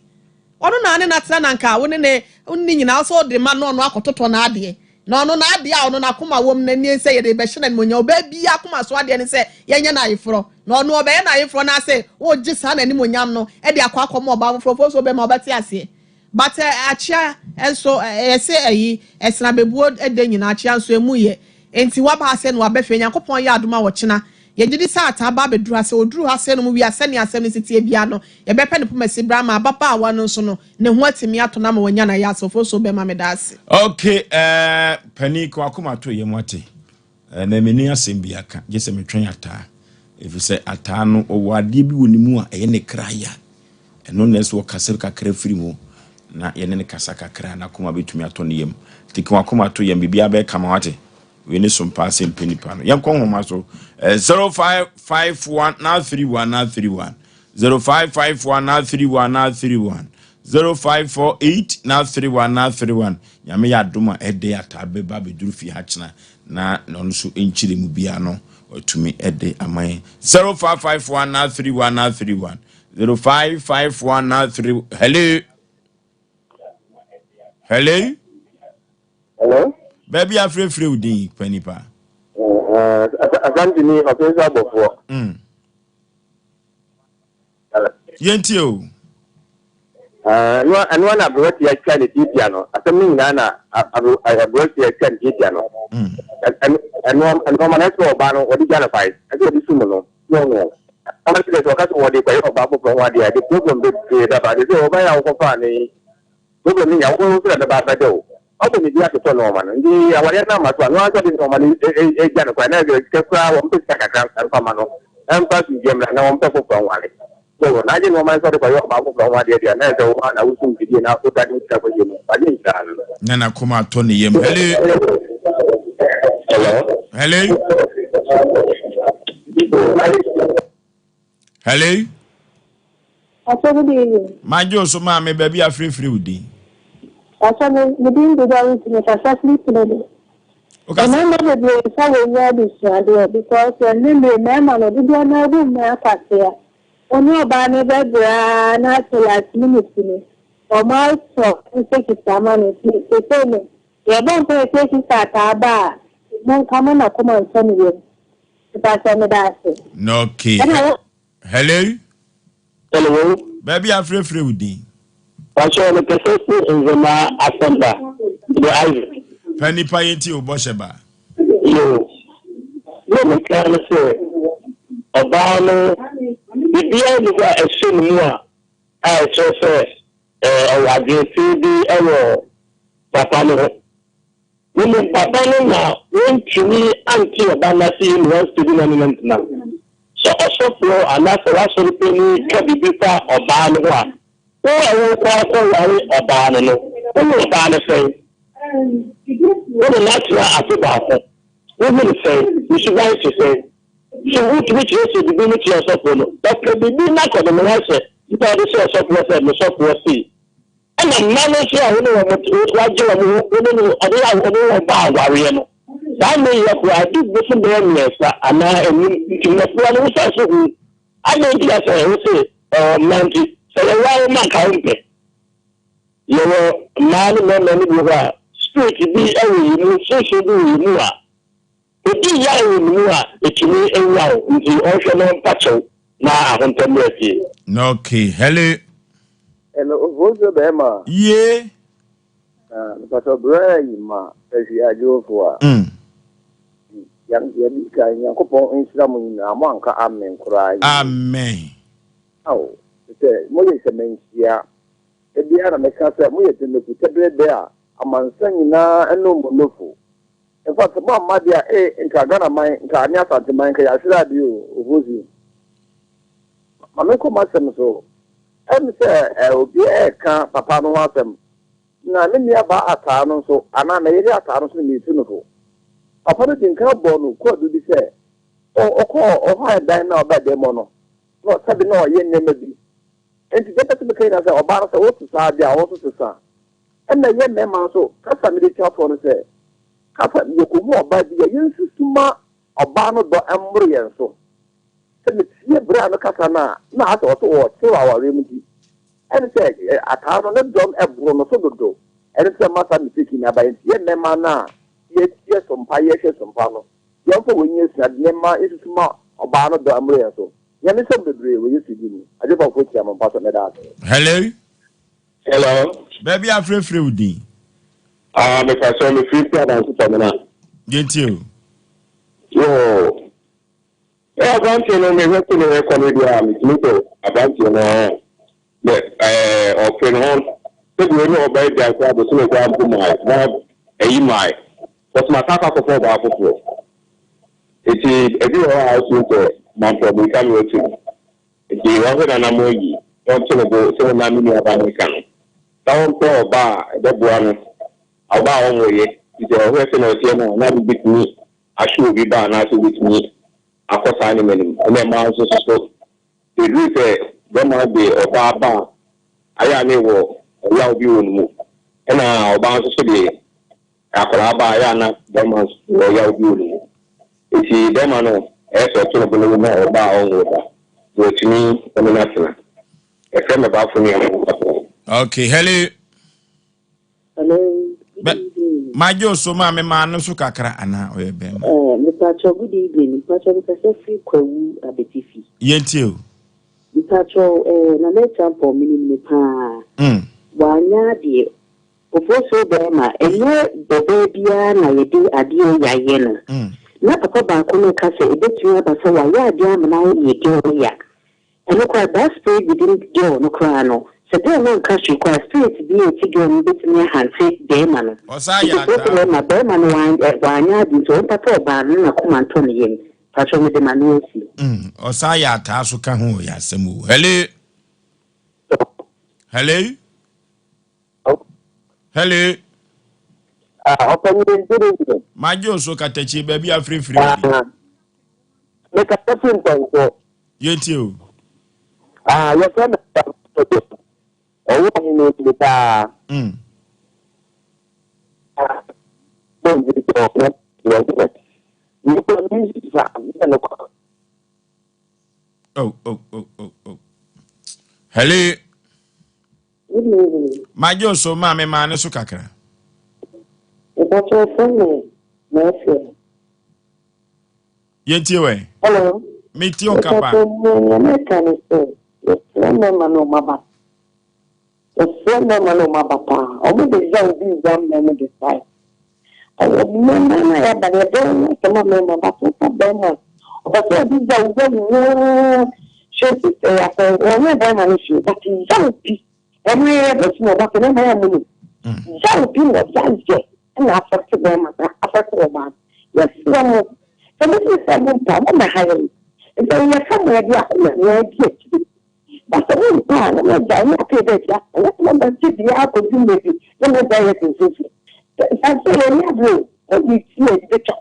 Ɔno na ne no atena na anka wo ne ne ne nyinaa sɛ ɔde ma no ɔno akɔtotɔ n'adeɛ. Na ɔno n'adeɛ a ɔno n'akoma wɔ mu no nie sɛ yɛde rebɛhyɛ no animuonyam. Ɔbaa biara akoma so adeɛ ne sɛ yɛnyɛ no ayeforɔ. Na ɔno ɔbɛyɛ no ayeforɔ na sɛ wogye saa n'animuonyam no de akɔ akɔma ɔbaa foforɔ fo nso bɛma ɔbɛte aseɛ. But akyea nso yɛse ayi ɛsena bɛbuo da nyinaa akyea nso ɛmu yɛ. Enti waba ha sɛ na waba fie. Nyankopɔn yɛ adom a ɔkyena yɛgyedi sɛ ataa ba abɛduru ha. Sɛ ɔduru ha sɛ nom wie a sɛnea asɛm no si teɛ biara no yɛbɛpɛ ne poma si berɛ ama ababaawa no nso no ne ho atumi atɔ no ama wanya n'ayɛ Ofosuo bɛma meda ase. Ok eh panin ka wakoma to yam wate eh na menni asɛm bi aka gye sɛ metwɛn ataa ɛfiri sɛ ataa no ɔwɔ adeɛ bi wɔ ne mu a ɛyɛ ne kra ya ɛno na ɛsɛ ɔkasa kakra firi mu na yɛne ne kasa kakra na akoma bɛtumi atɔ ne yam nti ka wakoma to yam biribiara bɛyɛ kama wate wei ne so mpaa sɛ mpɛ nipa no yɛnkɔ nhoma so eh, 0551 931 931 0551 931 931 0548 931 931 Nyame yɛ adom a ɛdɛ ataa bɛba abɛduru fie ha kyena na na ɔno nso nkyerɛ mu biara no watumi de ama yɛn 0551 931 931 0551 93 hello hello Hello? Baabi a frɛfrɛ wo din pa nipa. Asante ni ɔpɛ nso abɔfoɔ. Yɛntie o. Ɛno na aberɛte atwa ne tiatia no. Asɛm no nyinaa na aberɛte atwa ne tiatia no. Ɛnoɔma no ɛsɛ ɔbaa no wɔde gya no kwae. Ɛsɛ wɔde sum no. No no. Ɔma no sɛ ɔka sɛ wɔde kɔyɛ ɔbaa foforɔ ho adeɛ a ɛde problem bebree bɛba. Te sɛ ɔbaa yi a wokɔfaa no yi Problem no nya wo nso na ɛbɛba abɛda o. Ɔbɔ ne din atotɔ nnoɔma no nti awareɛ no amma so a, noaa nso ɔde nnoɔma no gya no kwan na sika koraa wɔmpɛ sika kakra mfa ma no mfa asomdwoeɛ mmra na wɔmpɛ foforɔ nware. So na agye nnoɔma no sɛ ɔde kɔyɛ ɔbaa foforɔ ho adeɛ deɛ na ɛsɛ wo ara na wosum fidie na wodane wo sika kɔyɛ mu. Wagye nhyira no. Na n'akoma atɔ ne yam. Hello. Hello. Hello. Hello. Pastor, good evening. Magye wo so maame baabi afirefire wo din. Pastor, me me din de Doris me kasa firi Kennedy. Mmarima bebree nsa wɔ nyɛ adesuadeɛ because ɛnne mmere mmarima no dodoɔ no abu mmaa kwasea. Wo ne ɔbaa no bɛbrɛ ara na afei last minute no wɔn asɔ nsa sika ama no nti sesei no yɛbɔ mpaeɛ sɛ sista ataa ba a monka ma n'akoma ntɔ ne yam. Mpakyɛ meda ase. Okay. Hello. Hello. Baabi afrɛfrɛ wo din. Pakyɛ mepɛ sɛ si nzema asɛmpa de Isaac. Pɛ nipa yɛ ti o bɔhyɛ ba. Yo. Deɛ meka ne sɛ ɔbaa no biribiara nni hɔ a ɛhyɛ ne mu a a ɛkyerɛ sɛ ɔwɔ adwene fi bi wɔ papa no ho. Na mmom papa no na wɔntumi ante ɔba no ase yie ma wɔansedi no ne no ntena. Sɛ ɔsɔfoɔ anaasɛ w'asɔre panin ka biribi fa ɔbaa no ho a, wo a worekɔ akɔware ɔbaa no no, wo ne ɔbaa no sɛn? Wo ne no atena afe baako, wohu no sɛn? Ne suban te sɛn? So wotumi kyerɛkyerɛ biribi mu kyerɛ ɔsɔfoɔ no? Ɔpɛ biribi na kɔde ne ho ahyɛ nipa a ɔde hyɛ ɔsɔfoɔ sɛ, Me sɔfoɔ sei. Ɛna mma no nso a wo ne wɔn te, woagye wɔn ho, wo ne no, ɔde a wo ne wɔn ba awareɛ no, saa mmerɛ yi koraa, di bosome bɛyɛ mmiɛnsa anaa enum, nti mmɔfra no wosan so hu, adɛn nti na sɛ wo se ɔwɔ mma nti, sɛ yɛwaa wo ma nka wompɛ? Yɛwɔ mmaa ne mmarima no bi wɔ hɔ a, spirit bi wɔ yɛn mu, sunsum bi wɔ yɛn mu a, Obi yaw wɔ ne mu a, etumi nyaw nti ɔnhwɛ na ɔmpa kyɛw na ahontɔ mmra fie. Okay, hello. Hello, Ofosuo bɛɛma. Yee. Na mepatɔ brɛ yi ma ahwi adwofo a. Yɛdi kan Nyankopɔn nhyira mo nyinaa mo anka amen koraa yi. Amen. Ao, sɛ moyɛ nsɛmɛnhyia. Ebia na meka sɛ moyɛ tɛmɛfu tɛbrɛbɛ a amansan nyinaa nom mo nofo. In fact sɛ moamma deɛ a ee nka Ghana man nka ne Asante man nka yɛahwere adeɛ o Ofosu. Ma menkɔ m'asɛm so. Ɛm sɛ eh, obi ɛreka papa no ho asɛm na me nua baa ataa no nso anaa me yere ataa no nso na meretu no fo. Papa no di nkan bɔɔ no kwaadu bi sɛ ɔkɔɔ ɔhae dan no a ɔbaa dan mu no na sɛbe na ɔyɛ nneɛma bi. Enti deɛ mpɛ sɛ meka nyinaa sɛ ɔbaa no sɛ wosesa adeɛ a wo nso sesa. Ɛna yɛ mmarima nso, kasa a mede twa toɔ no sɛ, kasa, yɛkɔhu ɔbaa bi a, yɛnsusu ma ɔbaa no dɔ mmoro yɛn so. Sɛ metie berɛ a no kasa no a, na asɛ ɔsɛ ɔɔte wɔ awareɛ mu nti, ɛne sɛ ataa no ne dɔ no ɛboro no so dodo, ɛno nti na ma saa mistake yi aba. Nti yɛ mmarima no a yɛtie sompa, yɛhwɛ sompa no, yɛmfa wei nyɛ asuadeɛ na yɛmma yɛnsusu ma ɔbaa no dɔ mmoro yɛn so. Nyame nhyira mo bebree wɔ Yesu din mu. Adwempa-foɔ kyia mo mpakyɛ meda ase. Hello. Hello. Baabi a frɛfrɛ wo din. Ah, me pa so me free fi adansi tɔmina. Yɛntie o. Yoo. Ɛ aberanteɛ no mehwɛ sɛ ne ɛkɔ no deɛ a metumi sɛ aberanteɛ no dɛ ɛɛ ɔpere ne ho sɛbi ɔne ɔbaa agyae koraa bosome koraa mpo mae na ayi mae wɔsoma saa akɔ akɔfa ɔbaa foforɔ eti ebi wɔ hɔ a wotumi sɛ mampɔ mirika me watu no Enti ɔhwɛ n'anammɔn yi, na ɔto ne bo sɛnea na me nuabaa no reka no, na ɔmpɛ ɔbaa a ɛbɛboa no, ɔbaa a ɔnwoeɛ, efisɛ ɔhwɛ sɛnea ɔteɛ no a, na obetumi ahwe obi ba anaasɛ obetumi akɔ saa nneɛma no mu. Ɛnna mmaa nso so, sɛ eduru sɛ bɛrima de ɔbaa ba a, ayɛ a na ɛwɔ ɔyaw bi wɔ ne mu. Ɛnna ɔbaa nso so de Akwadaa ba a, ɛyɛ a na bɛrima nso wɔ yaw bi wɔ ne mu. Enti bɛrima no, ɛyɛ sɛ ɔto ne bo no ma ɔbaa a ɔnwoo ba, na watumi ne no atena. Yɛfrɛ me baafo nua no Abel. Okay, hello. Hello, good evening. Magye o so ma me maa no so kakra anaa ɔyɛ bɛrima. Eh, mepakyɛw good evening. Mepakyɛw mekasa firi Kwawu Abetifi. Yɛntie o. Mepakyɛw eh, Nana Acheampong menim no paa. Wanyɛ adeɛ. Ofosuo bɛɛma, ɛnyɛ bɔbaa biara na yɛde adeɛ ya yɛ no. Na papa baako no reka sɛ ɛbɛtumi aba sɛ wayɛ adeɛ amena ayɛ girl no ya. Ɛno koraa that spirit within girl no koraa no, sɛ girl no anka hwee koraa spirit bi a ɛte girl no bɛtumi ahante bɛɛma no. Ɔsan Nti yɛ Ofosuo ataa. bɛɛma, bɛɛma no wanyɛ adeɛ nti ɔmpata ɔbaa no na n'akoma ntɔ ne yam. Patrɔ mede m'ano asi. Ɔsan yɛ ataa so ka ho o, yɛ asɛm o. Hello. Hello. Hello. Ah, ɔpanyin good evening. Magye o so katakyie baabi afirifiri obi. Ah, mekasa fi mpɔnkɔ. Yɛntie o. Ah, yɛfrɛ me ɔwɔ ɔhene ni paa. Oh, oh, oh, oh, oh. Hello. Good evening. Magye o so maame maa ne so kakra. Mepakyɛ wɔfrɛ me Mafia. Yɛntie wɛ. Hello. Metie wo nka paa. Nea mɛka ne sɛ, yɛsrɛ mmarima ne wɔn aba. Yɛsrɛ mmarima ne wɔn aba paa. Wɔn de yaw bi wura mmaa mu de sae. Ɛwɔ mmarima no a yɛaba no, yɛbrɛ wɔn asɛm a mmarima ba so fa barima. Ɔpɛ sɛ ɔde yaw wura mu waa. Hwɛ sista yi asɛ wɔnyɛ barima no hwee but yaw bi ɛno yɛ bɛtumi ɔba sɛ mmarima yɛ mu no. Yaw bi na ɔde ayɛ ɛna afɛte barima na afɛte ɔbaa. Yɛsrɛ mo sɛ mofiri sɛ mo mpa mo mmɛha yɛn. Sɛ yɛfa mo adi a mo na yɛn adi akyire. Na sɛ mompɛ a, na moagyae ne apee baabi asa, na sɛ moabɛgye dua akɔdu mmerɛ bi, na moagyae afiri mfimfini. Sɛ sɛ yɛn ani abere o, mode ti a ɛde bɛtwa.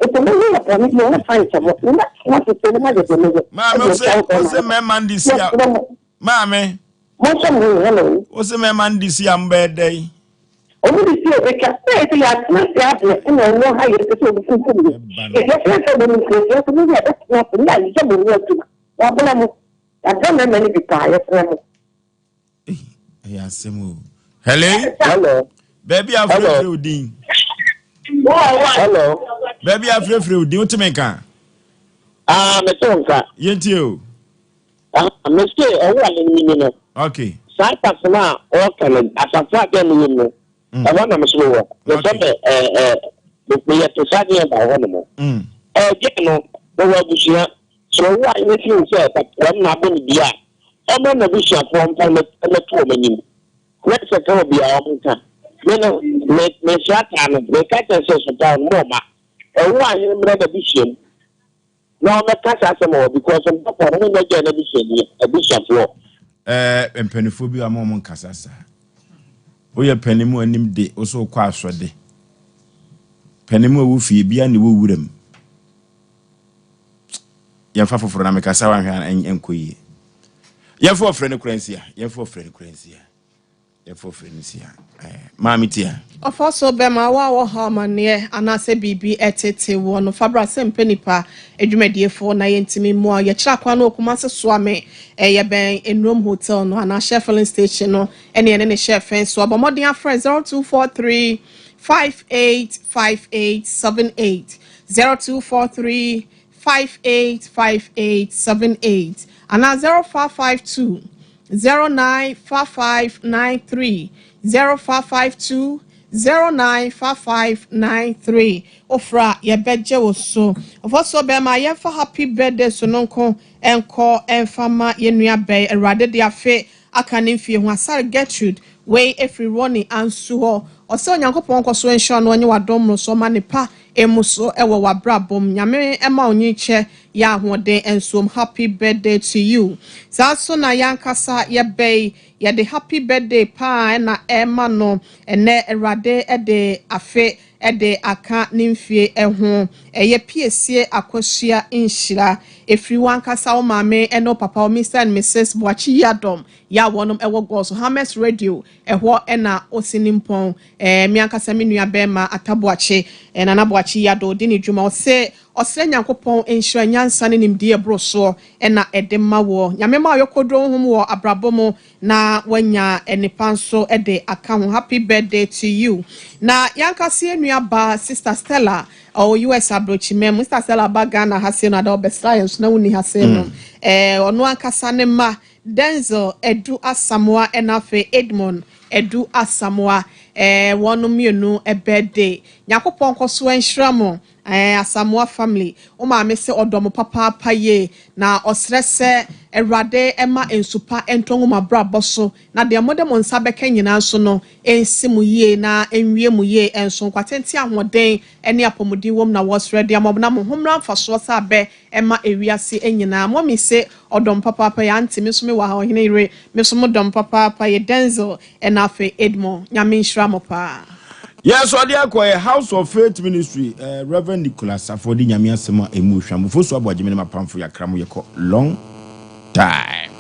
Nti monyɛ yɛ bɔne bi a, wɔmfa nkyɛ mo, na moatena ase sɛ na moayɛ deɛ meyɛ, Maame, ɛde wo se, agya wo wo bɛrima se no. mmarima no de si a, Yɛsrɛ mo. Maame. Monhwɛ mo ho yie, hello. Wo se mmarima no de si a, mobɛyɛ dɛn? Wɔn de si a ɛbɛtwa, na yɛ sɛ yɛatena ase abrɛ, ɛna wɔn ha yɛn pɛ sɛ wɔkunkum yɛn. Yɛfrɛ sɛ wɔn nkurɔfoɔ sɛ monyɛ yɛbɛtena ase ne ayɛ mo ho adwuma. Wɔabrɛ mo. Yɛabrɛ mmarima no bi paa, yɛsrɛ mo. Ɛyɛ asɛm o. Hello. Hello. Baabi a afirafira wo din. Hello. Baabi a afirafira wo din, wote me nka? Ah, mete wo nka. Yɛntie o. Ah, mese ɔwo a menyini no. Okay. Saa asafo no a ɔka no, asafo a dɛn meyɛ mu, ɛhɔ na meso mewɔ. Mesɛ me ɛɛ meyɛ te saa deɛ ba hɔ nom. Ɛɛ no, mewɔ abusua. Sɛ ɔwo a yɛfeel sɛ wɔn na abɔ no dua a, ɔmma n'abusuafoɔ mfa no mmɛto wɔn anim, na sɛ ka wɔ biara wɔnka. Me no, me, mesrɛ no, meka kyerɛ sɛ Sɔpaw no, mo mma ɔwo a hene mmra n'abusua mu na ɔmmɛka saa asɛm wɔ hɔ, because mpɔpɔ no, monyɛ gɛɛ n'abusuani, abusuafoɔ. Ɛɛ mpaninfoɔ bi a mo wɔn nkasa saa. Woyɛ panin mu anim de, wo so wokɔ asɔde. Panin mu a ɛwɔ fie bia na ɛwɔ wuram. Yɛmfa foforɔ na mekasa wanhwɛ a ɛnkɔ yie. Yɛmfa ɔfrɛ no kora nsia. Yɛmfa ɔfrɛ no kora nsia. Yɛmfa ɔfrɛ no nsia. Maame tia. Ɔfa so bɛma wo a wɔhaw amanneɛ anaasɛ biribi tete woɔ no, fa bra sɛ mpɛ nipa adwumadiefoɔ na yɛntumi mmoa wo. Yɛkyerɛ akwan no wɔ Kumasi Soame, yɛbɛn Nnurom Hotel no anaa Shell Filling Station no ɛne yɛne ne hyɛ fɛn so. Abɔ mmɔden afrɛ 0243 5858 78. 0243 585878 anaa 0552 095593 0552 095593 Wofrɛ a yɛbɛgye wo so. Ɔfɔsoɔ bɛrima yɛmfa happy birthday sononko nkɔ mfa ma yɛn nua bɛn Awurade de afe aka ne mfie ho Asare Gertrude wei ɛfiri Ronnie Ansu hɔ ɔsɛ Onyankopɔn nkɔso nhyira no ɔnye wadom mmoroso ɔma ne pa mmuso wɔ wabrabɔ mu Nyame ma wo nyikyɛ yɛ ahoɔden nsuom happy birthday to you saa nso na yɛankasa yɛbɛyi yɛde happy birthday paa ɛna ɛma no ɛnɛ Awurade de afe de aka ne mfie ho. Ɛyɛ piesie akosua nhyira. Ɛfiri w'ankasa wo maame ne wo papa wo Mister and Misis Boakye Yiadom yɛ a wɔnom wɔ Gɔso Hammers Radio ɛhɔ na Osinimpɔn eh, me ankasa me nua bɛɛma Atta Boakye eh, Nana Boakye Yiadom ɔdi ne dwuma ɔse ɔsrɛ Nyankopɔn nhyira nyansa ne nimdeɛ ɛboro soɔ na ɛde ma woɔ. Nyame ma ɔyɔkɔduro honhom wɔ abrabɔ mu Na wanya nnepa nso de aka ho happy birthday to you na yankasa yɛn nua baa sister Stella ɔwɔ US abrokyima mu sister Stella ba Ghana ha sei no ada ɔbɛsra yɛn so na wonni ha sei no ɛɛ ɔno ankasa ne mma Denzel Adu Asamoah ɛna afei Edmond Adu Asamoah ɛɛ wɔn mmienu birthday Nyankopɔn nkɔ so nhyira mo Ɛɛ Asamoah family, wo maame se ɔdɔ mo papaapa yie na ɔsrɛ sɛ Awurade mma nsu pa ntɔ ngu mo abrabɔ so na deɛ mode mo nsa bɛka nyinaa nso no nsi mo yie na nwie mo yie nso. Nkwa tenten ahoɔden ne apɔmuden wom na wɔsrɛ de ama mo na mo ho mmra mfasoɔ sɛ abɛ mma ewiase nyinaa. Mummy se ɔdɔ mo papaapa yɛ aunty me nso me wɔ ha ɔhene yere me nso mo dɔ mo papaapa yɛ Denzel ɛna afei Edmond Nyame nhyira mo paa. Yɛn so ɔde akɔ yɛ House of Faith Ministry eh, Rev. Nicholas Safo de Nyame asɛm a ɛmu hwam. Ofosu Aboagye me ne m'apamfo yɛakra mo yɛkɔ long time.